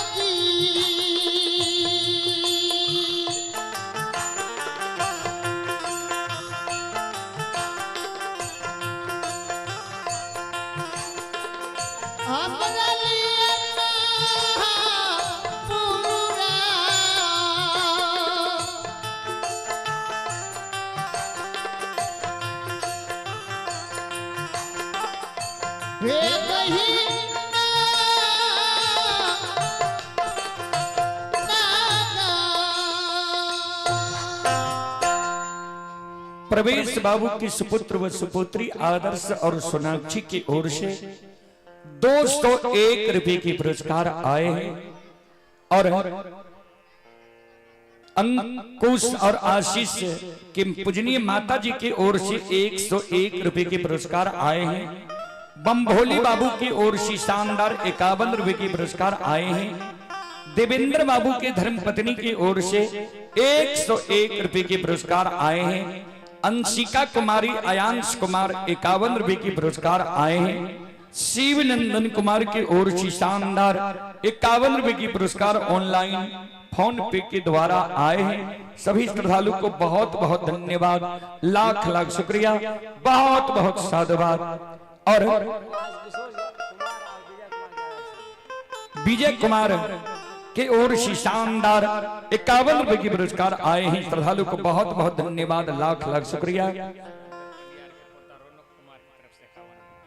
जी। हमरा लिए पूरा। हे कही प्रवेश बाबू के सुपुत्र व सुपुत्री आदर्श और सोनाक्षी की ओर से 201 रुपए के पुरस्कार आए हैं और अंकुश और आशीष के पूजनीय माता जी की ओर से 101 रुपए के पुरस्कार आए हैं। बम्भोली बाबू की ओर से शानदार 51 रुपए के पुरस्कार आए हैं। देवेंद्र बाबू के धर्मपत्नी की ओर से 101 रुपए के पुरस्कार आए हैं। अंशिका कुमारी अयांश कुमार 51 रुपए के पुरस्कार आए हैं। शिव नंदन कुमार की ओर से शानदार 51 रुपए की पुरस्कार ऑनलाइन फोन पे के द्वारा आए हैं। सभी श्रद्धालु को बहुत बहुत धन्यवाद, लाख लाख शुक्रिया, बहुत बहुत साधुवाद। और विजय कुमार के ओर से शानदार 51 रुपए के पुरस्कार आए हैं। श्रद्धालु को बहुत बहुत धन्यवाद, लाख लाख शुक्रिया।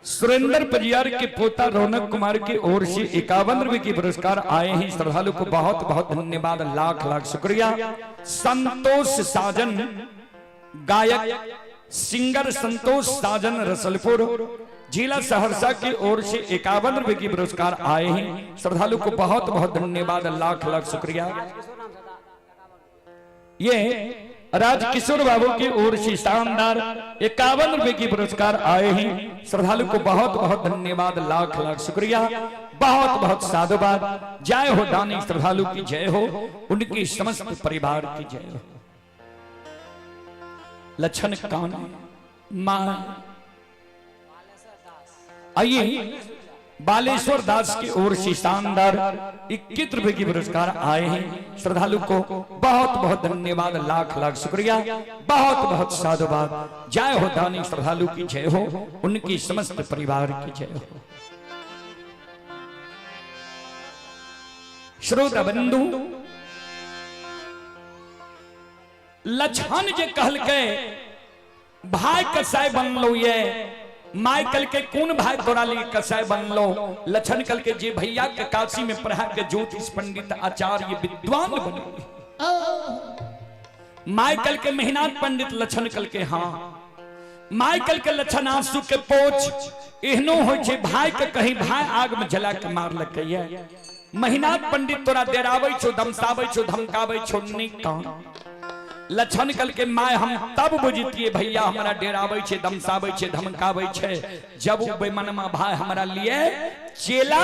सुरेंद्र परियार के पोता रौनक कुमार की ओर से 51 रुपए के पुरस्कार आए हैं। श्रद्धालु को बहुत बहुत धन्यवाद, लाख लाख शुक्रिया। संतोष साजन गायक सिंगर संतोष साजन रसलपुर जिला सहरसा की ओर से 51 रुपए के पुरस्कार आए हैं। श्रद्धालु को बहुत बहुत धन्यवाद, लाख लाख शुक्रिया। ये राजकिशोर बाबू की ओर से शानदार 51 रुपए की पुरस्कार आए हैं। श्रद्धालु को बहुत बहुत धन्यवाद, लाख लाख शुक्रिया, बहुत बहुत साधुवाद। जय हो दानी श्रद्धालु की जय हो, उनकी समस्त परिवार की जय हो। लक्षण कौन मां आइए बालेश्वर दास की ओर से शानदार 21 रुपए की पुरस्कार आए हैं। श्रद्धालु को बहुत बहुत धन्यवाद, लाख लाख शुक्रिया, बहुत बहुत साधुवाद। जय हो दानी श्रद्धालु की जय हो, उनकी समस्त परिवार की जय हो। श्रोता बंधु लक्षण जे कहलकै भाई कसाई बनलो ये my कल के कौन भाई तोरा लिए कसाई बनलो। लक्षण कल के जे भैया के काशी में पढ़ा के ज्योतिष पंडित आचार्य विद्वान बनलो। My कल के मेहनाथ पंडित लक्षण कल के हाँ my कल के लक्षण आंसू के पोछ एहनो हो छे भाई के कहीं भाई आग में जला के मारलकै ये। महिनाथ पंडित तोरा डेराबै छो, धमसाबै छो, धमकाबै छो नहीं कान। लक्षण कल के my हम तब बुझतिए भैया हमरा डेराबै छे, धमसाबै छे, धमकाबै छे जब उ बेमनमा भाई हमरा लिए चेला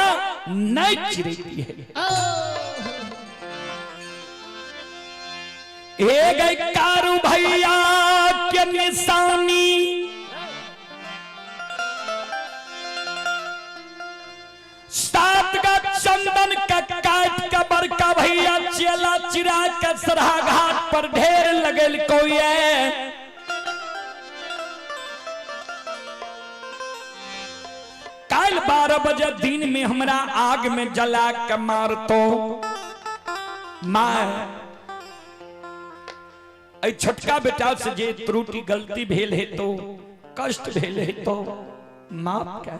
नहीं चिरैती है। हे गई कारू भैया के निशानी सात का चंदन का काट का बड़का भैया चेला चिरा के सरहा घाट पर ढेर लगल कोई है। कल 12 बजे दिन में हमरा आग में जला के मार तो मां छोटका बेटा से जे त्रुटि गलती भेल है तो कष्ट भेल है तो माफ कर।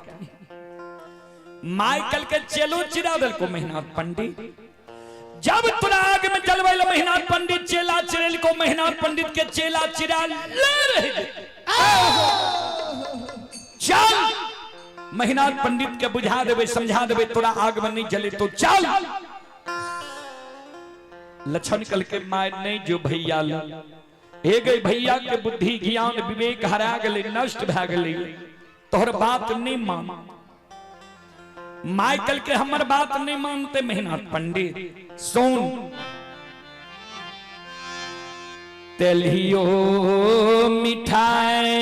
माइकल के चेलो चिरा दल को मेहनाथ पंडित जब तोरा आग में जलवे मेहनाथ पंडित चेला चिरेल को मेहनाथ पंडित के चेला चिरा ले रहे। चल मेहनाथ पंडित के बुझा देवे समझा देवे तोरा आग में नहीं जले तो चल। लक्षण कल के my नहीं जो भैया ले हे गई भैया के बुद्धि ज्ञान विवेक हरा गले नष्ट भा गले तोहर बात नहीं मान। माइकल के हमर बात नहीं मानते मेहनाथ पंडित सुन तेलियो मिठाई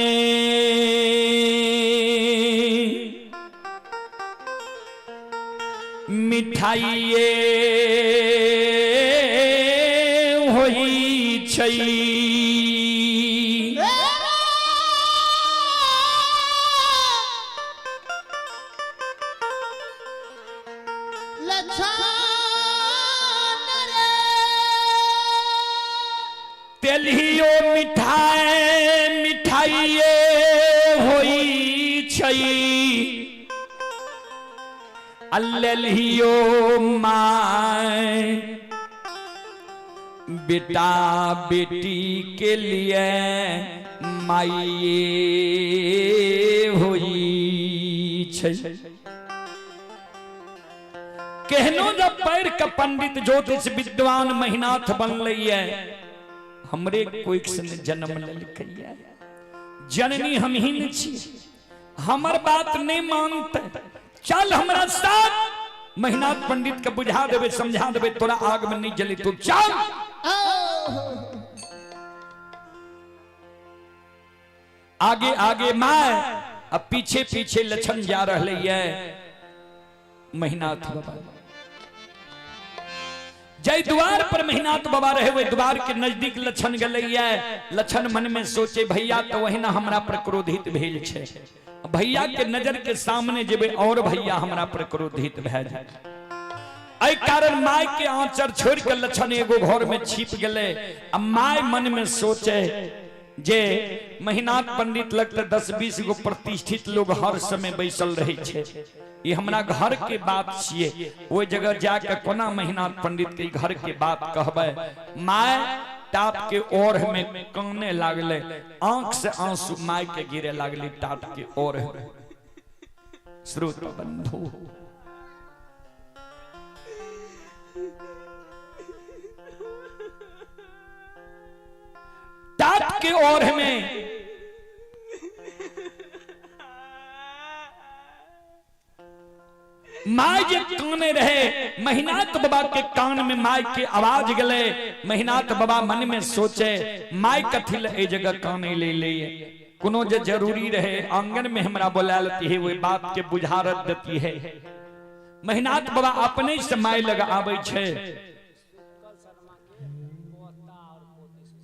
मिठाइए होइ छै। तेलहियो मिठाई मिठाइए होइ छै, आ लेलहियो my बेटा बेटी के लिए माइए होइ छै। केहनो जब पढ़ के पंडित ज्योतिष विद्वान महिनाथ बनलैये, हमरे कोइक से जन्म लेलकैये, जननी हम ही ने छी, हमर बात नहीं मानते, चल हमरा साथ। महिनाथ पंडित के बुझा देबे, समझा देबे, तोरा आग में नहीं जले तू चल। आगे आगे my, अब पीछे पीछे लछन जा रहे है महिनाथ बाबा। जय द्वार पर महिनाथ बाबा रहे हुए द्वार के नजदीक लछन गले है। लछन मन में सोचे भैया तो वही ना हमरा पर क्रोधित भेल छे, भैया के नजर के सामने जेबे और भैया हमरा पर क्रोधित भए जाए। एहि कारण my के आंचर छोड़ के लछन एगो घर में छिप गेले। आ my मन में सोचे जे महिनाथ पंडित लगते 10-20 गो प्रतिष्ठित लोग हर समय बैसल रहे छे, ये हमरा घर के बात छिए, ओहि जगह जाके कोना महिनाथ पंडित के घर के बात कहबै। My top के ओढ़ में काने लागले, आंख से आंसू my के गिरे लागले टाप के ओढ़ में। श्रोता बंधु, टाट के ओढ़ में my जे काने रहे, महिनाथ बाबा के कान में my के आवाज गले। महिनाथ बाबा मन में सोचे my कथी ले ए जगह काने ले ले, कोनो जे जरूरी रहे आंगन में हमरा बोला लेती है, वही बात के बुझारत देती है। महिनाथ बाबा अपने से my लग आवे छे।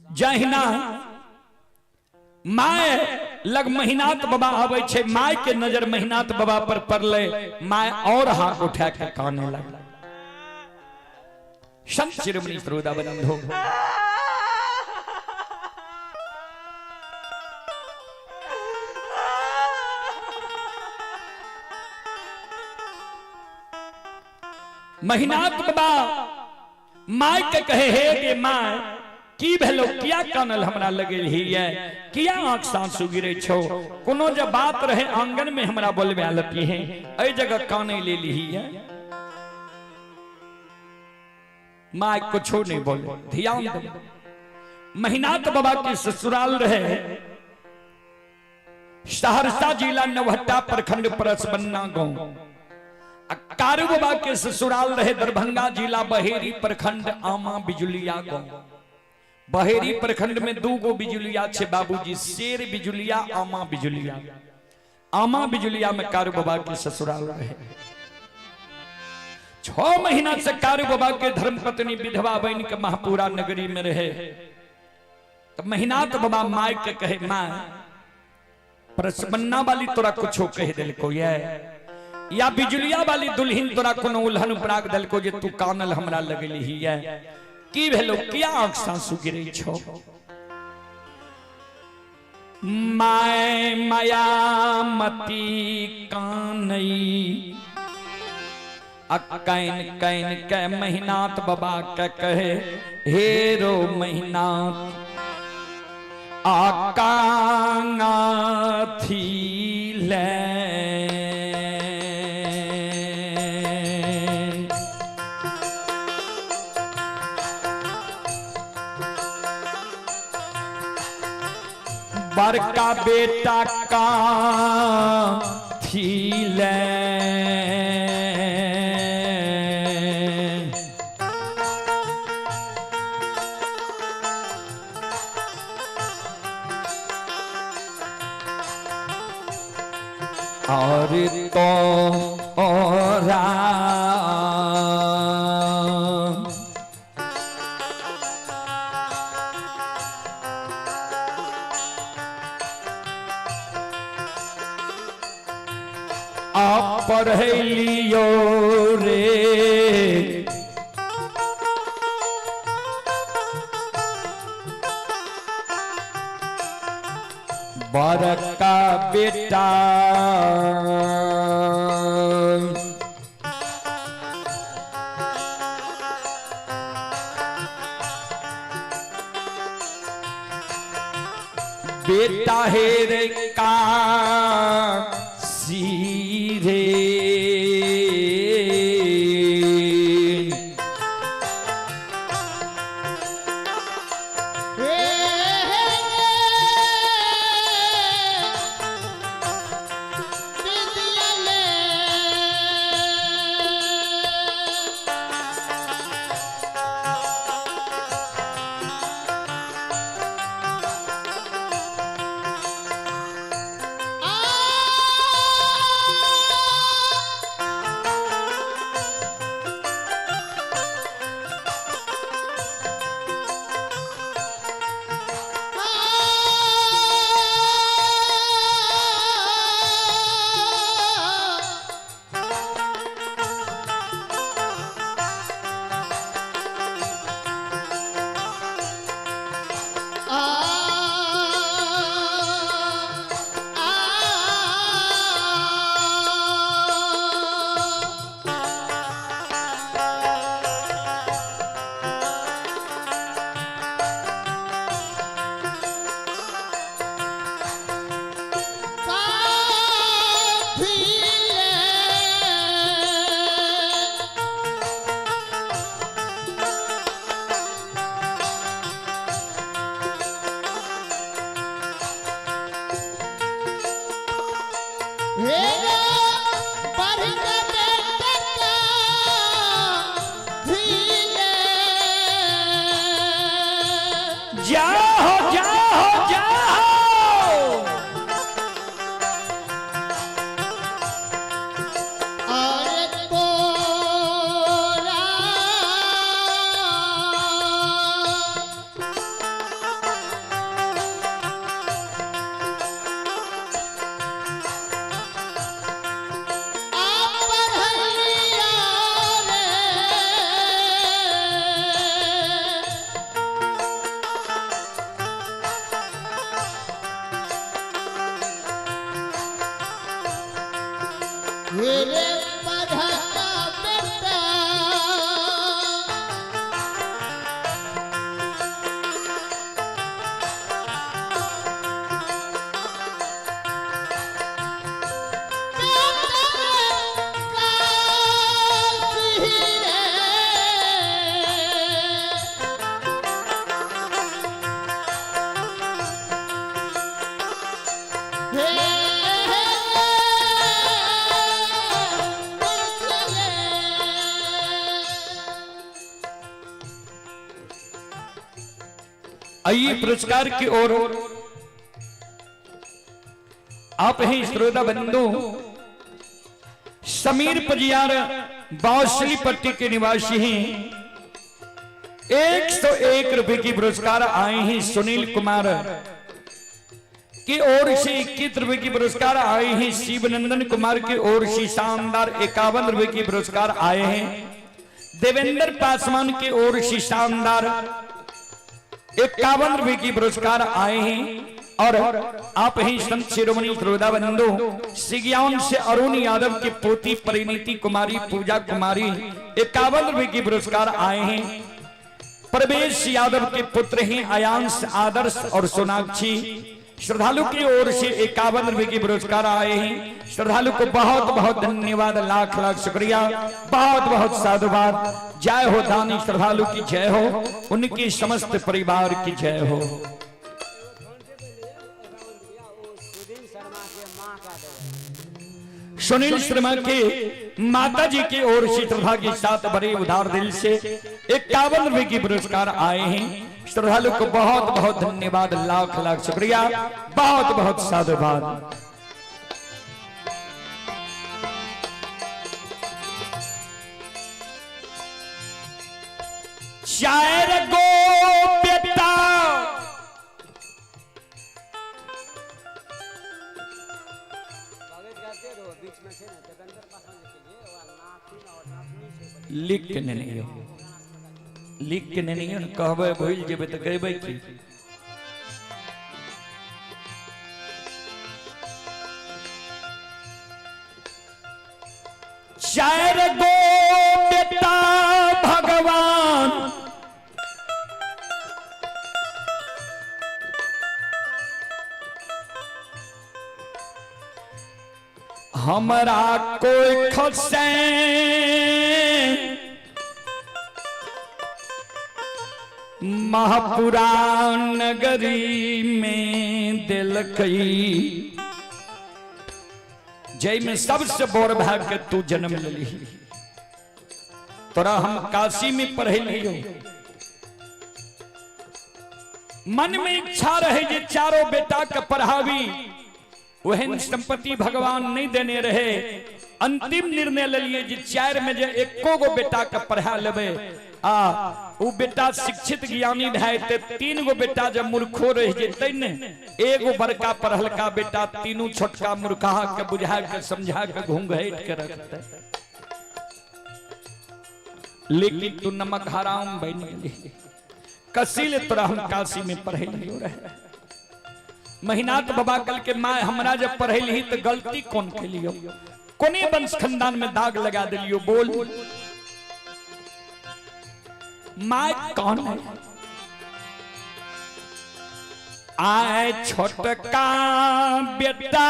जहिना my लग महिनाथ बाबा आवे छे, my के नजर महिनाथ बाबा पर पड़ले, my और हाथ उठा के काने लगल। संत शिरोमणि श्रोता बंधु, महिनाथ बाबा my के कहे हे गे my, की भेलो, किया कानल हमरा लगे ही है, किया आंख साँसू गिरे छो, कोनो जब बात रहे आंगन में हमरा बोलबे लती है, एहि जगह काने ले ली है। My कुछो नहीं बोले, ध्यान दे। महिनाथ बाबा के ससुराल रहे सहरसा जिला नवहट्टा प्रखंड परसबन्ना गांव। कारू बाबा के ससुराल रहे दरभंगा जिला बहेरी प्रखंड आमा बिजुलिया गांव। बहेरी प्रखंड में दू गो बिजुलिया छे बाबूजी, शेर बिजुलिया, आमा बिजुलिया। आमा बिजुलिया में कारू बाबा के ससुराल रहे। 6 महीना से कारू बाबा के धर्मपत्नी विधवा बन के महापुरा नगरी में रहे। तो महिनाथ बाबा my के कहे my, परसबन्ना वाली तोरा कुछो कह दिलको ये, या बिजुलिया वाली दुल्हन तोरा कोनो उल्हन उपराग दिलको जे तू कानल हमरा लगली ही है, की भेलो, किया आंख सासू गिरे छो। My माया मती कानई, आ can can के महिनाथ बाबा के कहे हे रो महिनाथ, आकांगा थी ले। बड़का बेटा का थी ले। और तो ओरा पढ़लियो रे। बड़का बेटा बेटा हे रे का सीधे। जाओ जाओ जाओ। आइए पुरस्कार की ओर आप ही श्रोता बंधु समीर पजियार बावसली पट्टी के निवासी हैं। 101 रुपए की पुरस्कार आए हैं। सुनील कुमार की ओर से 21 रुपए की पुरस्कार आए हैं। शिवनंदन कुमार की ओर से शानदार 51 रुपए की पुरस्कार आए हैं। देवेंद्र पासवान की ओर से शानदार 51 रुपए की पुरस्कार आए हैं। और आप ही संत शिरोमणि श्रोता बंधु सिगियान से अरुण यादव की पोती परिणीति कुमारी पूजा कुमारी 51 रुपए की पुरस्कार आए हैं। प्रवेश यादव के पुत्र हैं आयांश आदर्श और सोनाक्षी। श्रद्धालु की ओर से 51 रुपए की पुरस्कार आए हैं। श्रद्धालु को बहुत बहुत धन्यवाद, लाख लाख शुक्रिया, बहुत बहुत साधुवाद। जय हो दानी श्रद्धालु की जय हो, उनके समस्त परिवार की जय हो। सुनील शर्मा के माता जी की ओर से श्रद्धा के साथ बड़े उदार दिल से 51 रुपए की पुरस्कार आए हैं। श्रद्धालु को बहुत बहुत धन्यवाद, लाख लाख शुक्रिया, बहुत बहुत साधुवाद। चार गो बेटा लिख के नेने यौ, लिख के नेने यौ ने, कहबै भूलि जेबै तऽ गयबै की। चार गो बेटा भगवान हमरा कोई खसे महापुराण नगरी में दिलकई, जय में सबसे बोर भाग के तू जन्म लेली। तोरा हम काशी में पढ़े लियो, मन में इच्छा रहे जे चारों बेटा के पढ़ावी, ओहन संपत्ति भगवान नहीं देने रहे। अंतिम निर्णय ले लिए जे चार में जे एको गो बेटा के पढ़ा लेबे आ उ बेटा शिक्षित ज्ञानी भए ते तीन गो बेटा जब मूर्खो रह जेतै ने, एगो बड़का पढ़लका बेटा तीनू छोटका मूर्खा के बुझा के समझा के घूंघट के रखते। लेकिन तू नमक हराम बन गेली, कसील तोरा हम काशी में पढ़े लियो रहे। महिनाथ बाबा कल के माँ हमरा जब पढ़े ली तो गलती कौन के लियो, कोने वंश खानदान में दाग लगा दिलियो? बोल माँ कौन है? आए छोटका बेटा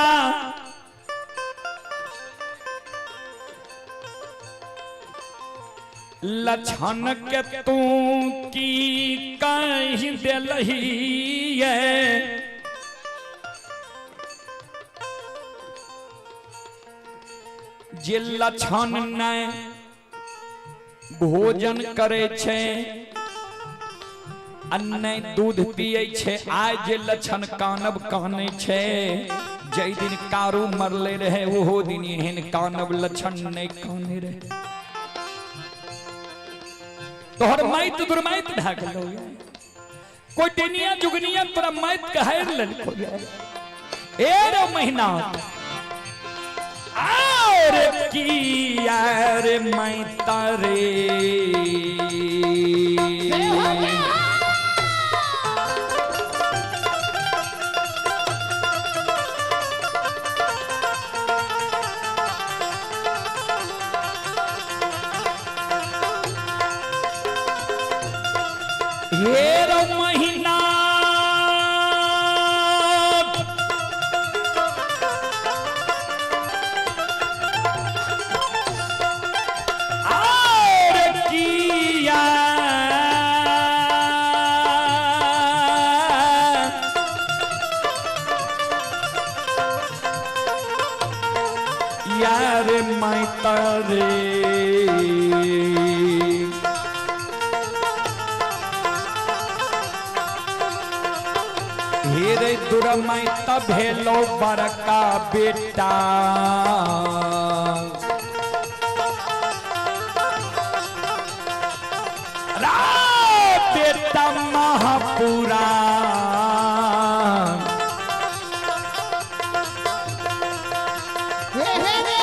लक्षण के तू की कह दिलही, जे लक्षण नहीं भोजन करे छे आ नहीं दूध पिए छे, आय जे लक्षण कानब काने छे, जै दिन कारू मरले रहे ओहो दिन एहन कानब लक्षण नहीं काने रहे। तोहर माइत दुर्माइत भए गेलो, कोई डेनिया जुगनिया तोरा माइत के हारि लेलको। ए रे महीना और की यार माइता रे, हे रो महीना और किया यार माइता रे, हेरे दुरमाइता भेलो बड़का बेटा, रा बेटा महापुराण। हे हे रे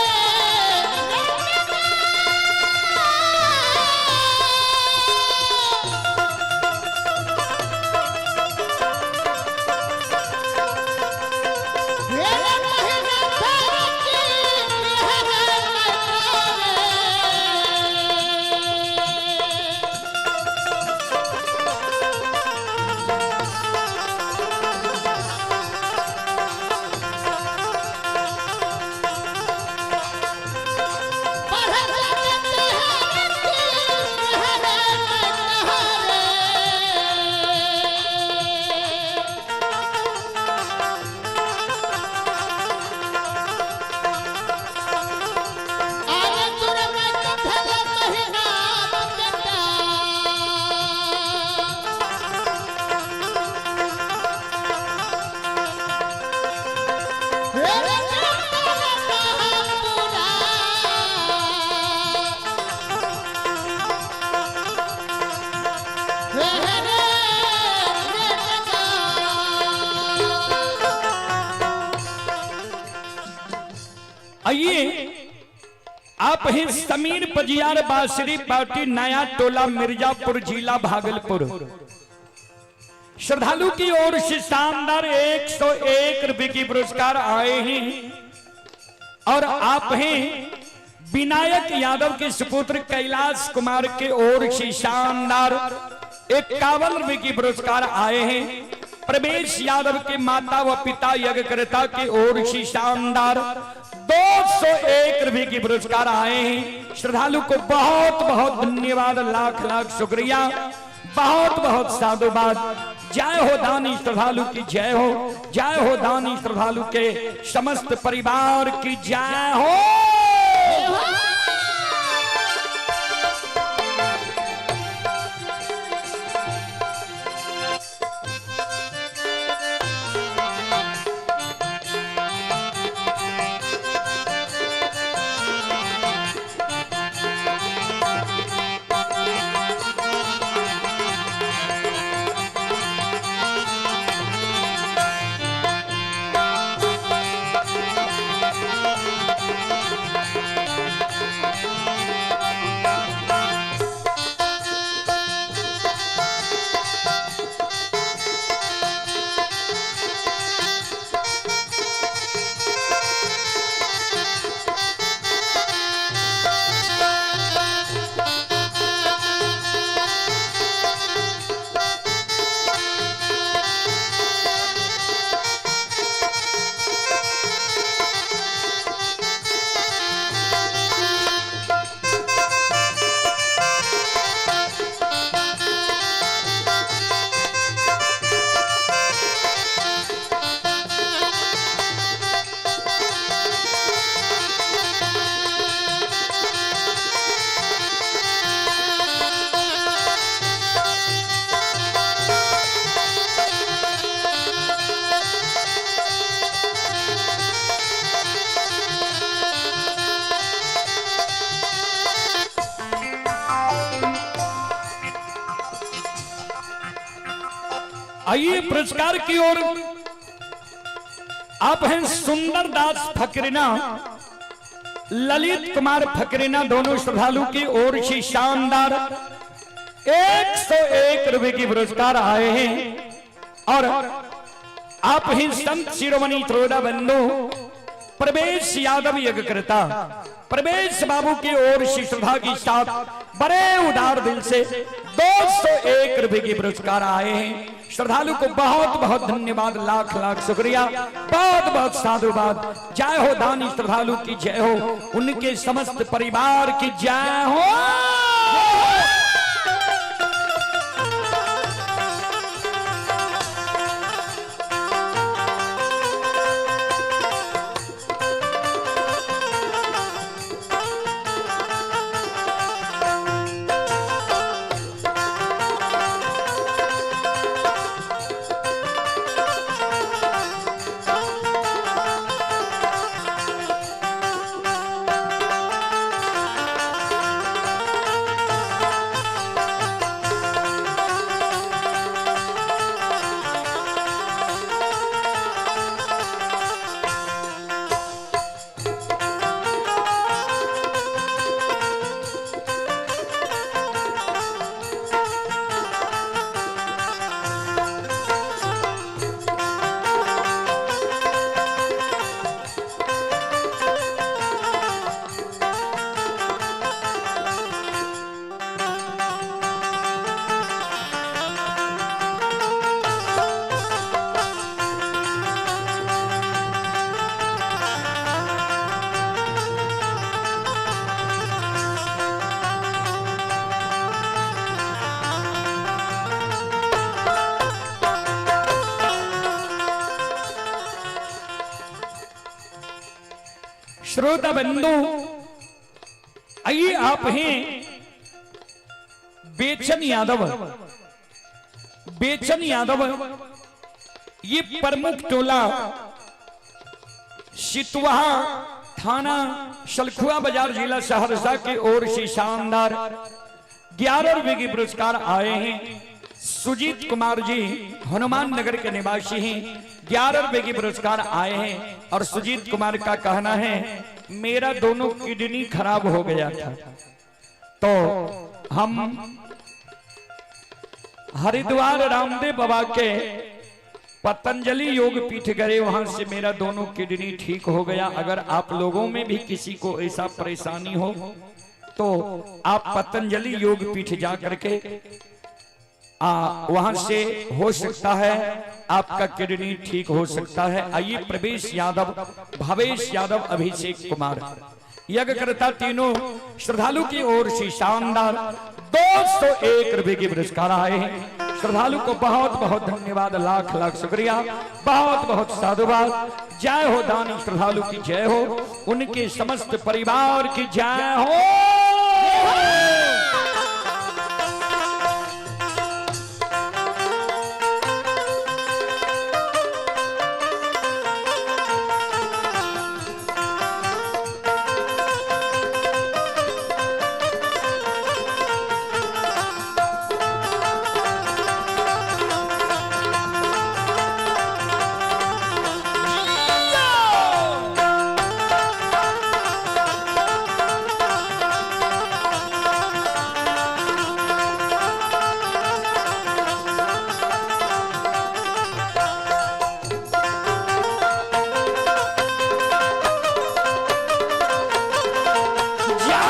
आइए आप हैं समीर पजियार बासरी पार्टी नया टोला मिर्जापुर जिला भागलपुर। श्रद्धालु की ओर से शानदार 101 रुपए की पुरस्कार आए हैं। और आप हैं विनायक यादव के सुपुत्र कैलाश कुमार के ओर से शानदार 51 रुपए की पुरस्कार आए हैं। प्रवेश यादव के माता व पिता यज्ञकर्ता की ओर से शानदार 201 रुपए की पुरस्कार आए हैं। श्रद्धालु को बहुत बहुत धन्यवाद, लाख लाख शुक्रिया, बहुत बहुत साधुवाद। जय हो दानी श्रद्धालु की जय हो, जय हो दानी श्रद्धालु के समस्त परिवार की जय हो। आइए पुरस्कार की ओर। आप हैं सुंदर दास फकरीना, ललित कुमार फकरीना, दोनों श्रद्धालु की ओर से शानदार 101 रुपए की पुरस्कार आए हैं। और आप ही संत शिरोमणि त्रोड़ा बंधु प्रवेश यादव यज्ञकर्ता प्रवेश बाबू की ओर से श्रद्धा के साथ बड़े उदार दिल से 201 रुपए की पुरस्कार आए हैं। श्रद्धालु को बहुत बहुत धन्यवाद, लाख लाख शुक्रिया, बहुत बहुत साधुवाद। जय हो दानी श्रद्धालु की जय हो, उनके समस्त परिवार की जय हो। श्रोता बंधु, आइए आप हैं बेचन यादव। बेचन यादव ये प्रमुख टोला सितुआ थाना सलखुआ बाजार जिला सहरसा की ओर से शानदार 11 रुपए के पुरस्कार आए हैं। सुजीत कुमार जी हनुमान नगर के निवासी हैं, 11 रुपए की पुरस्कार आए हैं। और सुजीत कुमार का कहना है मेरा दोनों किडनी खराब हो गया था, तो हम हरिद्वार रामदेव बाबा के पतंजलि योग पीठ गए, वहां से मेरा दोनों किडनी ठीक हो गया। अगर आप लोगों में भी किसी को ऐसा परेशानी हो तो आप पतंजलि योग पीठ जा करके वहां से हो सकता है आपका किडनी ठीक हो सकता है। आइए प्रवेश यादव, भवेश यादव, अभिषेक कुमार, यज्ञकर्ता तीनों श्रद्धालु की ओर से शानदार 201 रुपए के पुरस्कार आए हैं। श्रद्धालु को बहुत बहुत धन्यवाद, लाख लाख शुक्रिया, बहुत बहुत साधुवाद। जय हो दानी श्रद्धालु की जय हो, उनके समस्त परिवार की जय हो। जय!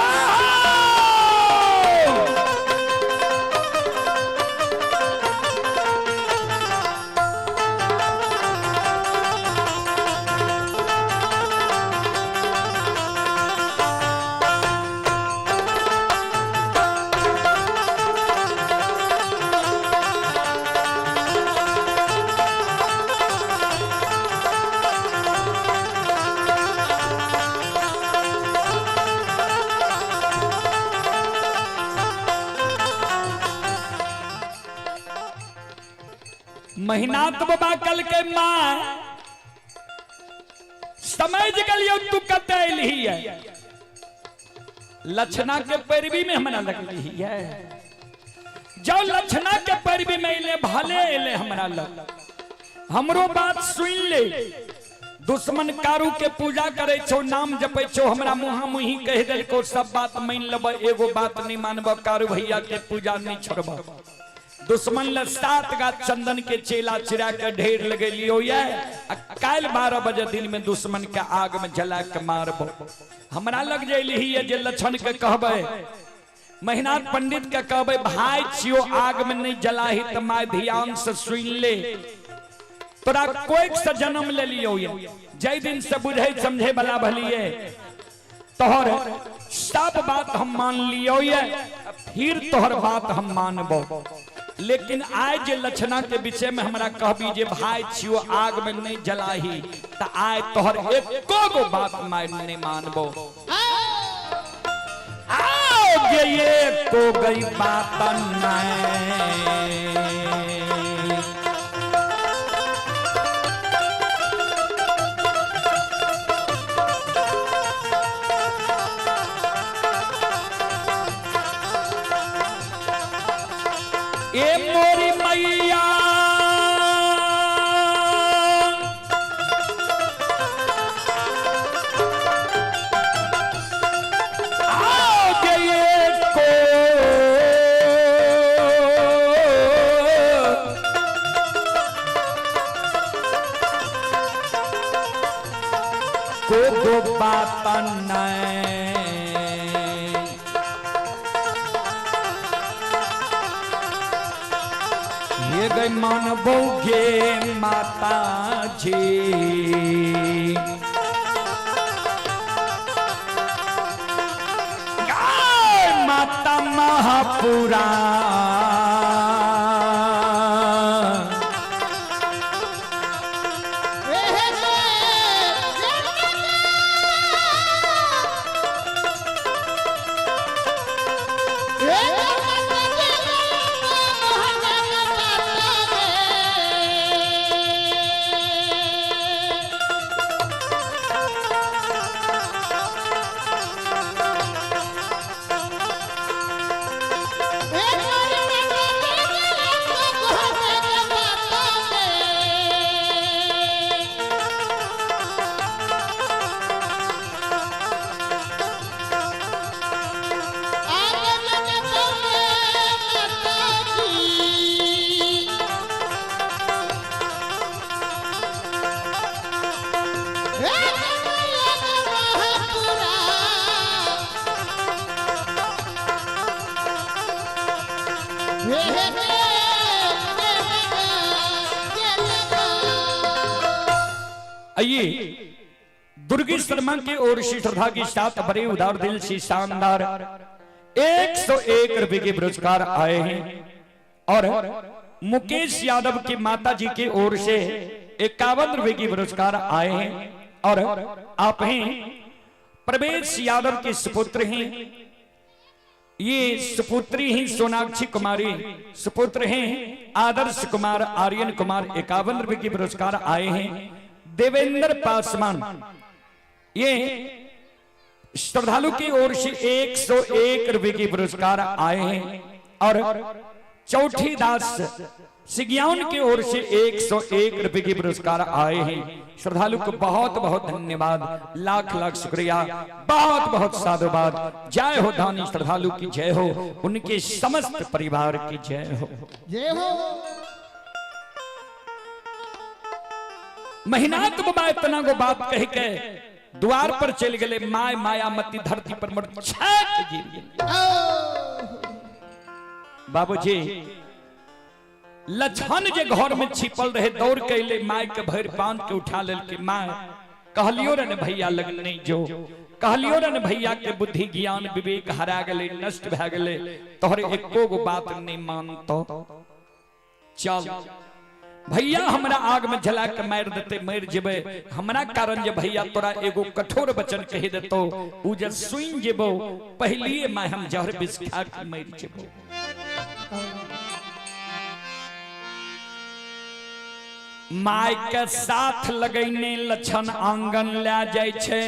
महीनाथ बाबा कल के माँ समझ गलियो तू कते अयली है, लक्षणा के पैरवी में हमरा लगली है। जो लक्षणा के पैरवी में अइले भले अइले हमरा लग, हमरो बात सुन ले। दुश्मन कारू के पूजा करे छो, नाम जपे छो, हमरा मुहा मुही कह देलको सब बात मान लेब, एगो बात नहीं मानब, कारू भैया के पूजा नहीं छोड़ब। दुश्मन ल 7 गाछ चंदन के चेला चिरा के ढेर लगेलियो ये, आ काल्हि 12 बजे दिन में दुश्मन के आग में जला के मारबो। हमरा लग जैली है जे लक्षण के कहबै, महिनाथ पंडित के कहबै भाई छियो आग में नहीं जलाही त my ध्यान से सुन ले, तोरा कोई से जन्म ले लियो ये, जै दिन से बुझे समझे वाला भलिए तोहर सब बात हम मान लियो ये, फिर तोहर बात हम मानबो। लेकिन आय जे लक्षणा के विषय में हमरा कहबी जे भाई छियो आग में नहीं जलाही त आय तोहर एको गो बात मैं नहीं मानबो। आओ गे ये को गई बात नहीं। ए मोरी मैया आओ गे को को गो बात नहीं। ये गई मानबो गे माता जी, गाय माता महापुरा। Hey! हे हे हे आइए, दुर्गी शर्मा की ओर से श्रद्धा के साथ बड़े उदार दिल से शानदार 101 रुपए के पुरस्कार आए हैं। और मुकेश यादव की माता जी की ओर से 51 रुपए के पुरस्कार आए हैं। और आप हैं प्रवेश यादव के सुपुत्र हैं, ये सुपुत्री ही सोनाक्षी कुमारी, सुपुत्र हैं आदर्श कुमार, आर्यन कुमार, 51 रुपए के पुरस्कार आए हैं। देवेंद्र पासवान, ये श्रद्धालु की ओर से 101 रुपए के पुरस्कार आए हैं। और चौथी दास सिगियान की ओर से 101 रुपए के पुरस्कार आए हैं। श्रद्धालु को बहुत बहुत धन्यवाद, लाख लाख शुक्रिया, बहुत बहुत साधुवाद। जय हो दानी श्रद्धालु की जय हो, उनके समस्त परिवार की जय हो। जय हो। महीनात बाबा इतना गो बात कह के द्वार पर चल गए। My Mayamati धरती पर मर छक गिर गेल। बाबूजी लछन जे घर में छिपल रहे दौड़ के अइले, my के भरि बांध के उठा लेलकै। My कहलियो रे ने भैया लग नहीं जो, कहलियो रे ने भैया के बुद्धि ज्ञान विवेक हरा गेलै, नष्ट भए गेलै, तोहर एको गो बात नहीं मानतो। चल भैया हमरा आग में जला के मारि देते, मरि जेबै। हमरा कारण जे भैया तोरा एगो कठोर वचन कहि देतो, उ जे सुनि जेबो पहलिए my हम जहर विष खा के मरि जेबो। My के साथ लगैने लक्षण आंगन ले जाय छै।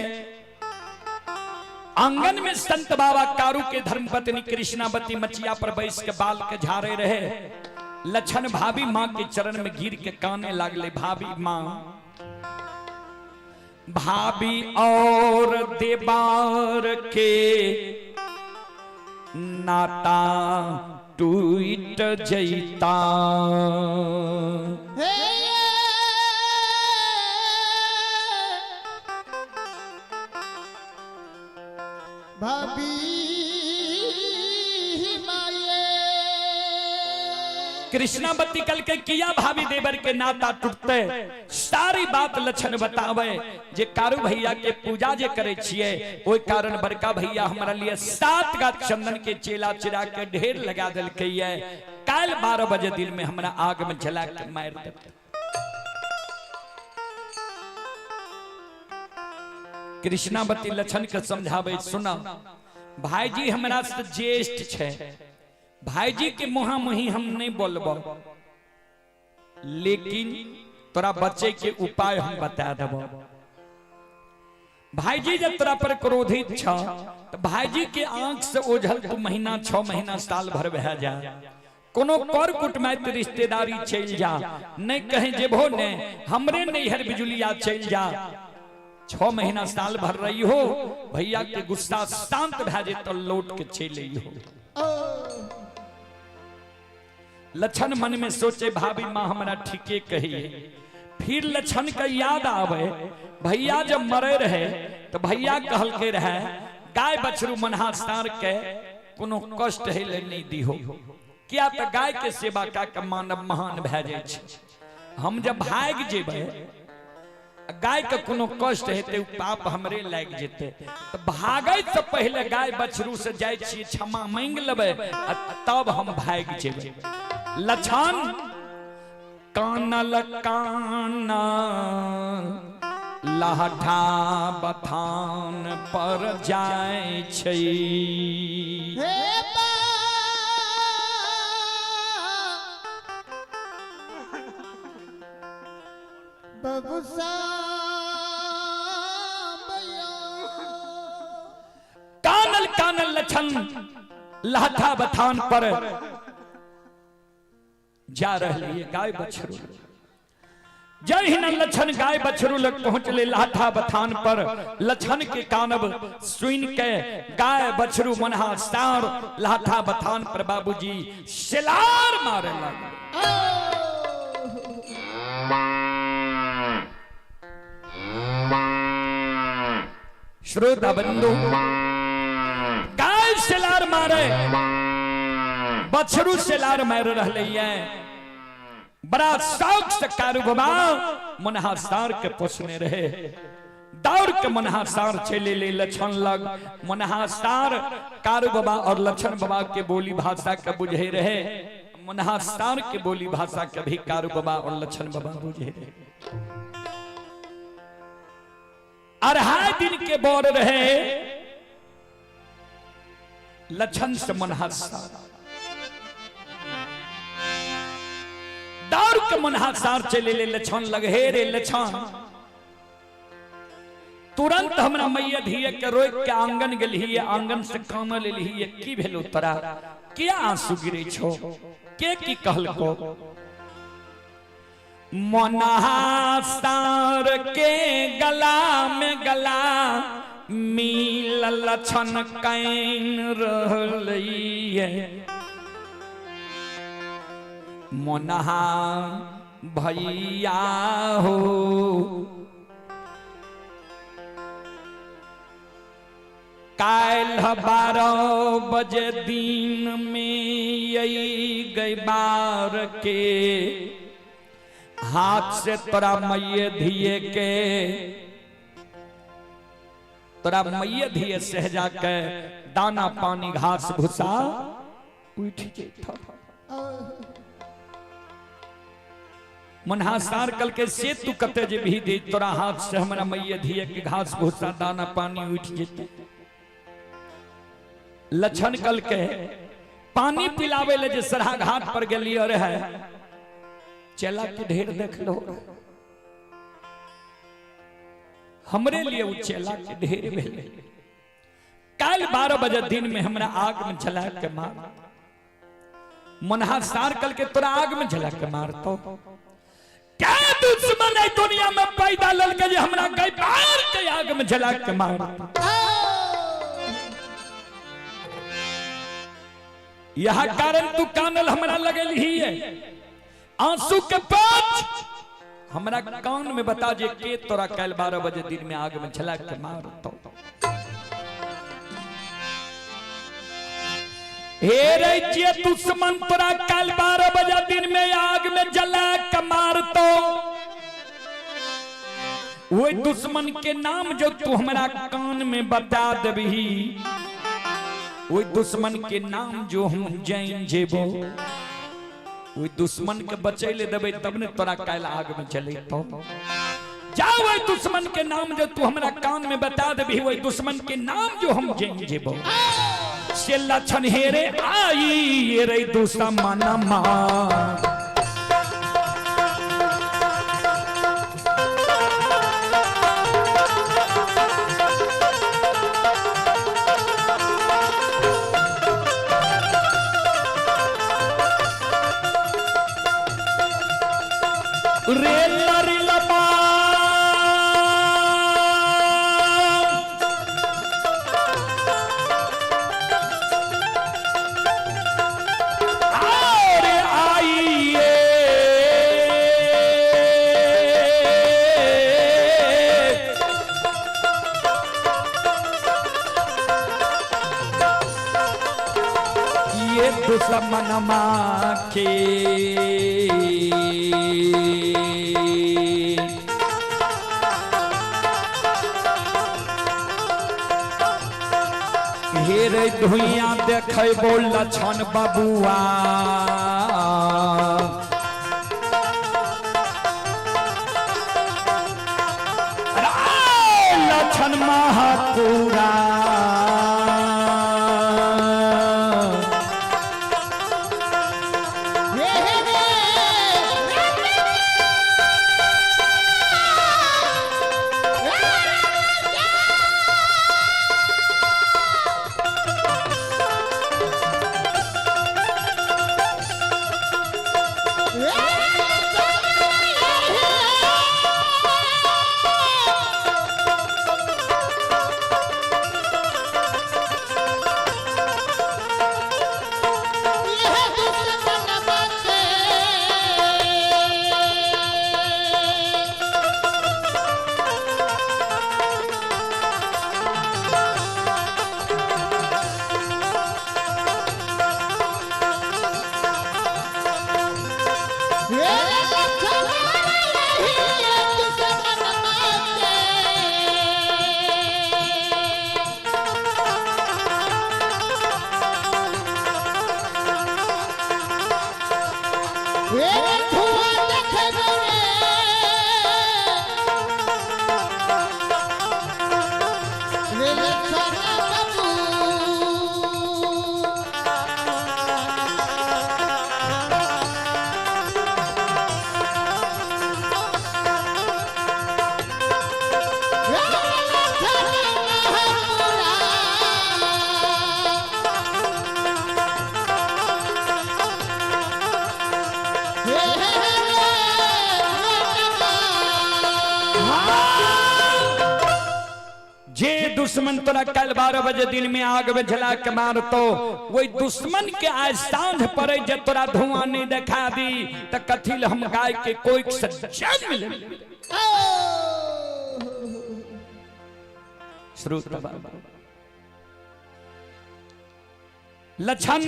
आंगन में संत बाबा कारू के धर्मपत्नी कृष्णावती मचिया पर बैस के बाल के झाड़े रहे। लक्षण भाभी मां के चरण में गिर के काने लागले, भाभी मां, भाभी और देवार के नाता टूट जैता। हे भाभी माये। कृष्णावती कल के किया भाभी देवर के नाता टूटते, सारी बात लक्षण बतावे। जे कारू भैया के पूजा जे करे छिए, ओहि कारण बड़का भैया हमरा लिए 7 गाछ चंदन के चेला चिरा के ढेर लगा देलकै। काल 12 बजे दिन में हमरा आग में जला के मार देते। कृष्णावती लक्षण के समझावे, सुना भाईजी हमरा से ज्येष्ठ छै, भाईजी के मुहा मुही हम नहीं बोलबो, लेकिन तोरा बचे के उपाय हम बता देबो। भाईजी जब तोरा पर क्रोधित छ तो भाईजी के आंख से ओझल तू महीना 6 महीना साल भर भए जा, कोनो कर कुटमैत रिश्तेदारी चल जा, नहीं कहीं जेबो ने हमरे नैहर बिजुलिया चल जा, 6 महीना साल भर रही हो, भैया के गुस्सा शांत भए जे तो लौट के चल हो। लक्षण मन में सोचे भाभी मां हमरा ठीके कहिए। फिर लक्षण के याद आवे भैया जब मरे रहे तो भैया कहलके रहे गाय बछरू मनहा सार के कोनो कष्ट है ले नहीं दिहो, किया तो गाय के सेवा का के मानव महान भए जाइ छै। हम जब भाग जेबै गाय के कोनो कष्ट हेतै पाप हमरे लागि जेतै, तो भागै से पहले गाय बछरू से जाइ छियै क्षमा मांगि लेबै आ तब हम भागि जेबै। लक्षण कानल काना लहठा बथान पर जाइ छै। हे बबुसा कानल कानल लक्षण लहठा बथान पर जा रही है गाय बछरू। जय हिन लक्षण गाय बछरू लग पहुंचले लाठा बथान पर, लक्षण के कानब सुन के गाय बछरू मनहा सार लाठा बथान पर बाबूजी सिलार मारे लगे। श्रोता बंधु गाय सिलार मारे, बछरू से लार मार रहले ये। बड़ा शौक से कारू बाबा मनहा सार के पोसने रहे। दौड़ के मनहा सार चले ले लक्षण लग। मनहा सार कारू बाबा और लक्षण बाबा के बोली भाषा के बुझे रहे। मनहा सार के बोली भाषा के भी कारू बाबा और लक्षण बाबा बुझे रहे। अढ़ाई दिन के बोर रहे लक्षण से मनहा सार। दौड़ के मनहा सार चले ले लक्षण लग। हे रे लक्षण, तुरंत हमरा मैया धिया के रोक के आंगन गेलही, आंगन से कान लेलही, की भेलो तोरा, किया आंसू गिरे छो, के की कहलको? मनहा सार के गला में गला मिल लक्षण can रहलैये। मनहा भैया हो काल्ह 12 बजे दिन में यही गई बार के हाथ से तोरा मैये धिये के तोरा मैये धिये सहजा के दाना पानी घास भूसा उठ जेता। मनहा सार कल के से तू कते जे भी दे तोरा हाथ से हमरा मैये धिये के घास भूसा दाना पानी उठ जेते। लक्षण कल के पानी पिलावे ले जे सरहा घाट पर गेलियो रहे, चला के ढेर देख लो, हमरे लिए उ चेला के ढेर भेले। काल 12 बजे दिन में हमरा आग में जला के मार। मनहा सार कल के तोरा आग में जला के मारतो। क्या दुश्मन है दुनिया में पैदा ललके जे हमरा गई बार के आग में जला के मार। यह कारण तू कानल हमरा लगल ही है आंसू के पाँच हमरा कान में बता जे के तोरा कल 12 बजे दिन में आग में जला के मारतो। हे रे जे दुश्मन तोरा कल 12 बजे दिन में आग में जला के मारतो, वही दुश्मन के नाम जो तू हमरा कान में बता देबही, वही दुश्मन के नाम जो हम जान जेबो, वही दुश्मन के बचै ले देबै तब ने तोरा काल्हि आग में जलेतो। जा वही दुश्मन के नाम जो तू हमरा कान में बता देबही, वही दुश्मन के नाम जो हम जान जेबो। से लक्षण हेरे आई रे दुश्मन मा रे लरी लबा और आइए ये दुश्मन माँ के हेरे धुइया देखबो लक्षण बबुआ लक्षण महापुरा रे धुआं देखबो रे रे लछन बाबू। रे लछन महपुरा। हे हे हे जे दुश्मन तोरा कल 12 बजे दिन में आग में जला के मारतो, वही दुश्मन के आज सांझ पड़े जे तोरा धुआं नहीं देखा दी त कथिल हम गाय के कोई सज्जा मिले। श्रोता बाबा लछन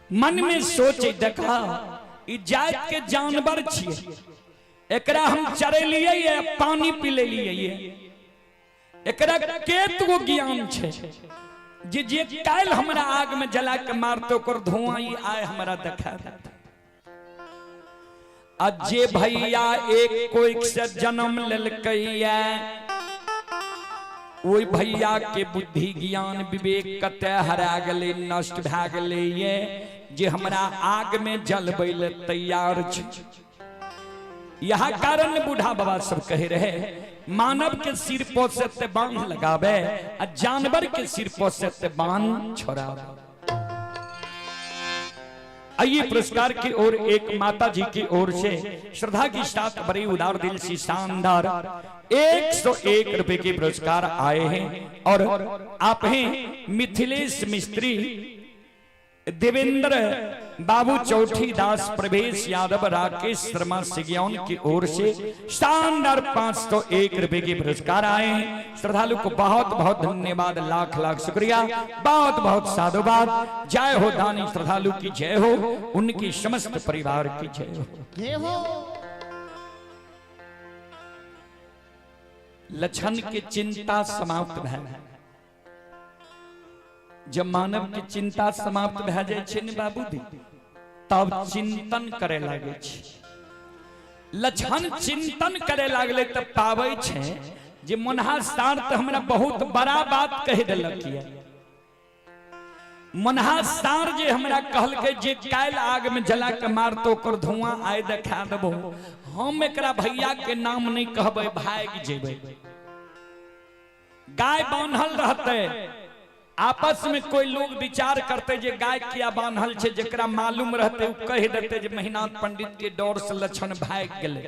मन में सोचे, देखा ई जात के जानवर छिए, एकरा हम चरेलिए ये पानी पी लेलिए, एकरा केत गो ज्ञान छे जे जे काल्हि हमरा आग में जला के मारतो ओकर धुआं ई आय हमरा देखा देत। आ जे भैया एक कोई से जन्म लेलकैया ओहि भैया के बुद्धि ज्ञान विवेक कते हरा गेलै, नष्ट भए गेलै ये जे हमरा आग में जलबै ले तैयार छै। यह कारण बूढ़ा बाबा सब कहे रहे, मानव के सिर पर से ते बांध लगावे आ जानवर के सिर पर से ते बांध छोड़ावे। आइए पुरस्कार की ओर एक माता जी की ओर से श्रद्धा के साथ बड़ी उदार दिल से शानदार 101 रुपए के पुरस्कार आए हैं और आप हैं मिथिलेश मिस्त्री, देवेंद्र बाबू चौथी दास, प्रवेश यादव, राकेश शर्मा सिगियौन की ओर से शानदार 501 रुपए के पुरस्कार आए हैं। श्रद्धालु को बहुत बहुत धन्यवाद, लाख लाख शुक्रिया, बहुत बहुत साधुवाद। जय हो दानी श्रद्धालु की जय हो, उनकी समस्त परिवार की जय हो। जय हो। लक्षण के चिंता समाप्त भए, जब मानव के चिंता समाप्त भए जाय छै ने बाबूजी, तब चिंतन करे लागे छै। लक्षण चिंतन करे लागले तब पाबै छै जे मोनहा सार तऽ हमरा बहुत बड़ा बात कहि देलक ये। मोनहा सार जे हमरा कहलकै जे काल्हि आग में जला के मारतो ओकर धुआं आइ देखा देबो, हम एकरा भैया के नाम नहीं कहबै, भागि जेबै। गाय बान्हल रहते, आपस में कोई लोग विचार करते जे गाय किया बान्हल छै, जेकरा मालूम रहते उ कहि देते जे महिनाथ पंडित के डर से लक्षण भागि गेलै।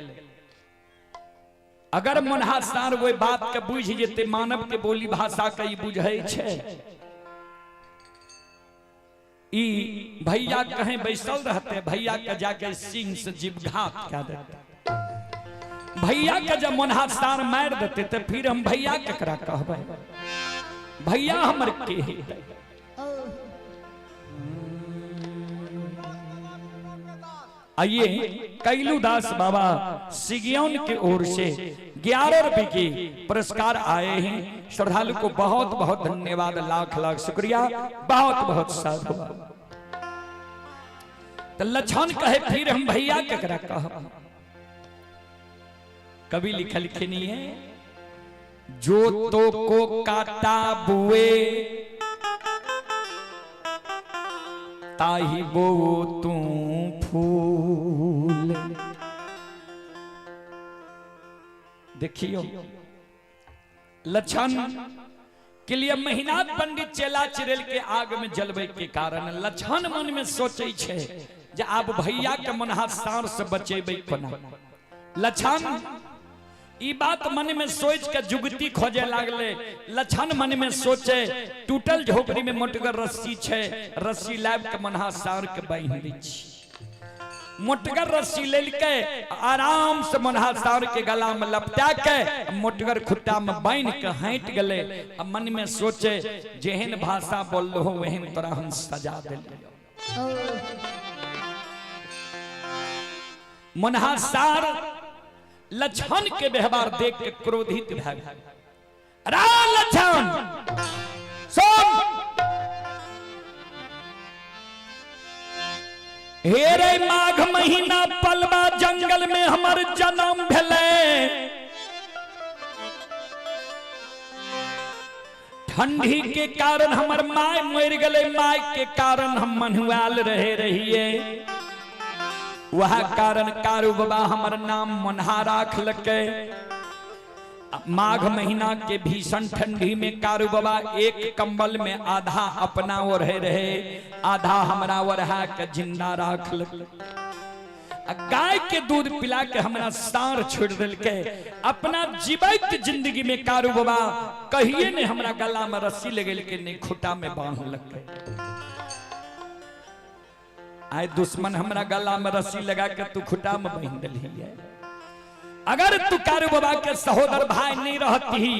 अगर मोनहा सार ओहि बात के बुझि जेते, मानव के बोली भाषा के ई बुझै छै, ई भैया कहीं बैसल रहते, भैया के जाके सिंह से जीवघात कए देते। भैया के जब मोनहा सार मारि देते तो फिर हम भैया केकरा कहबै, भैया हमर के हेतै। आइए कैलू दास बाबा सिगियौन के ओर से 11 रुपए के पुरस्कार आए हैं। श्रद्धालु को बहुत बहुत धन्यवाद, लाख लाख शुक्रिया, बहुत बहुत साधुवाद। तो लक्षण कहे फिर हम भैया केकरा कहब। कवि लिखलखिन है, जो तो को काटा बुए ताही बो तू फूल। देखियो लक्षण के लिए महिनाथ पंडित चेला चिरेल के आग में जलवे के कारण लक्षण मन में सोचे छे जे आब भैया के मनहा सार से बचेबै कोना। लक्षण ई बात मन में सोच के जुगती खोजे लागले। लक्षण मन में सोचे टूटल झोपड़ी में मोटगर रस्सी छे, रस्सी लाब के मनहा सार के बांध दै छी। मोटगर रस्सी लेलके आराम से मनहा सार के गला में लपटा के मोटगर खुट्टा में बांध के हटि गेलै। आ मन में सोचे जेहन भाषा बोललो हो वहन तोरा हम सजा देलियौ। मनहा सार लक्षण के व्यवहार देख के क्रोधित भए गेल। अरे लक्षण सुन, हे रे माघ महीना पलवा जंगल में हमर जन्म भेलै। ठंडी के कारण हमर my मर गए, my के कारण हम मनुआल रहे रहिए, वह कारण कारू बाबा हमर नाम मनहा राख लके। माघ महीना के भीषण ठंडी में कारू बाबा एक कंबल में आधा अपना ओढ़े रहे, आधा हमरा ओढ़ा के जिंदा राख लके। गाय के दूध पिला के हमरा सार छोड़ दिलके। अपना जीवित जिंदगी में कारू बाबा कहिए ने हमरा गला में रस्सी लगेल के नहीं खुटा में बांधलके। आए दुश्मन हमरा गला में रस्सी लगा के तू खुटा में बांध दिलही है। अगर तू कारू बाबा के सहोदर भाई नहीं रहती,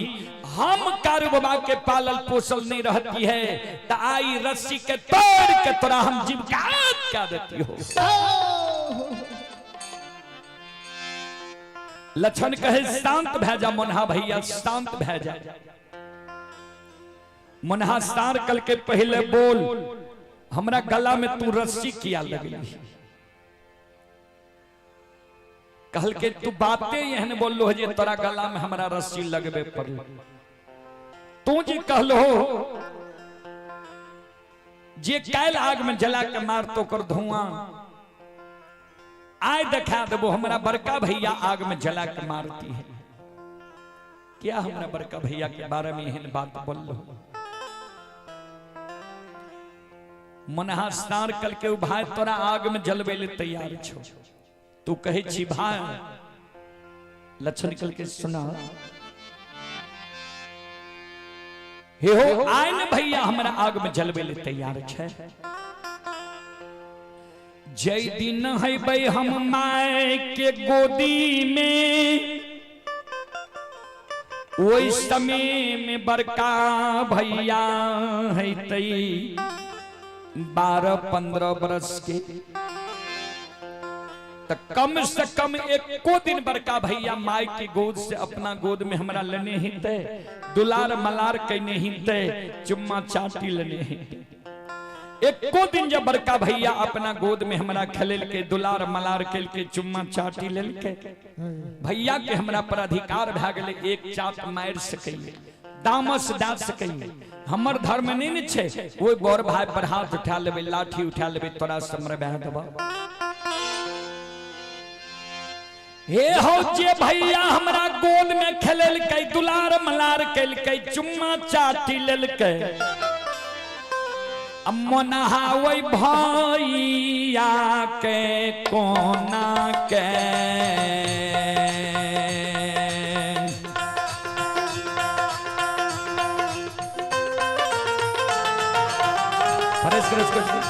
हम कारू बाबा के पालल पोसल नहीं रहती है, तो आई रस्सी के तोड़ के तोरा हम जीविका क्या देती हो। लक्षण कहे शांत भै जा मोनहा भैया, शांत भै जा। मोनहा सार कल के पहले बोल, हमरा गला में तू रस्सी किया लगली। कहल के तू बातें एहन बोललो जे तोरा गला में हमरा रस्सी लगबे पड़ल। तू जे कहलो जे कायल आग में जला के मार तो कर धुआं आय देखा देबो, हमरा बड़का भैया आग में जला के मारती है। क्या हमरा बड़का भैया के बारे में एहन बात बोललो। मनहा सार कल के भाई तोरा आग में जलबे ले तैयार छो, तू कहे छी भाई। लक्षण कल के सुना हे हो आय ने भैया हमरा आग में जलबे ले तैयार छे। जय दिन है बे हम my के गोदी में, ओई समय में बड़का भैया है तई 12-15 बरस के। तो कम से कम एको दिन बड़का भैया my के गोद से अपना गोद में हमरा लेने हिते, दुलार मलार कहने हिते, चुम्मा चाटी लेने हिते। एको दिन जब बड़का भैया अपना गोद में हमरा खेल के दुलार मलार खेल के चुम्मा चाटी लेलके, भैया के हमरा पर अधिकार भए गेलै, एक चाट मारि सकैए, दामस दए सकैए। हमर धर्म नहीं ने छै ओहि बड़ भाई पर हाथ उठा लेबै, लाठी उठा लेबै, तोरा समरबा देबौ। हे हो जे भैया हमरा गोद में खेललकै, दुलार मलार केलकै, चुम्मा चाटी लेलकै, मोनहा ओहि भैया के कोना के प्रेस करो, करो।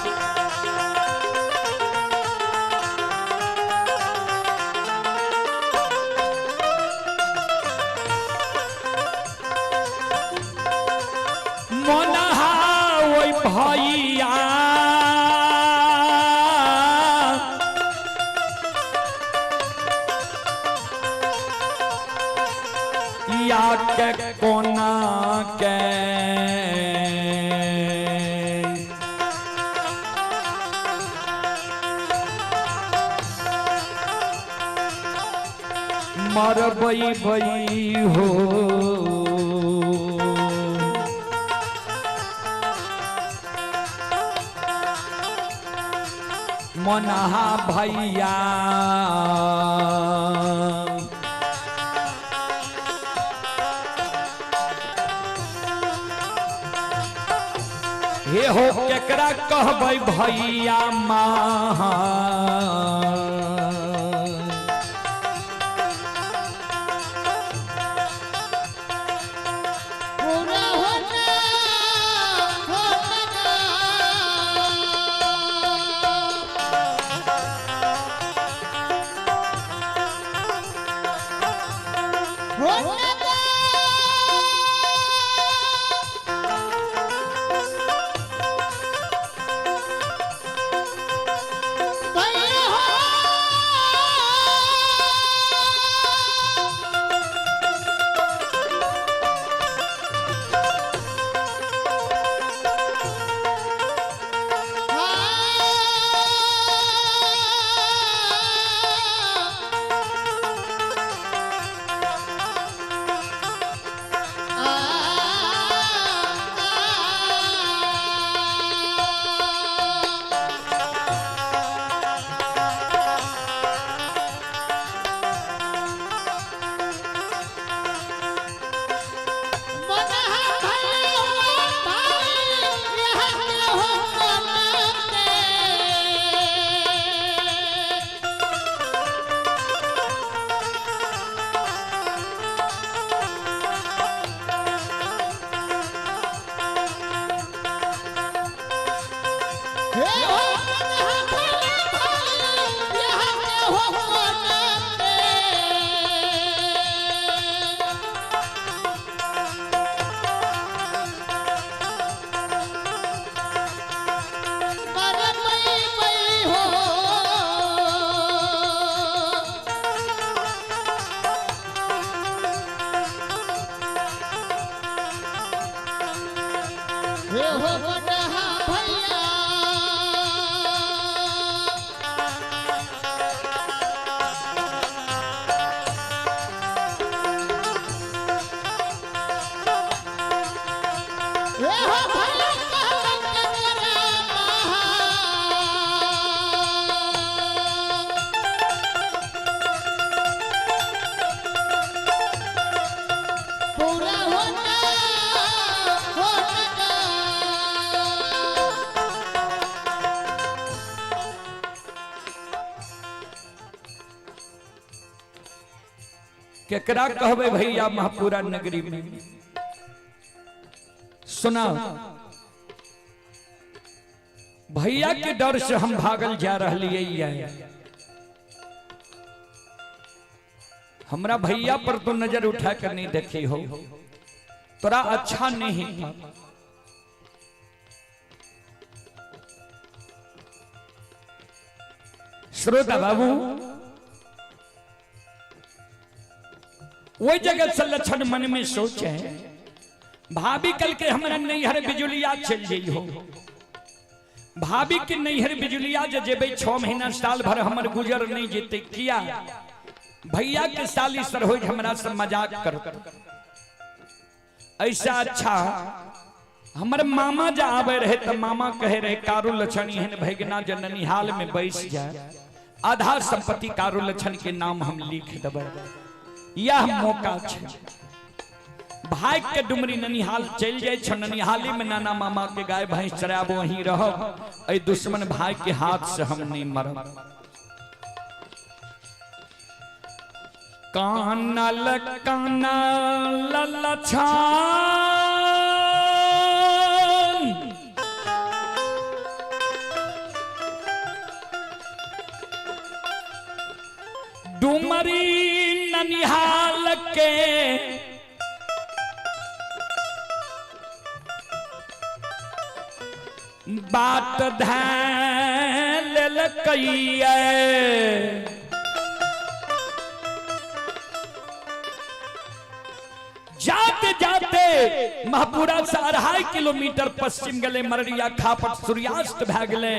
मोनहा ओहि भैया या के कोना के मरबई भई हो। मनहा भैया हे हो केकरा कहबै भैया माँ। भैया। हे हो भैया यहाँ के हो कोना पे। मर मई मई हो। हे हो बडहा भैया। हे हो भैया कहलन ककरा महा। पूरा होना होना। केकरा कहबे भैया महापुरा नगरी में सुना भैया के डर से हम भागल जा रही है। हमरा भैया पर तो नजर उठा कर नहीं देखी हो, तोरा अच्छा नहीं। श्रोता बाबू वही जगह से लक्षण मन में सोचे भाभी कल के हमरा नैहर बिजुलिया चल जाइ हो। भाभी के नैहर बिजुलिया जे जेबै 6 महीना साल भर हमर गुजर नहीं जेते। किया भैया के साली सरहोज हमरा से मजाक कर। ऐसा अच्छा हमर मामा जा आवे रहे तो मामा कहे रहे कारू लक्षण एहन भैगना जे ननिहाल में बैस जाए, आधा संपत्ति कारू लक्षण के नाम हम लिख देबै। यह मौका छै भाग के डुमरी ननिहाल चल जाए छ, ननिहाली में नाना मामा के गाय भैंस चराबो, वहीं रहब। एहि दुश्मन भाई के हाथ से हम नहीं मरब। कानल कानल लछान डुमरी ननिहाल के बात ध्यान लेलकैये। जाते जाते महपुरा से 2.5 किलोमीटर पश्चिम गले मररिया खापट सूर्यास्त भै गेले।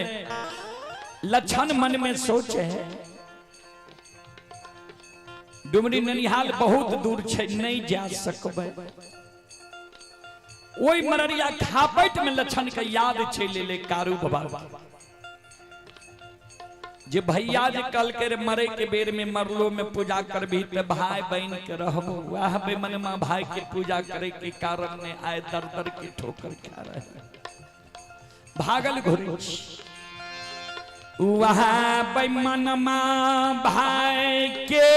लक्षण मन में सोचे डुमरी ननिहाल बहुत दूर छै, नहीं जा सकबै। ओहि मररिया खापट में लक्षण के याद चलि एलै कारू बाबा जे भैया जे कल के मरे के बेर में मरलो में पूजा करबी त भाई बहन के रहबो। वाह बेमनमा भाई के पूजा करे के कारण ने आए दर दर के ठोकर खा रहे भागल घुरे। वाह बेमनमा भाई के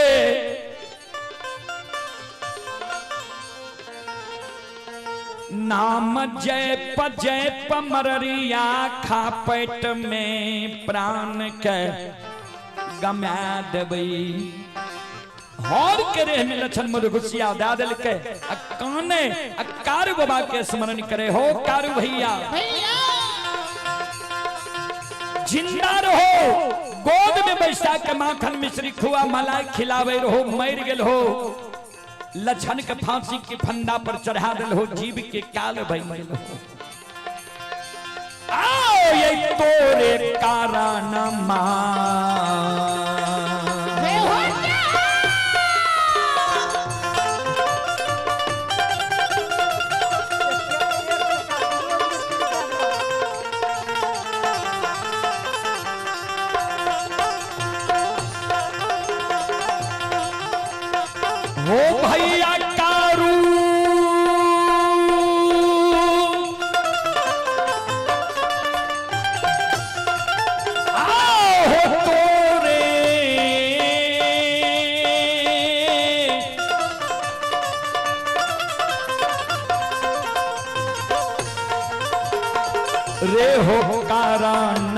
नाम जय प जय प मररिया खापट में प्राण के गमा देबै। हर के रेह में लक्षण मधुघुसिया दे देलकै आ काने आ कारू बाबा के स्मरण करे हो कारू भैया जिंदा रहो, गोद में बैसा के माखन मिश्री खुआ मलाई खिलावे रहो, मर गेल हो लक्षण के फांसी के फंदा पर चढ़ा दिल हो, जीव के काल भई गेल हो। आओ ये तोरे कारण मां हो भैया कारू आओ हो तोरे रे ये हो कारण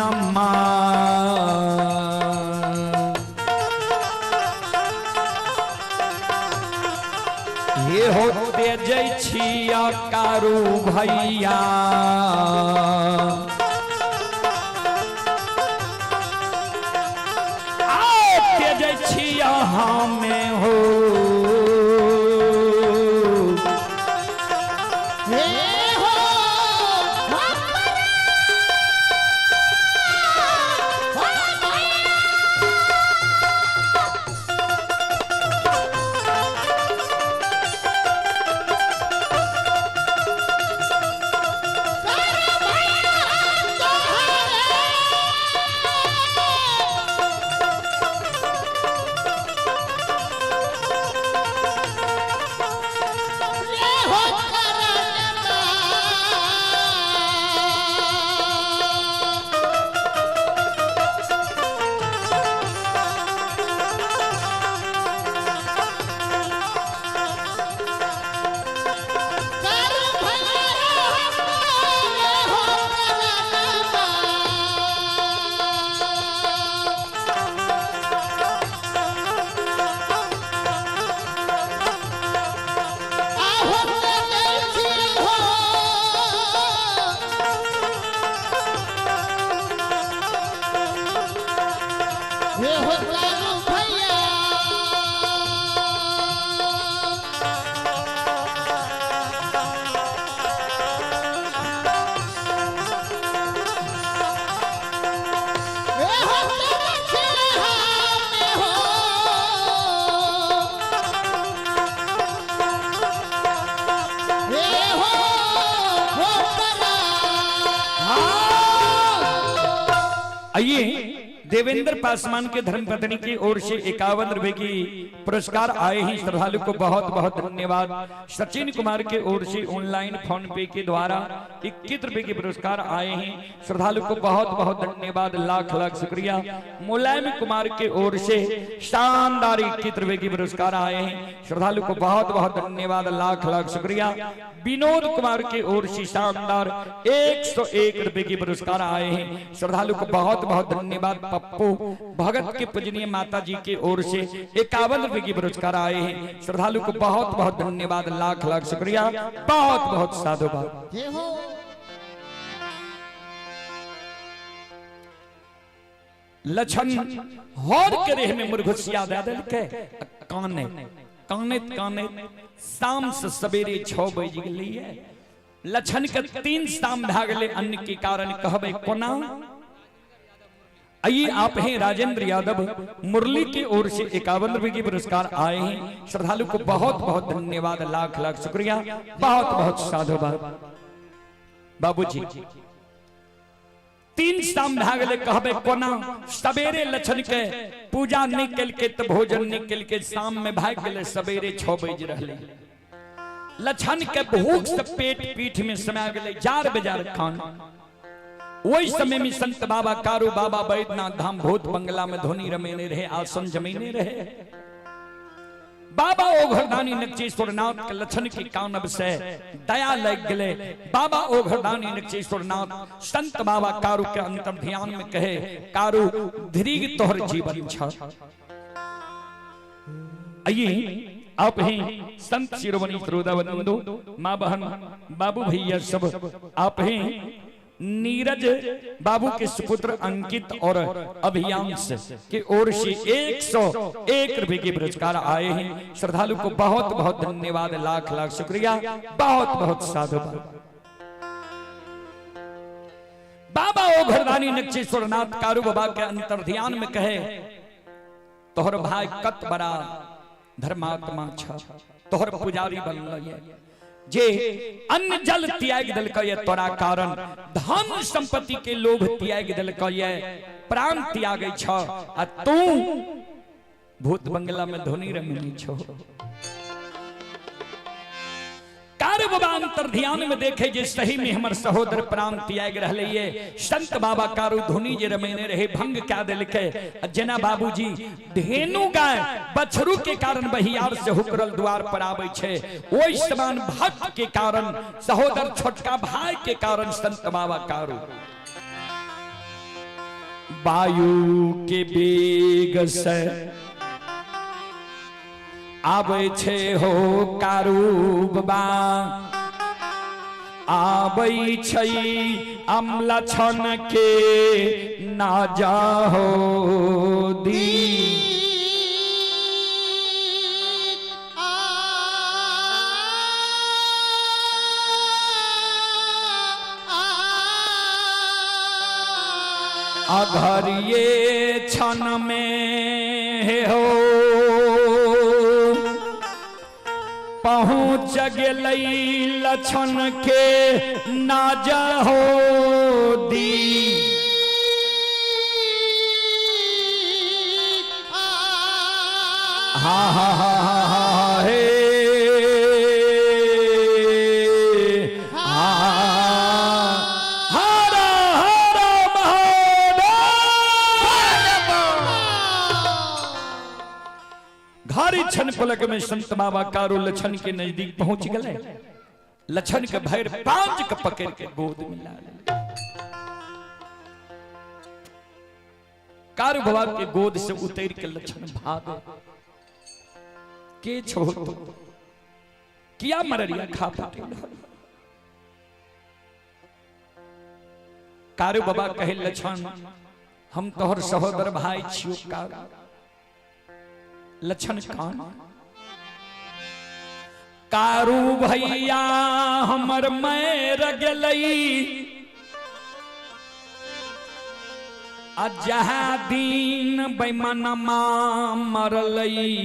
ये हो तेजै छिया कारू भैया। आओ तेजै छिया हमें हो। हे हो हो करण हो कारू भैया। हे हो में हो। हे हो हो करा। आइए देवेंद्र पासवान के धर्मपत्नी की ओर से 51 रुपए की पुरस्कार आए हैं, श्रद्धालु को बहुत बहुत धन्यवाद। सचिन कुमार के ओर से ऑनलाइन फोन पे के द्वारा 21 रुपए के पुरस्कार आए हैं, श्रद्धालु को बहुत बहुत धन्यवाद, लाख लाख शुक्रिया। मुलायम कुमार के ओर से शानदार 21 रुपए की पुरस्कार आए हैं, श्रद्धालु को बहुत बहुत धन्यवाद, लाख लाख शुक्रिया। विनोद कुमार की ओर से शानदार 101 रुपए की पुरस्कार आए हैं, श्रद्धालु को बहुत बहुत धन्यवाद। पप्पू भगत के पूजनीय माता जी की ओर से 51 रुपए की पुरस्कार आए हैं, श्रद्धालु को बहुत बहुत धन्यवाद, लाख लाख शुक्रिया, बहुत बहुत साधुवाद। हे हो लछन हर के रेह में मुरघुसिया दे देलकै, काने काने काने शाम से सवेरे 6 बज गेलिए। लछन के 3 शाम भए गेलै अन्न के कारण, कहबै कोना। आइए आप हैं राजेंद्र यादव मुरली की ओर से 51 रुपए की पुरस्कार आए हैं, श्रद्धालु को बहुत बहुत धन्यवाद, लाख लाख शुक्रिया, बहुत बहुत साधुवाद। बाबूजी 3 शाम भए गेलै, कहबै कोना। सवेरे लछन के पूजा नहीं केलकै तऽ भोजन नहीं केलकै, शाम में भागि गेलै, सवेरे 6 बज रहलै। लछन के भूख से पेट पीठ में समा गेलै, जार बेजार खान। वही समय में संत बाबा कारू बाबा बैद्यनाथ धाम भूत बंगला में धुनी रमेने रहे, आसन जमीने रहे। बाबा ओघरदानी नक्चेश्वर नाथ के लछन की कानब से दया लग गए। बाबा ओघरदानी नक्चेश्वर नाथ संत बाबा कारू के अंतर ध्यान में कहे, कारू धीरे तोहर जीवन छ। आइए आप ही संत शिरोमणि श्रोता बंधु, माँ बहन बाबू भैया सब, आप ही नीरज बाबू के सुपुत्र अंकित और अभियांश की ओर से 101 रुपए के पुरस्कार आए हैं, श्रद्धालु को बहुत बहुत धन्यवाद, लाख लाख शुक्रिया, बहुत बहुत साधुवाद। बाबा ओघरदानी नक्चेश्वर नाथ कारू बाबा के अंतर ध्यान में कहे, तोहर भाई कत बड़ा धर्मात्मा छ, तोहर पुजारी बनल जे अन्न जल त्याग दिलकै तोरा कारण, धन संपत्ति के लोभ त्याग दिलकै, प्राण त्यागै छ, आ तू भूत बंगला में धुनी रमनी छो। कारू बाबा अंतर ध्यान में देखे जे सही में हमर सहोदर प्राण त्याग रहले ये। संत बाबा कारू धुनी जे रमेने रहे भंग क्या दिलके। जना बाबूजी धेनु गाय बछरू के कारण बहियार से हुकरल द्वार पर आवे छे, ओहि समान भक्त के कारण, सहोदर छोटका भाई के कारण संत बाबा कारू वायु के वेग से आबै छे हो कारू बाबा, आबै छै अमला छन के ना जाहो दी। अघरिये छन में हो पहुँच गेलै लछन के ना जाहो दी। हा हा हा हा हा हे हा हर हर महादेव। घारी छन पलक में संत बाबा कारू लछन के नजदीक पहुंच गए। लछन के भैर पांच के पकड़ के गोद में ला ले। कारू बाबा के गोद से उतर के लछन भागे के छो तो किया मररिया खा पटेल। कारू बाबा कहे लछन हम तोहर सहोदर भाई छियो कारू। लछन कान कारू भैया हमर मैर गेलई आ जहाँ दिन बेमनमा मरलई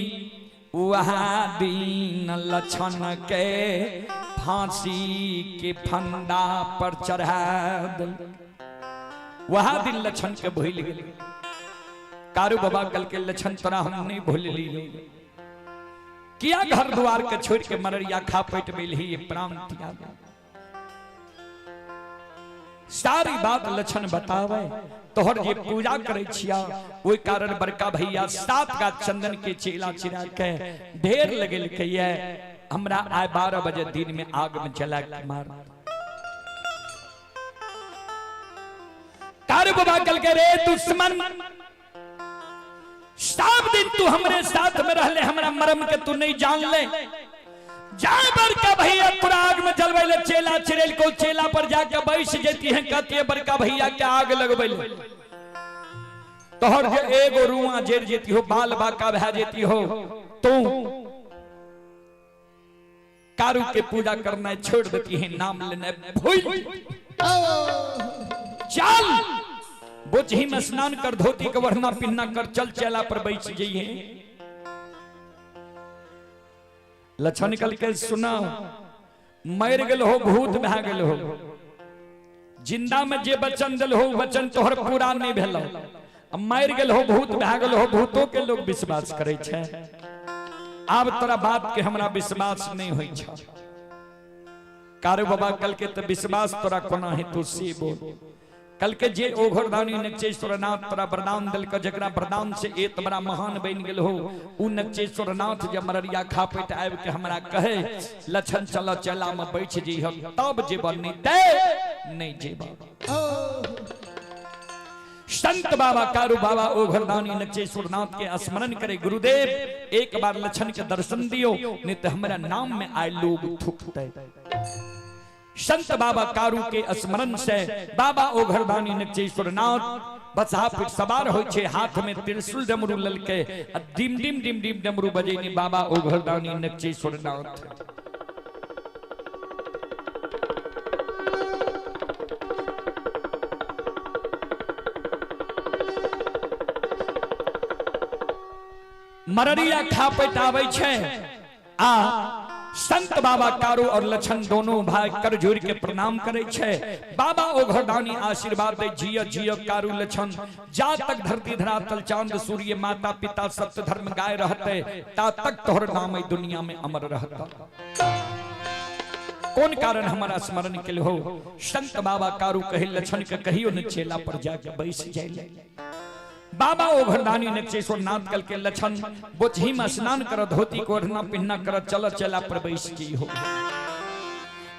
वहाँ दिन लछन के फांसी के फंदा पर चढ़ा दिल। वहाँ दिन लछन के भूल गेल। कारू बाबा कल के लछन तोरा हम नहीं भूल ली, किया घर द्वार के छोड़ के मररिया खा पेट में ही प्राण त्याग। सारी बात लछन बतावे। तोहर जे पूजा करे छिया ओहि कारण बड़का भैया 7 गाछ चंदन के चेला चिरा के ढेर लगेल के ये हमरा आए 12 बजे दिन में आग में जला के मार। कारू बाबा कल के रे दुश्मन, सब दिन तू हमरे साथ में रहले, हमरा मरम के तू नहीं जान ले। जा बड़का भैया पूरा आग में जलवे ले चेला चिरेल को चेला पर जाके बैस जेती है, कहती है बड़का भैया के आग लगबे ले। तोहर जे एगो रुआ जेर जेती हो, बाल बाका भा जेती हो, तू कारू के पूजा करना छोड़ देती है, नाम लेना भूल। चल बोझी में स्नान कर, धोती के वरना पिन्ना कर, चल चेला पर बैठ जाइए। लछन कल के सुना मर गेल हो, भूत भा गेल हो, जिंदा में जे वचन दिल हो वचन तोहर पूरा नहीं भेल, मर गेल हो, भूत भा गेल हो, भूतों के लोग विश्वास करे छे। आब तोरा बात के हमरा विश्वास नहीं होई छ। कारू बाबा कल के तो विश्वास तोरा कोना है तू से बोल। कल के जे ओघरदानी नक्चेश्वरनाथ तोरा वरदान दिल के, जकरा वरदान से एत बड़ा महान बन गेल हो, उ नक्चेश्वरनाथ जब मररिया खा पेट आबि के हमरा कहे लछन चल चला में बैठ जइह तब जेब, नहीं ते नहीं जेब। संत बाबा कारू बाबा ओघरदानी नक्चेश्वरनाथ के स्मरण करे, गुरुदेव एक बार लछन के दर्शन दियो, नहीं तो हमरा नाम में आए लोग थूकते। संत बाबा कारू के स्मरण से बाबा ओघरदानी नक्चेश्वरनाथ बसहा पर सवार होय छे, हाथ में त्रिशूल डमरू ललके आ डिम डिम डिम डिम डमरू बजेनी बाबा ओघरदानी नक्चेश्वरनाथ। मररिया खा पेट आबै छे आ संत बाबा कारू और लछन दोनों भाई कर जोड़ के प्रणाम करे छे। बाबा ओघरदानी आशीर्वाद दे, जिय जिय कारू लछन, जा तक धरती धरातल चांद सूर्य माता पिता सत्य धर्म गाय रहते ता तक तोहर नाम दुनिया में अमर रहता। कोन कारण हमारा स्मरण के हो? संत बाबा कारू कहे लक्षण के कहियो न चेला पर जाके बैस जाए। बाबा ओ घरदानी नक्शेश्वर नाथ कल के लक्षण बोचही में स्नान कर धोती को ओढ़ना पिन्ना कर चल चेला पर बैस जी हो।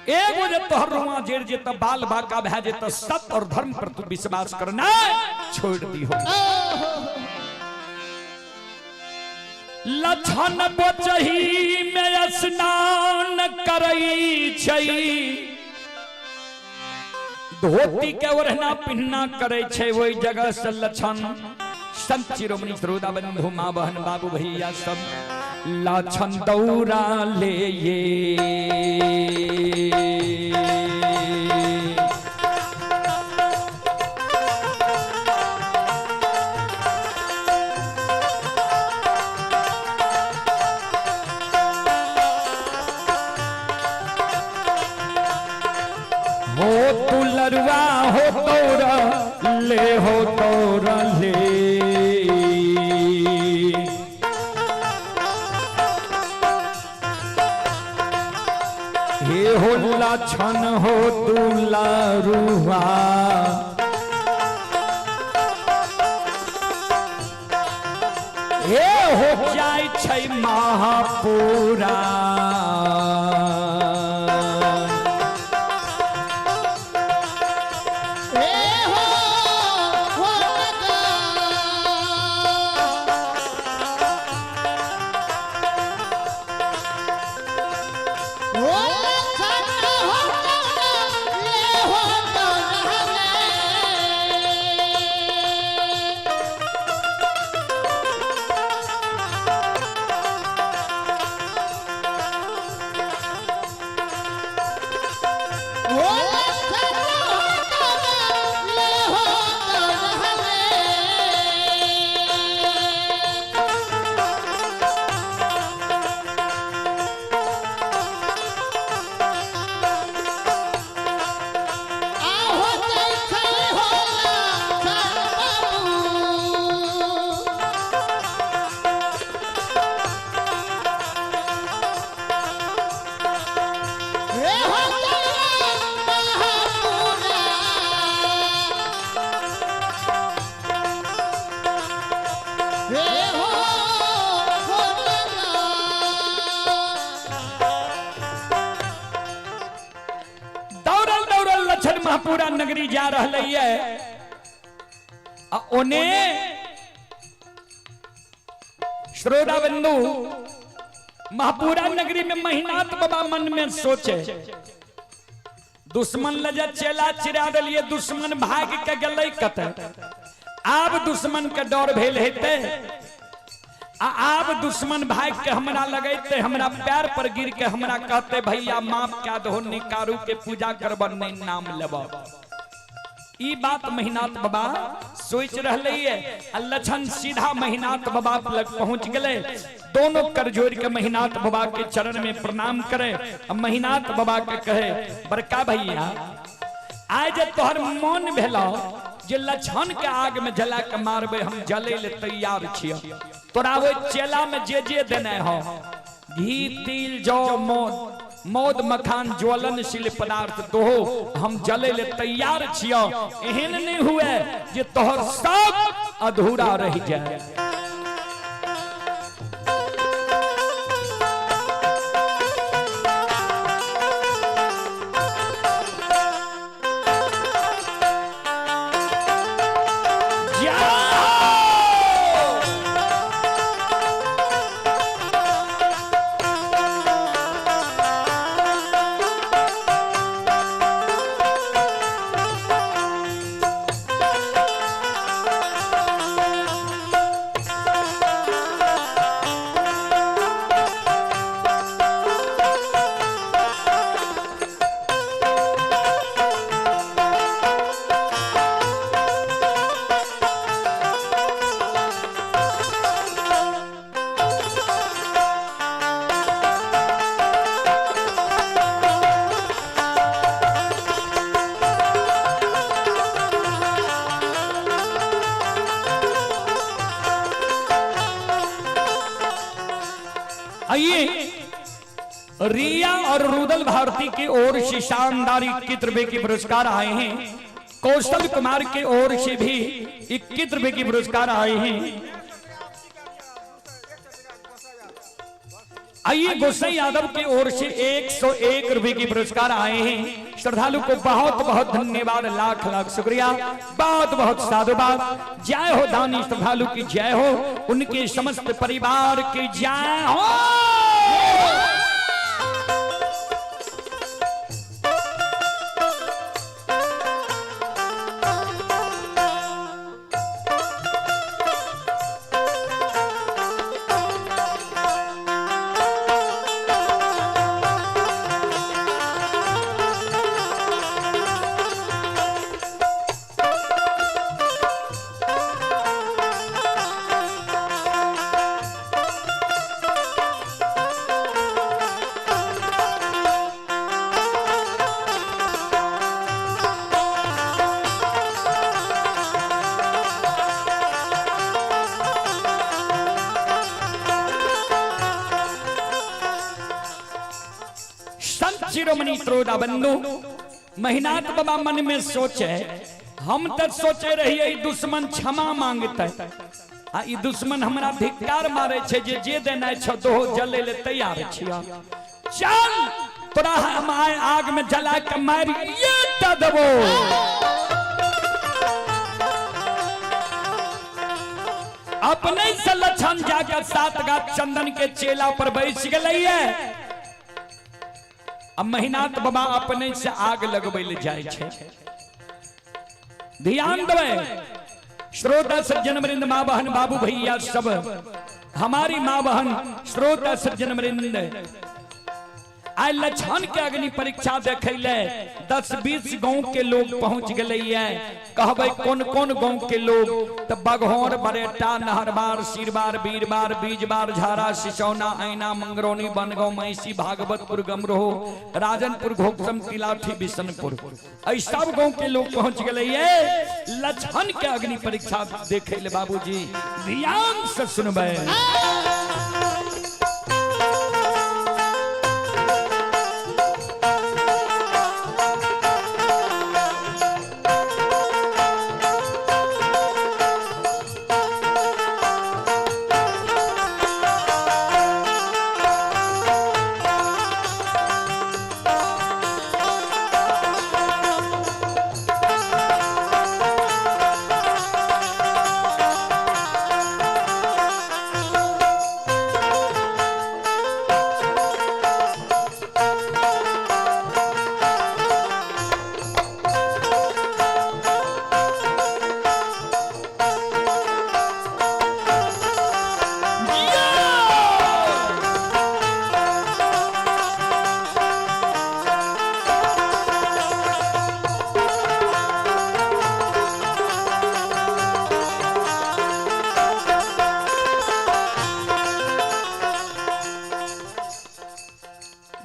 एगो जे तोहर रुआ जेर जे त बाल बाका भए जे त सत्य और धर्म पर तू विश्वास करना छोड़ दी हो। लक्षण बोचही में स्नान करई छै, धोती के ओढ़ना पिन्ना करे छै ओहि जगह से लक्षण। संत शिरोमणि श्रोता बंधु माँ बहन बाबू भैया सब लक्षण दौड़ा ले ये। हो तुलरुआ हो तोरा ले हो तोरा ले। हे हो लक्षण हो दुलारुआ हे हो जाय छै महापुरा। हे हो हो लगा। हो लक्षण हो तोरा ले हो तोरा ले। हो लक्षण हो तोरा ले हो तोरा ले। आहो देखै हो लक्षण बाबू। हे हो तोरा महापुरा। हे हो हो लगा। दौड़ल दौड़ल लक्षण महापुरा नगरी जा रहलै ये आ ओने श्रोता बंधु महापुरा नगरी में महिनाथ बाबा मन में सोचे दुश्मन लजा चेला चिरा दिलिए दुश्मन भाग के गेलै कतऽ। आब दुश्मन के डर भेल हेतै आ आब दुश्मन भाग के हमरा लगैते हमरा पैर पर गिर के हमरा कहते भैया माफ क्या दहो निकारू के पूजा करब नहीं नाम लेब। ई बात महिनाथ बाबा सोच रहले ये आ लक्षण सीधा महिनाथ बाबा लग पहुंच गए। दोनों कर जोड़ के महिनाथ बाबा के चरण में प्रणाम करे आ महिनाथ बाबा के कहे बड़का भैया आज जे तोहर मन भेलो जे लक्षण के आग में जला के मारबे हम जले ले तैयार छिय। तोरा वो चेला में जे जे देने हो घी तिल जौ मौद मौद मखान ज्वलनशील पदार्थ दोहो हम जले ले तैयार छिय। एहन नहीं हुए जे तोहर सब अधूरा रह जाए। जाओ! आइए रिया और रुदल भारती की ओर से शानदार 21 रुपए के पुरस्कार आए हैं। कौशल कुमार की ओर से भी 21 रुपए के पुरस्कार आए हैं। आइए गोसाई यादव की ओर से 101 रुपए के पुरस्कार आए हैं। श्रद्धालु को बहुत बहुत धन्यवाद, लाख लाख शुक्रिया, बहुत बहुत साधुवाद। जय हो दानी श्रद्धालु की जय हो, उनके समस्त परिवार की जय हो। संत शिरोमणि त्रोदा बंधु महिनाथ बाबा मन में सोचे, हम तो सोचे रहिए ई दुश्मन क्षमा मांगते, आ ई दुश्मन हमरा धिक्कार मारे छे जे जे देना छो दो जले ले तैयार छिया। चल तोरा हम आए आग में जला के मार ये द देबो। अपने से लक्षण जाकर सात गाछ चंदन के चेला पर बैस गई है। अब महिनाथ बाबा अपने से आग लगबै ले जाय छै। ध्यान देबै श्रोता सज्जन वृंद, माँ बहन बाबू भैया सब, हमारी माँ बहन श्रोता सज्जन वृंद, आइ लक्षण के अग्नि परीक्षा देखे ले 10-20 गांव के लोग पहुंच गए है। कहबै कौन कौन गांव के लोग, तो बघौर, बरेटा, नहरबार, सिरबार, बीरबार, बीजबार, झारा, सिसौना, ऐना, मंगरौनी, बनगांव, महिषी, भागवतपुर, गमरोह, राजनपुर, घोकसम, तिलाठी, बिशनपुर, ऐ सब गांव के लोग पहुंच गए है लक्षण के अग्नि परीक्षा देखे ले। बाबूजी ध्यान से सुनबै।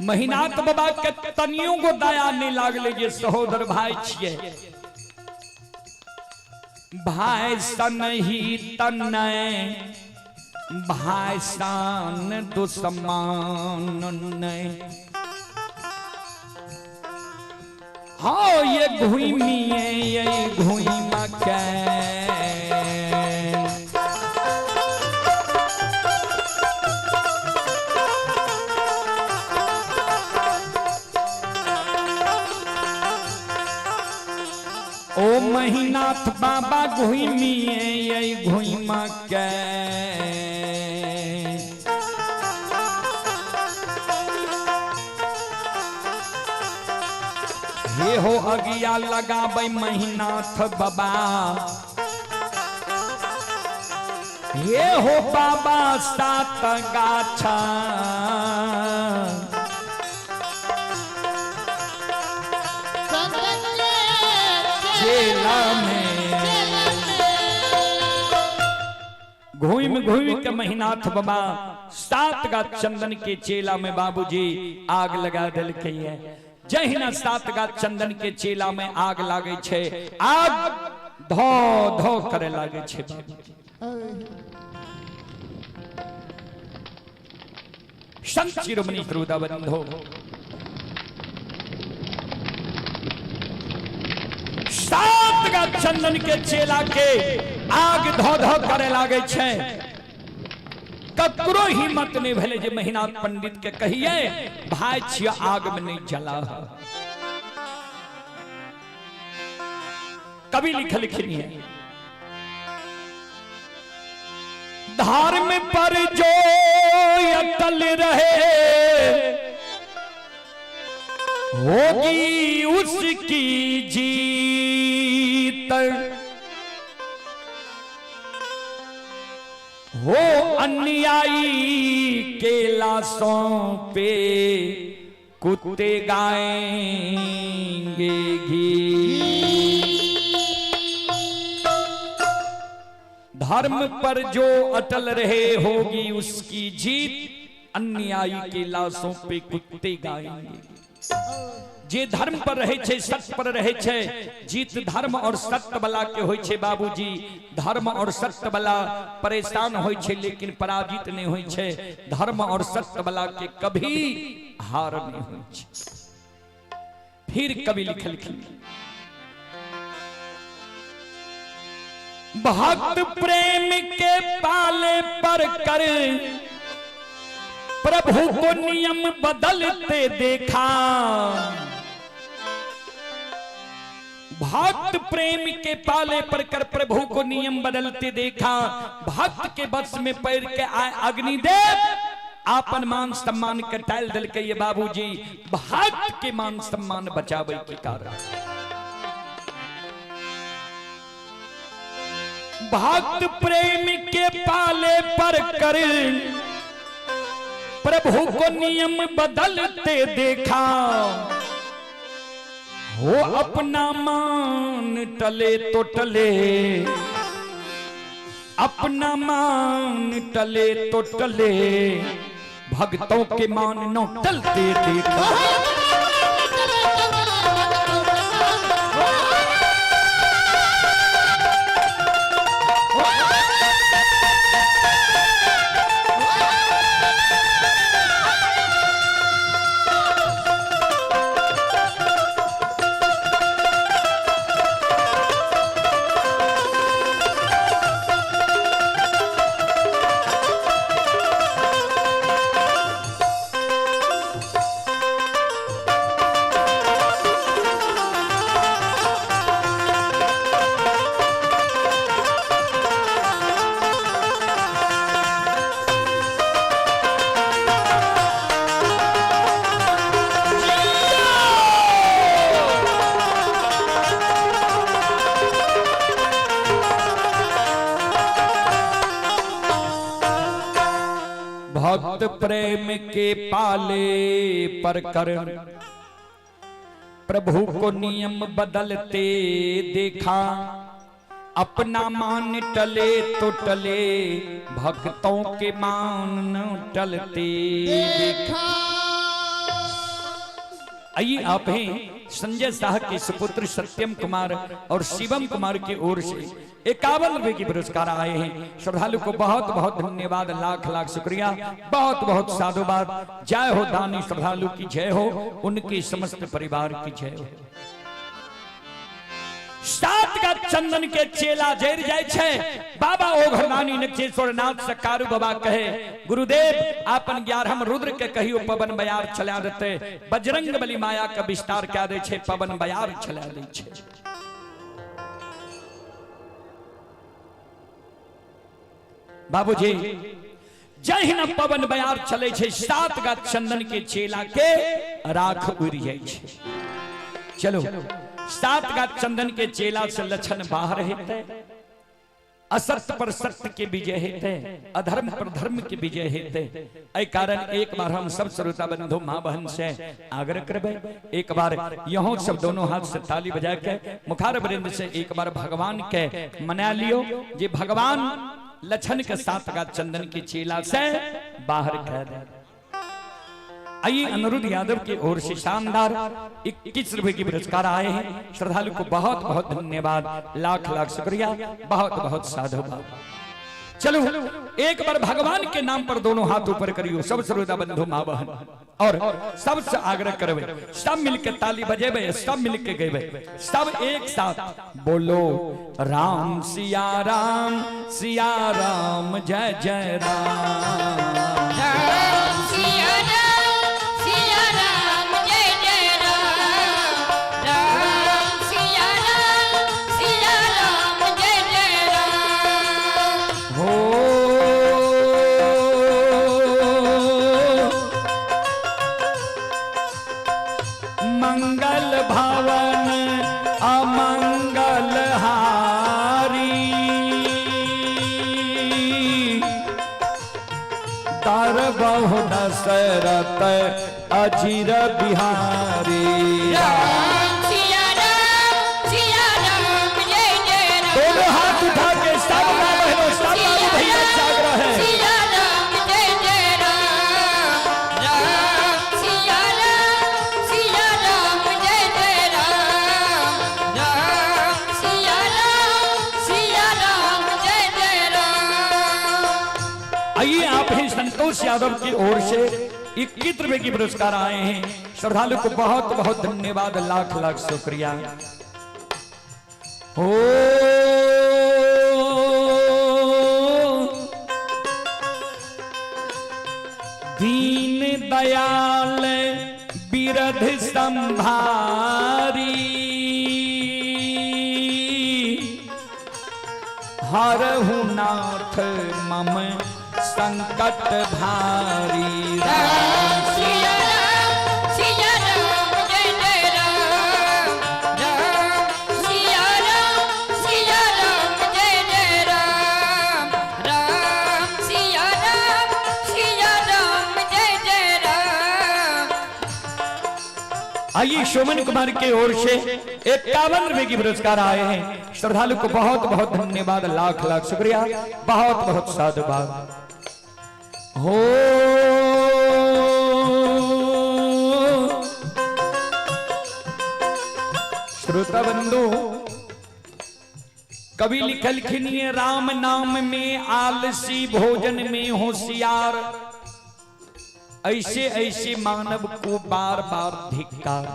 महिनाथ बाबा के तनियों को दया नहीं लागले जे सहोदर भाई छिए, भाई सन ही तनय भाई सन दुश्मन नहीं। हाँ ये घुमिए ये घुमा के ओ महिनाथ बाबा घुमिए ये घुमा के। हे हो अगिया लगाबै महिनाथ बाबा, हे हो बाबा सात गाछा। चेला में घूम घूम के महिनाथ बाबा सात गाछ चंदन के चेला में बाबूजी आग लगा देलकै है। जहिना सात गाछ चंदन के चेला में आग लागे छे, आग धो धो करे लागे छे बाबूजी। संत शिरोमणि श्रोता बंधो, सात गा चंदन के चेला के आग धो धो करे लागे छै। ककरो हिम्मत नहीं भेले जे महिनाथ पंडित के कहिए भाई छियो आग में नहीं जला। कवि लिखलखिन है, धर्म पर जो अटल रहे होगी उसकी जीत, हो अन्यायी के लाशों पे कुत्ते गाएंगे घी। धर्म पर जो अटल रहे होगी उसकी जीत, अन्यायी के लाशों पे कुत्ते गाएंगे। जे धर्म पर रहे छे, सत्य पर रहे छे, जीत धर्म और सत्य वाला के होय छे बाबूजी। धर्म और सत्य वाला परेशान होय छे लेकिन पराजित नहीं होय छे। धर्म और सत्य वाला के कभी हार नहीं होय छे। फिर कवि लिखलखिन, भक्त प्रेम के पाले पर कर प्रभु को नियम बदलते देखा। भक्त प्रेम के पाले पर कर प्रभु को नियम बदलते देखा। भक्त के बस में पैर के आए अग्निदेव, आपन मान सम्मान के टाल दिल के ये बाबूजी, भक्त के मान सम्मान बचावे के कारण। भक्त प्रेम के पाले पर कर प्रभु को नियम बदलते देखा। हो अपना मान टले तो टले, अपना मान टले तो टले, भक्तों के मान न टलते देखा। भक्त प्रेम के पाले पर कर प्रभु को नियम बदलते देखा। अपना मान टले तो टले, भक्तों के मान न टलते देखा। आइए आप हैं संजय शाह के सुपुत्र सत्यम कुमार और शिवम कुमार की ओर से 51 रुपए की पुरस्कार आए हैं। श्रद्धालु को बहुत बहुत धन्यवाद, लाख लाख शुक्रिया, बहुत बहुत साधुवाद। जय हो दानी श्रद्धालु की जय हो, उनके समस्त परिवार की जय हो। सात का चंदन के चेला जर जाय छे। बाबा ओ घरदानी नक्षेश्वर नाथ से कारू बाबा कहे, गुरुदेव आपन 11 रुद्र के कहियो पवन बयार चला देते। बजरंग बली माया का विस्तार क्या दे छे, पवन बयार चला दे छे। बाबूजी जहिना पवन बयार चले छे, सात का चंदन के चेला के राख उड़ जाय छे। चलो सात का चंदन के चेला से लक्षण बाहर हेते, असत्य पर सत्य के विजय हेते, अधर्म पर धर्म के विजय हेते। एहि कारण एक बार हम सब श्रोता बंधु माँ बहन से आग्रह करबे, एक बार यहों सब दोनों हाथ से ताली बजा के मुखार वृंद से एक बार भगवान के मना लियो जे भगवान लक्षण के सात का चंदन के चेला से बाहर कर दे। आइए अनिरुद्ध यादव की ओर से शानदार 21 रुपए की पुरस्कार आए हैं। श्रद्धालु को बहुत बहुत धन्यवाद, लाख लाख शुक्रिया, बहुत बहुत साधुवाद। चलो एक बार भगवान के नाम पर दोनों हाथ ऊपर करियो सब श्रोता बंधु माँ बहन, और सबसे आग्रह करवे सब मिलके ताली बजेबे, सब मिलके गेबे, सब एक साथ बोलो राम सिया राम सिया राम जय जय राम। राम सिया राम जय जय राम। राम सिया राम जय जय राम। हो मंगल भवन अमंगल हारी, तर बहु दशरथ अजीर बिहारी। राम सिया राम जय जय राम। दोनों हाथ उठा के सब माँ बहनों सब बाबू भैया जाग रहे हैं। सिया राम जय जय राम। राम सिया राम जय जय राम। राम सिया राम जय जय राम। आइए आप ही संतोष यादव की ओर से 21 रुपए की पुरस्कार आए हैं। श्रद्धालु को बहुत बहुत धन्यवाद, लाख लाख शुक्रिया। हो दीन दयाल बिरध संभारी, हरहु नाथ मम संकट भारी। राम सिया राम जय जय राम। राम सिया राम जय जय राम। राम सिया राम जय जय राम। आइए शोमन कुमार की ओर से 51 रुपए की पुरस्कार आए हैं। श्रद्धालु को बहुत बहुत धन्यवाद, लाख लाख शुक्रिया, बहुत बहुत साधुवाद। हो श्रोता बंधु, कवि लिखलखिन ये राम नाम में आलसी भोजन में होशियार, ऐसे ऐसे मानव को बार बार धिक्कार।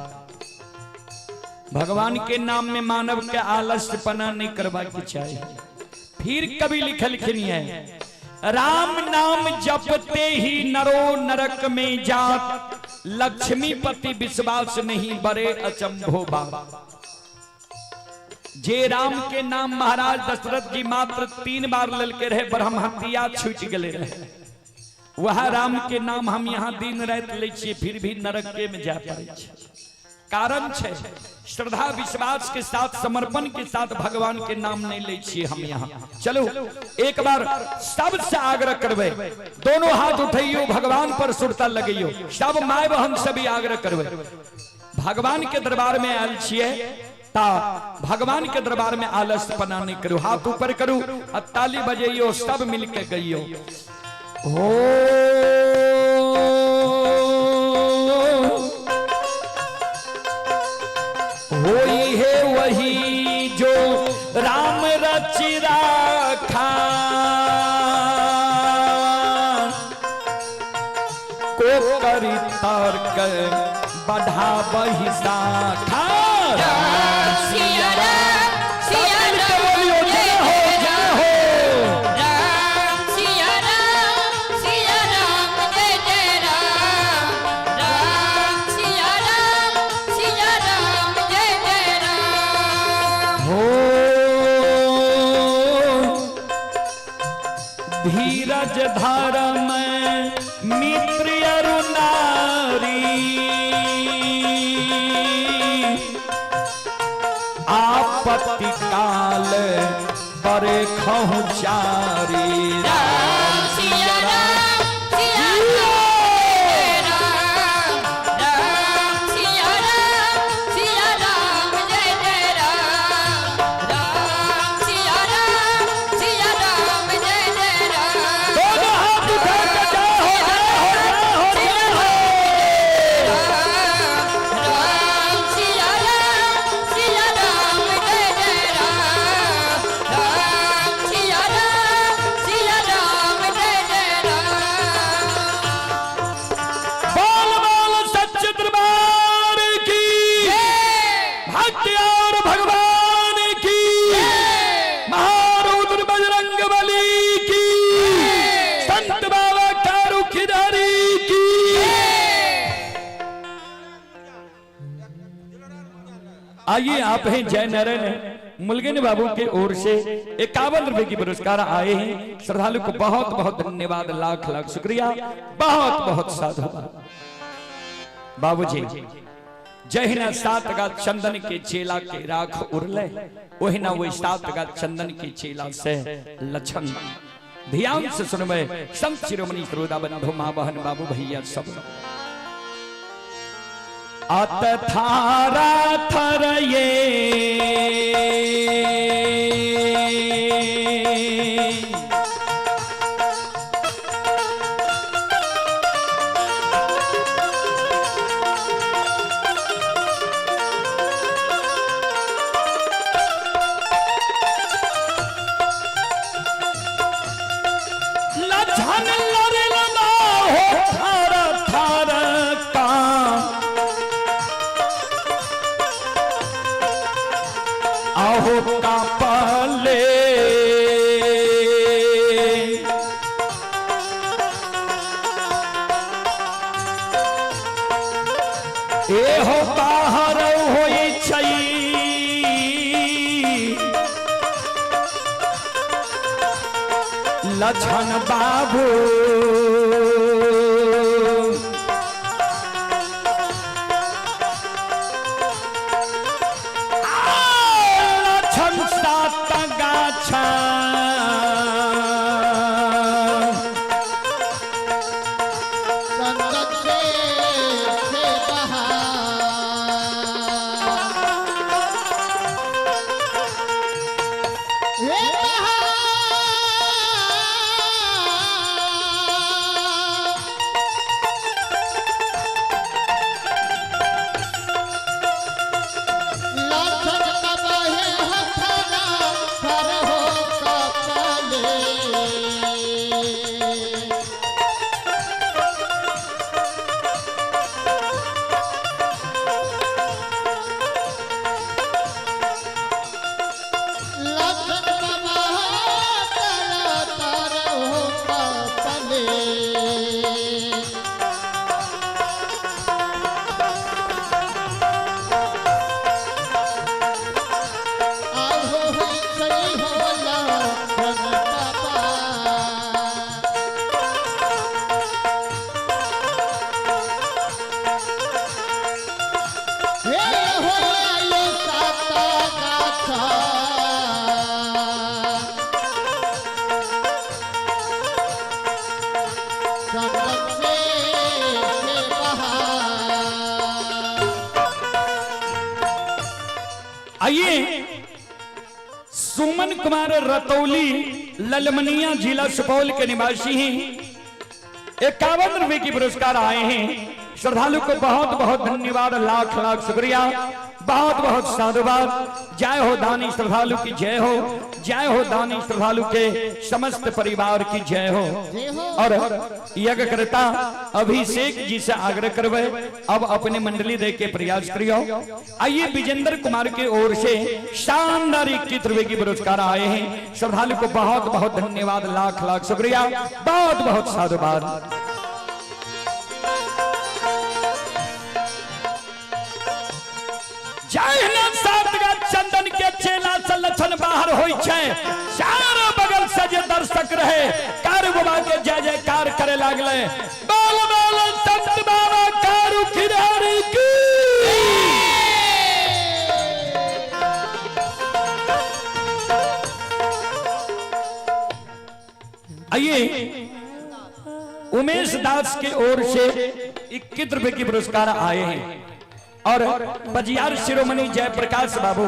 भगवान के नाम में मानव के आलस्यपना नहीं करवा के चाहिए। फिर कवि लिखलखिन है राम नाम जपते ही नरो नरक में जात, लक्ष्मीपति विश्वास नहीं बड़े अचंभो बात। जे राम के नाम महाराज दशरथ जी मात्र 3 बार ललके रहे, ब्रह्म हत्या छूट गए रहे, वह राम के नाम हम यहाँ दिन रात ले छिए, फिर भी नरक के में जा पड़े छे। कारण छे श्रद्धा विश्वास के साथ समर्पण के साथ भगवान के नाम नहीं ले छिए हम यहाँ। चलो एक बार सबसे आग्रह करवे, दोनों हाथ उठैयो, भगवान पर सुरता लगैयो, सब my बहन सभी आग्रह करवे। भगवान के दरबार में आयल छिए ता भगवान के दरबार में आलसपना नहीं करू, हाथ ऊपर करू आ ताली बजैयो, सब मिलके गइयो। हो होई है वही जो राम रच राखा, को करी तर्क बढ़ा बही शाखा। राम सिया राम सब मिलके बोलियो जय हो जय हो। राम सिया राम जय जय राम। राम सिया राम जय जय राम। हो धीरज धर्म मित्र अरुणारी, आपत्ति काल बरे खहु चारी। राम सिया राम सिया राम। राम सिया राम जय जय राम। राम सिया राम जय जय राम। दोनों हाथ उठा के जय हो जय हो जय हो जय हो। राम सिया राम जय जय राम। राम सिया आइए आप हैं जय नारायण मुलगन बाबू के ओर से 51 रुपए की पुरस्कार आए हैं। श्रद्धालु को बहुत बहुत धन्यवाद, लाख लाख शुक्रिया, बहुत बहुत साधुवाद। बाबूजी जहिना सात गाछ चंदन के चेला के राख उड़ले, ओहिना वही सात गाछ चंदन के चेला से लक्षण। ध्यान से सुनबे संत शिरोमणि श्रोता बंधु माँ बहन बाबू भैया सब। अत थारा थर ये लछन लड़ना हो थार थार का आहो का पले ए हो बाहर होई छई लछन बाबू लछन सात गाछा संगत से बहार। हे बहार। लाखन कबहे हथरा हर हो कपले। लखन बाबा तर तर हो कपले। आहो सही हो लखन बाबा। हे हो आयो साता गाछा। चंदन से बहार। आइए सुमन कुमार रतौली ललमनिया जिला सुपौल के निवासी हैं। 51 रुपए की पुरस्कार आए हैं। श्रद्धालु को बहुत बहुत धन्यवाद, लाख लाख शुक्रिया, बहुत बहुत साधुवाद। जय हो दानी श्रद्धालु की जय हो, जय हो दानी श्रद्धालु के समस्त परिवार की जय हो। और यज्ञकर्ता अभिषेक जी से आग्रह करवे अब अपने मंडली दे के प्रयास करियो। आइए विजेंद्र कुमार के ओर से शानदार 21 रुपए की पुरस्कार आए हैं। श्रद्धालु को बहुत बहुत धन्यवाद, लाख लाख शुक्रिया, बहुत बहुत साधुवाद। जहिना सात गाछ चंदन के चेला से लछन बाहर होई छै, चारों बगल से जे दर्शक रहे कार बाबा के जय जयकार करे लागले। बोल बोल संत बाबा कारू खिरारी की। आइए उमेश दास के ओर से 21 रुपए की पुरस्कार आए हैं। और पजियार शिरोमणि जयप्रकाश बाबू,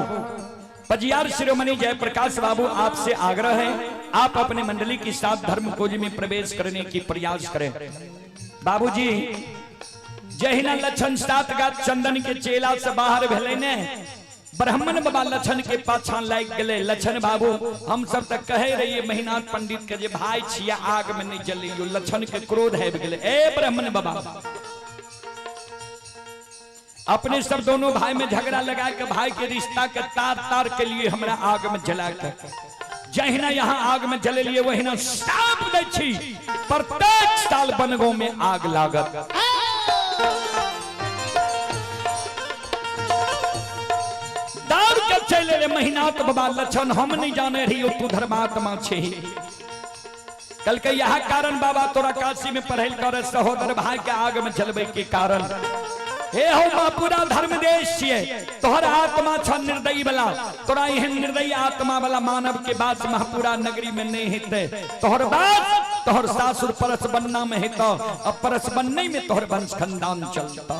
पजियार शिरोमणि जयप्रकाश बाबू आपसे आग्रह है आप अपने मंडली के साथ धर्म खोज में प्रवेश करने की प्रयास करें। बाबूजी जहिना लक्षण सात गाछ चंदन के चेला से बाहर भेलै ने, ब्राह्मण बाबा लक्षण के पाछा लागि गेलै। लक्षण बाबू हम सब तक कहे रहिए महिनाथ पंडित के जे भाई छिया आग में नहीं जलियो, लक्षण के क्रोध आबि गेलै। ए ब्राह्मण बाबा अपने सब दोनों भाई में झगड़ा लगा के भाई के रिश्ता के तार तार के लिए हमरा आग में जला के जहिना यहाँ आग में जले लिए वहिना साप दै छी प्रत्येक साल बनगो में आग लागत। चलि एलै महिनाथ बाबा लक्षण, हम नहीं जाने रहियो तू धर्मात्मा छे। कहलकै यह कारण बाबा तोरा काशी में पढ़ल कर सहोदर भाई के आग में जलबे के कारण। हे हो माँ पूरा धर्म देश छिए, तोहर आत्मा छ निर्दयी वाला, तोरा एहन निर्दयी आत्मा वाला मानव के बास महापुरा नगरी में नहीं हेतै। तोहर बास तोहर सासुर परस बनना में हेतौ, अब परस बनने में तोहर वंश खानदान चलता।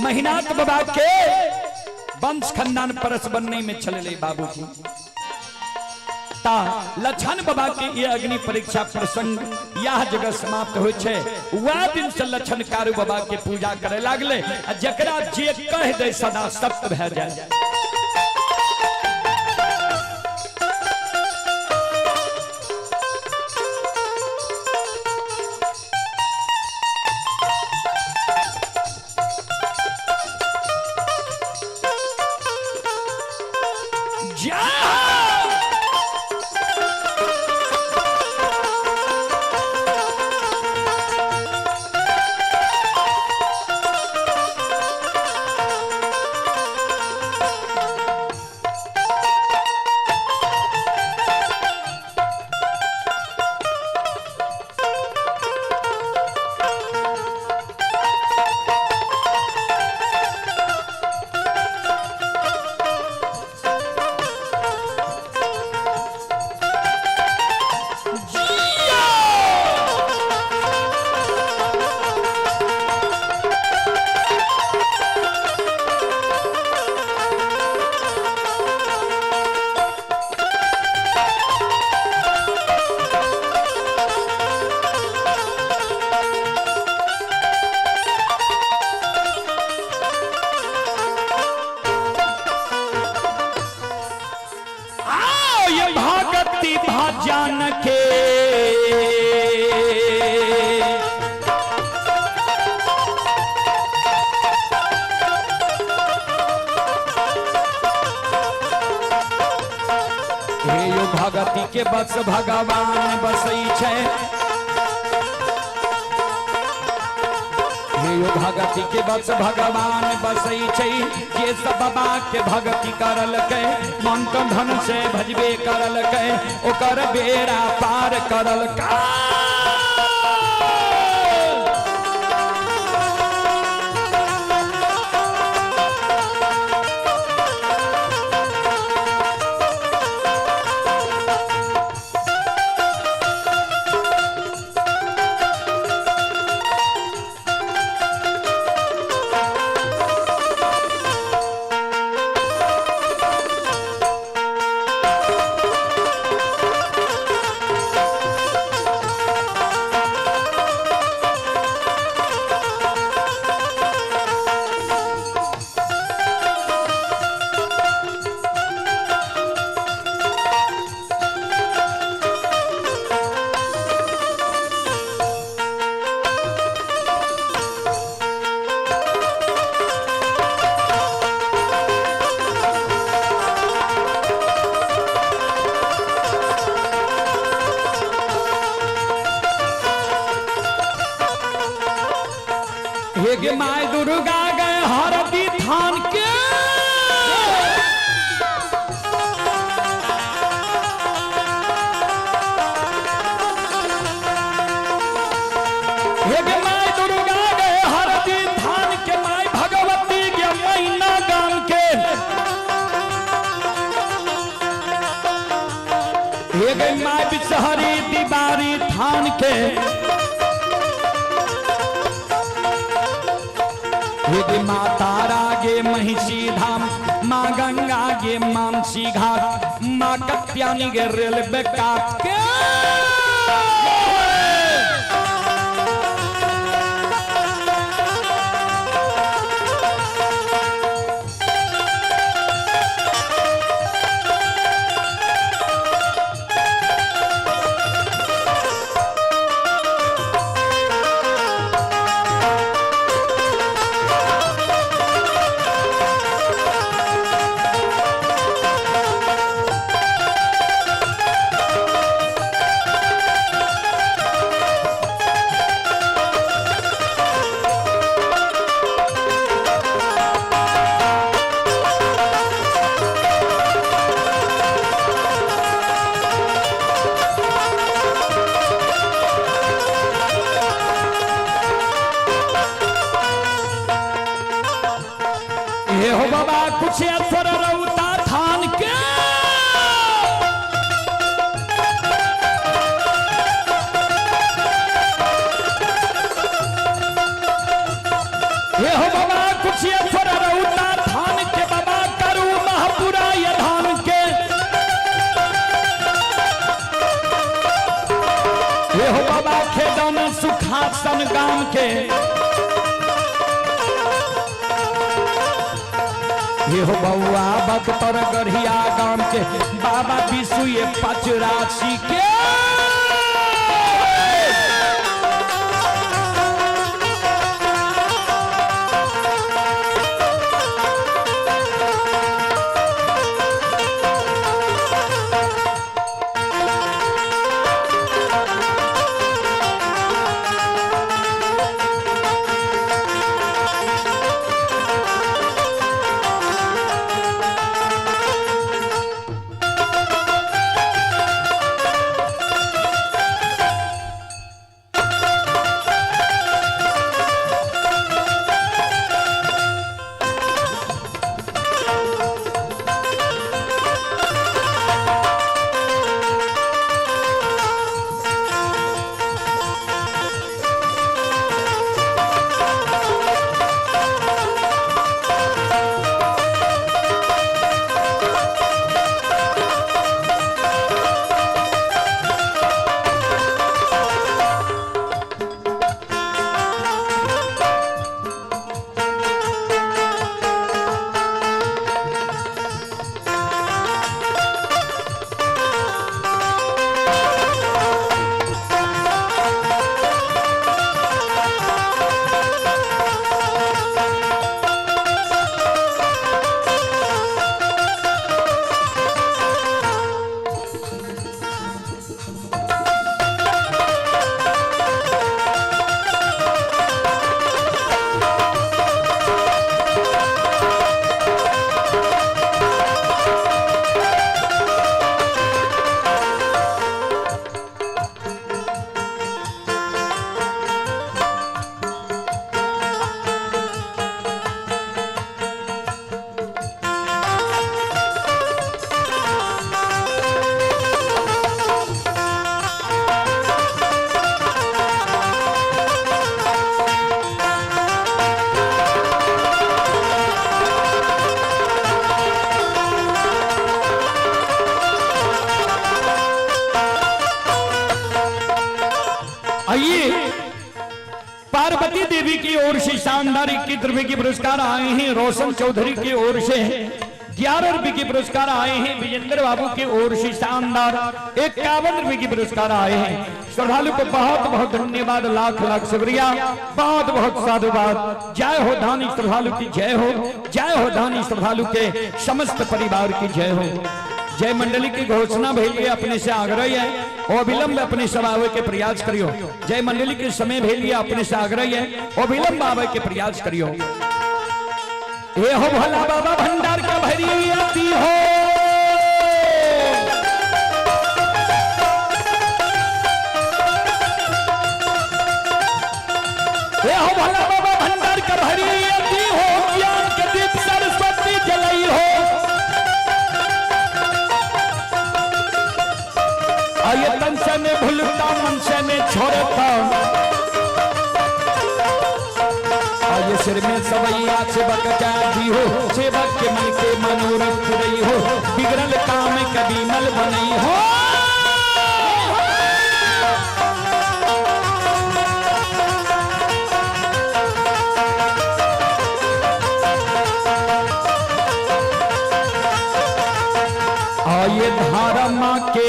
महिनाथ बाबा के वंश खानदान परस बनने में चले बाबूजी। ता लक्षण बाबा के ये अग्नि परीक्षा प्रसंग यह जगह समाप्त हो छे। वह दिन से लक्षण कारू बाबा के पूजा करे लागले, आ जकरा जे कह दे सदा सत्य भए जाए। जा आओ ये भगति भजन के हे यो भगति के बस भगवान बसै छै, हे यो भगति के बस भगवान बसै छै, जे सब बाबा के भगति करलकै मन तो धन से भजबे करलकै, ओकर बेड़ा पार करलकै। हे गे my Durga गए हरदी थान के, हे गे my Durga गए हरदी थान के, my Bhagwati गे मैना गाम के, हे गे my Bishahari दीवारी थान के, हे गे माँ तारा गे महिषी धाम, माँ गंगा गे मानसी घाट, माँ कत्यानी गे रेलवे काट के। बन सुखासन गाम के। हे हो बउआ बख्तर गढ़िया गाम के बाबा विशुए पचराशी के। आइए पार्वती देवी की ओर से शानदार 21 रुपए के पुरस्कार आए हैं। रोशन चौधरी की ओर से 11 रुपए के पुरस्कार आए हैं। विजेंद्र बाबू की ओर से शानदार 51 रुपए के पुरस्कार आए हैं। श्रद्धालु को बहुत बहुत धन्यवाद, लाख लाख शुक्रिया, बहुत बहुत साधुवाद। जय हो धानी श्रद्धालु की जय हो, जय हो धानी श्रद्धालु के समस्त परिवार की जय हो। जय मंडली की घोषणा भेलिए अपने से आग्रह है और अविलंब अपने सब आवे के प्रयास करियो। जय मंडली के समय भेलिए अपने से आग्रह है और अविलंब आवे के प्रयास करियो। हे हो भोला बाबा भंडार का भरी आती हो, हे हो भोला बाबा भंडार का भरी आती हो, ज्ञान के दीप सरस्वती जलई हो। आये तन से ने भूलता मन से ने छोड़ता, आये सिर में सवैया सेवक जाती हो, सेवक के मन के मनोरथ रही हो, बिगड़ल काम कभी मल बनई हो। आये धारा के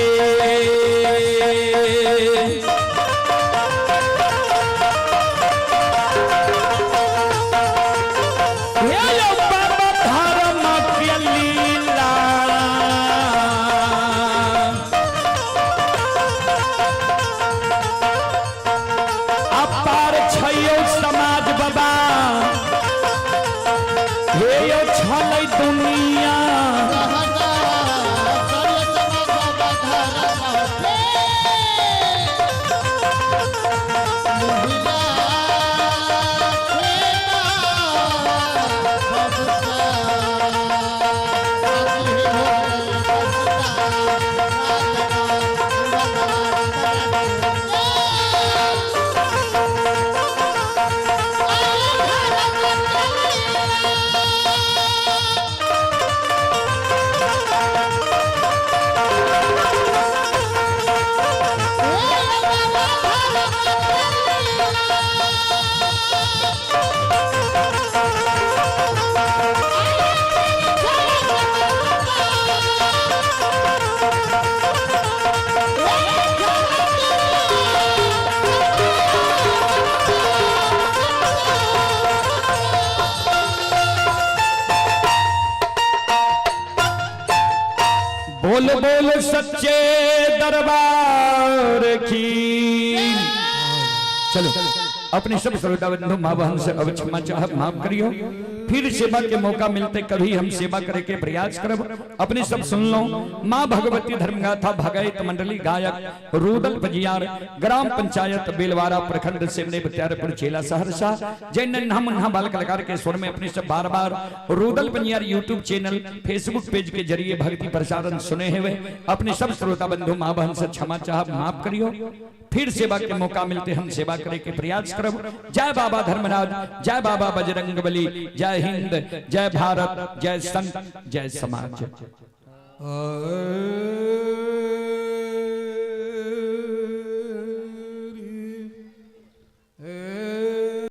दुनिया। बोल बोल सच्चे दरबार की। चलो अपने सब श्रोता बंधु माँ बहन से अब क्षमा चाह माफ करियो। फिर सेवा के मौका मिलते कभी हम सेवा करे के प्रयास करब। अपने सब सुन लो। माँ भगवती धर्मगाथा भगैत मंडली गायक रूदल पजियार, ग्राम पंचायत बेलवारा, प्रखंड सिमने बख्तियारपुर, जिला सहरसा। जय नन्हा मुन्हा बाल कलाकार के स्वर में अपने सब बार बार Rudal Pajiyar YouTube channel Facebook page के जरिए भक्ति प्रसारण सुने हुए अपने सब श्रोता बंधु माँ बहन से क्षमा चाह माफ करियो। फिर सेवा के मौका मिलते हम सेवा करे के प्रयास करब। जय बाबा धर्मराज, जय बाबा बजरंग बली, जय हिंद, जय भारत, जय संत, जय समाज।